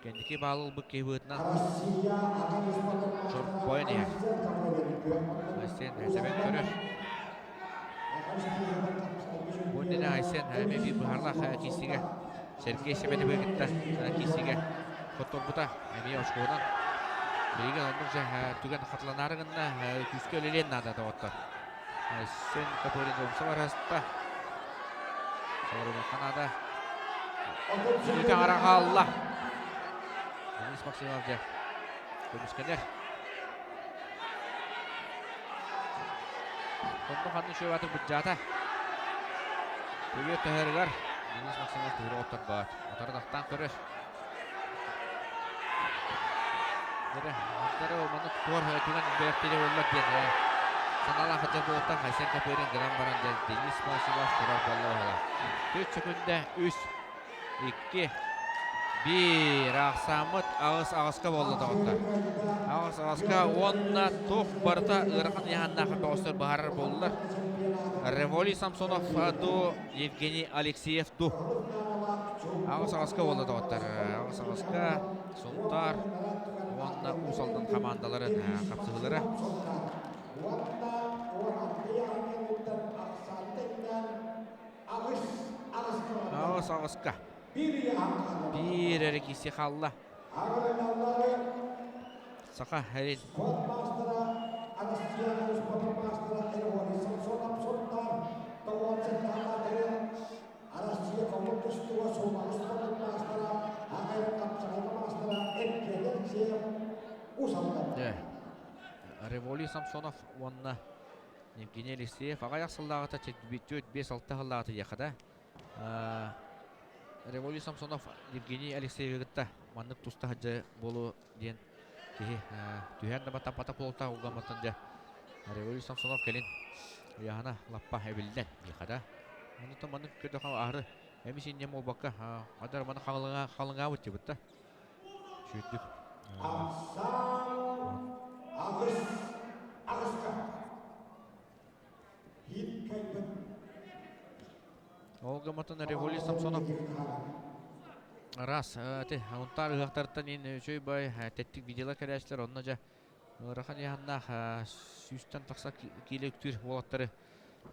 кэнники баал ылбыт киһи быһыытынан чорбойон иһэр. Айсен сэбэн көрөр. Бу иннинэ Айсен эмиэ биир быһаарылаах киирсиигэ Сергей Семеневы кытта киирсиигэ хотторбута эмиэ очкуонан. Билигин оннук дьэ түгэн хатыланаары гынна күүскэ үлэлиэн наада доҕоттор. Айсен Копырин умса бараста. Соруйуохха наада. Мүнүүтэ аҥара хаалла. Денис Максимов дьэ көмүскэнэр. Онно ханна үчүгэй быдьаата. Көбүө таһарыгар Денис Максимов туһура оттор баат. Отары көрөр. Дэрэ, дэрэ ол маннык туор түгэн бэртире боллар диэн санаалаах сылдьар буолуохтаах Айсен Копырин гынан баран дьэ Денис Максимов турар буолла баһыла. Түөрт сөкүндэ үс, икки, биир ахсааммыт аҕыс аҕыска буолла доҕоттор. Аҕыс аҕыска уонна туох барыта ыарахан ыйааһыннаах бөҕөстөр быһаарар буоллулар. Револий Самсонов ду Евгений Алексеев ду. Аҕыс аҕыска буолла доҕоттор. Аҕыс аҕыска Сунтаар уонна Уус Алдан хамаандаларын хапсыһыылара. Аҕыс аҕыска. Биир эрэ киси хаалла. Саха эрин Револий Самсонов уонна Евгений Алексеев аҕыйах сыллааҕыта 4-5-6 сыллааҕыта диэххэ да Револий Самсонов Евгений Алексеевы кытта маннык туста сылдьар буолуо диэн киһи түһээн да баттаппата буолта угаммытын дьэ Револий Самсонов кэлин ыйааһына лаппа эбиллэн диэхэ да оннуттан маннык көрдөххө аһары эмис инньэ буолбакка адар маны халыҥаабыт дебит да сүүрдүк Ол гыммытын Револий Самсонов раз ити Унтаар ыһыахтарыттан иин үчүгэй бай тэттик видеолар кэлээччилэр онно дьэ ыарахан ыйааһыннаах сүүстэн тахса киилэ үктүүр уолаттары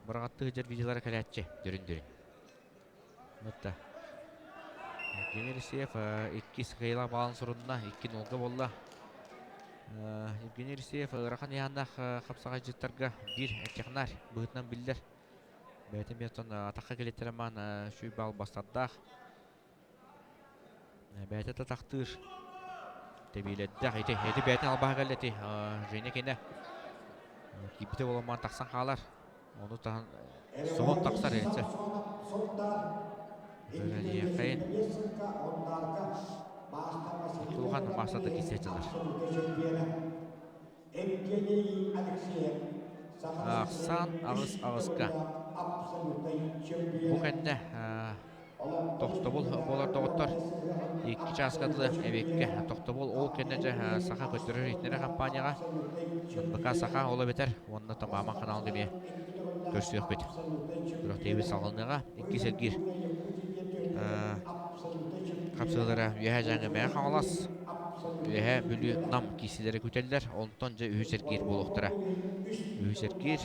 быраҕаттыы сылдьар видеолара кэлээччи дөрүн-дөрүн. Мытта. Евгений Алексеев иккис кыайыылаах баалын сурунна, 2-0 буолла. Евгений Алексеев ыарахан ыйааннаах хапсаҕайдьыттарга биир технарь быһыытынан биллэр. Бэйэтин бэйэтин атахха кэлиттэрэ маан сүүй баал бастардаах. Бэйэтэ да тахтыыр. Тэбиилэрдээх ити ити бэйэтин албаһа кэллэ ити Женя кинэ киирбитэ буолан тахсан хаалар. Ону таһан соһон тахсар эйсэ. Диэххейин. Улахан маастарда киирсээччилэр. Ахсаан аҕыс аҕыска. Бу кэннэ тохтобул буолар доҕоттор. Икки чааска дылы эбиэккэ тохтобул ол кэннэ дьэ саха көрдөрөр иһитиннэрэр компанияҕа НБК Саха ол эбэтэр уонна Тамама ханаалга эмиэ көрсүөхпүт. Күрэхтэһиибит салҕаныаҕа. Иккис эргиир хапсыһыылара Үөһээ Дьааҥы Мэҥэ Хаҥалас, Үөһээ Бүлүү Нам киирсиилэрэ күүтэллэр. Онтон дьэ үһүс эргиир буолуохтара. Үһүс эргиир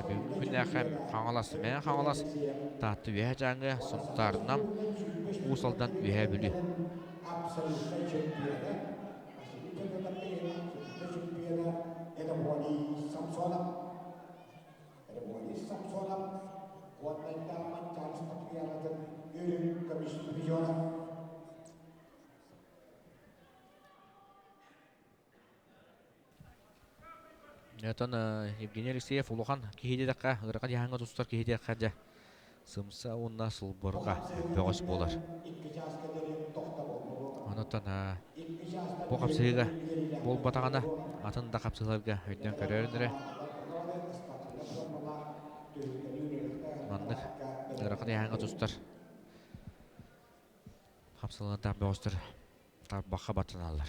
бүгүҥҥү күннээххэ Хаҥалас Мэҥэ Хаҥалас, Таатта Үөһээ Дьааҥы, Сунтаар Нам, Уус Алдан Үөһээ Бүлүү. Революция Самсонов Куотайдааммат Чарльз Татьянатын үрүҥ көмүс призера. Оттон Евгений Алексеев улахан киһи диэтэххэ, ыарахан дьаһаҥҥа тустар киһи диэххэ дьэ сымса уонна сылбырҕа бөҕөс буолар. Онон бу хапсыһыыга буолбатаҕына атын да хапсыһыыларга өйдөөн көрөөрүн эрэ. Маннык ыарахан ыйааһыҥҥа тустар хапсылыырдаах бөҕөстөр тарбахха баттаналлар.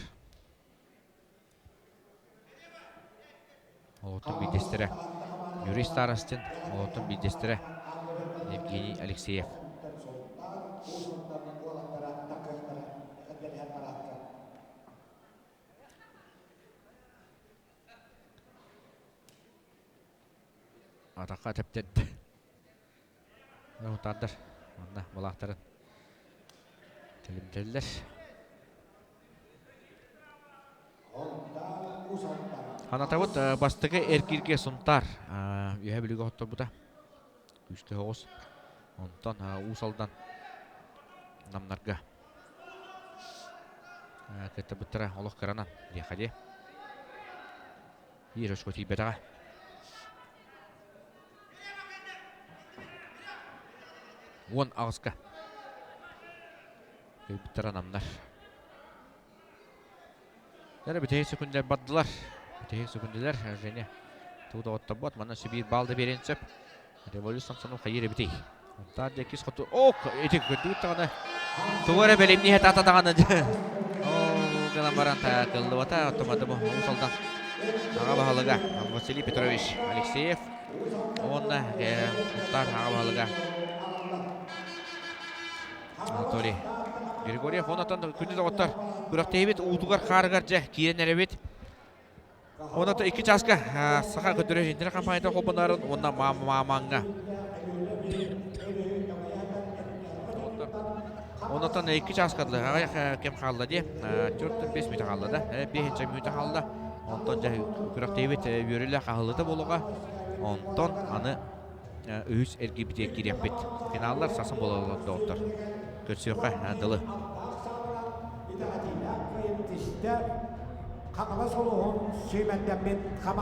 Олортон биирдэстэрэ Юрий Старостин, олортон биирдэстэрэ Евгений Алексеев. Атахха тэптэрдэ. Утаардар. Манна балаахтарын тэлимтэллэр. Ханатабыт бастакы эргииргэ Сунтаар Үөһэ Бүлүүгэ хотторбута. Күүстээх оҕус. Онтон Уус Алдан Намнарга кыттыбыттара олох кыранан диэххэ дии. Биир очко тиийбэтэҕэ. 18-ка. Кыайбыттара намнар. Дәрі бүтэһик сөкүндэр бардылар. Бүтэһик сөкүндүлэр Женя тугу да отторбот. Манна өссө биир балл да биэриэн сөп. Революция Самсонов хайыыр эбитий? Онтаар дьэкис хоту. Ок, ити көрдүгүт даҕаны. Тугу эрэ бэлэмниэһэ тата даҕаны. Оо, гынан баран кыллыбата. Оттомады бу Уус Алдан аҕа баһылыга Василий Петрович Алексеев уонна Сунтаар аҕа баһылыга Анатолий Григорьев. Онон күндү доҕоттор, күрэхтэһиибит уутугар-хаарыгар дьэ киирэн эрэбит. Онон икки чааска саха көтөрө интернет компанията холбонарын уонна маамаҥҥа. Онотон икки чааска аҕыйах кэм хаалла дии. 4-5 мүнүүтэ хаалла да. 5 мүнүүтэ хаалла. Онтон дьэ күрэхтэһиибит үөрүүлээх аһыллыыта буолуоҕа. Онтон аны үһүс эргийбитигэр киириэхпит. Финаллар сасын буолаллар доҕоттор. Көрсүөххэ дылы. Хаҥалас улууһун сүүмэрдэммит хамаандата.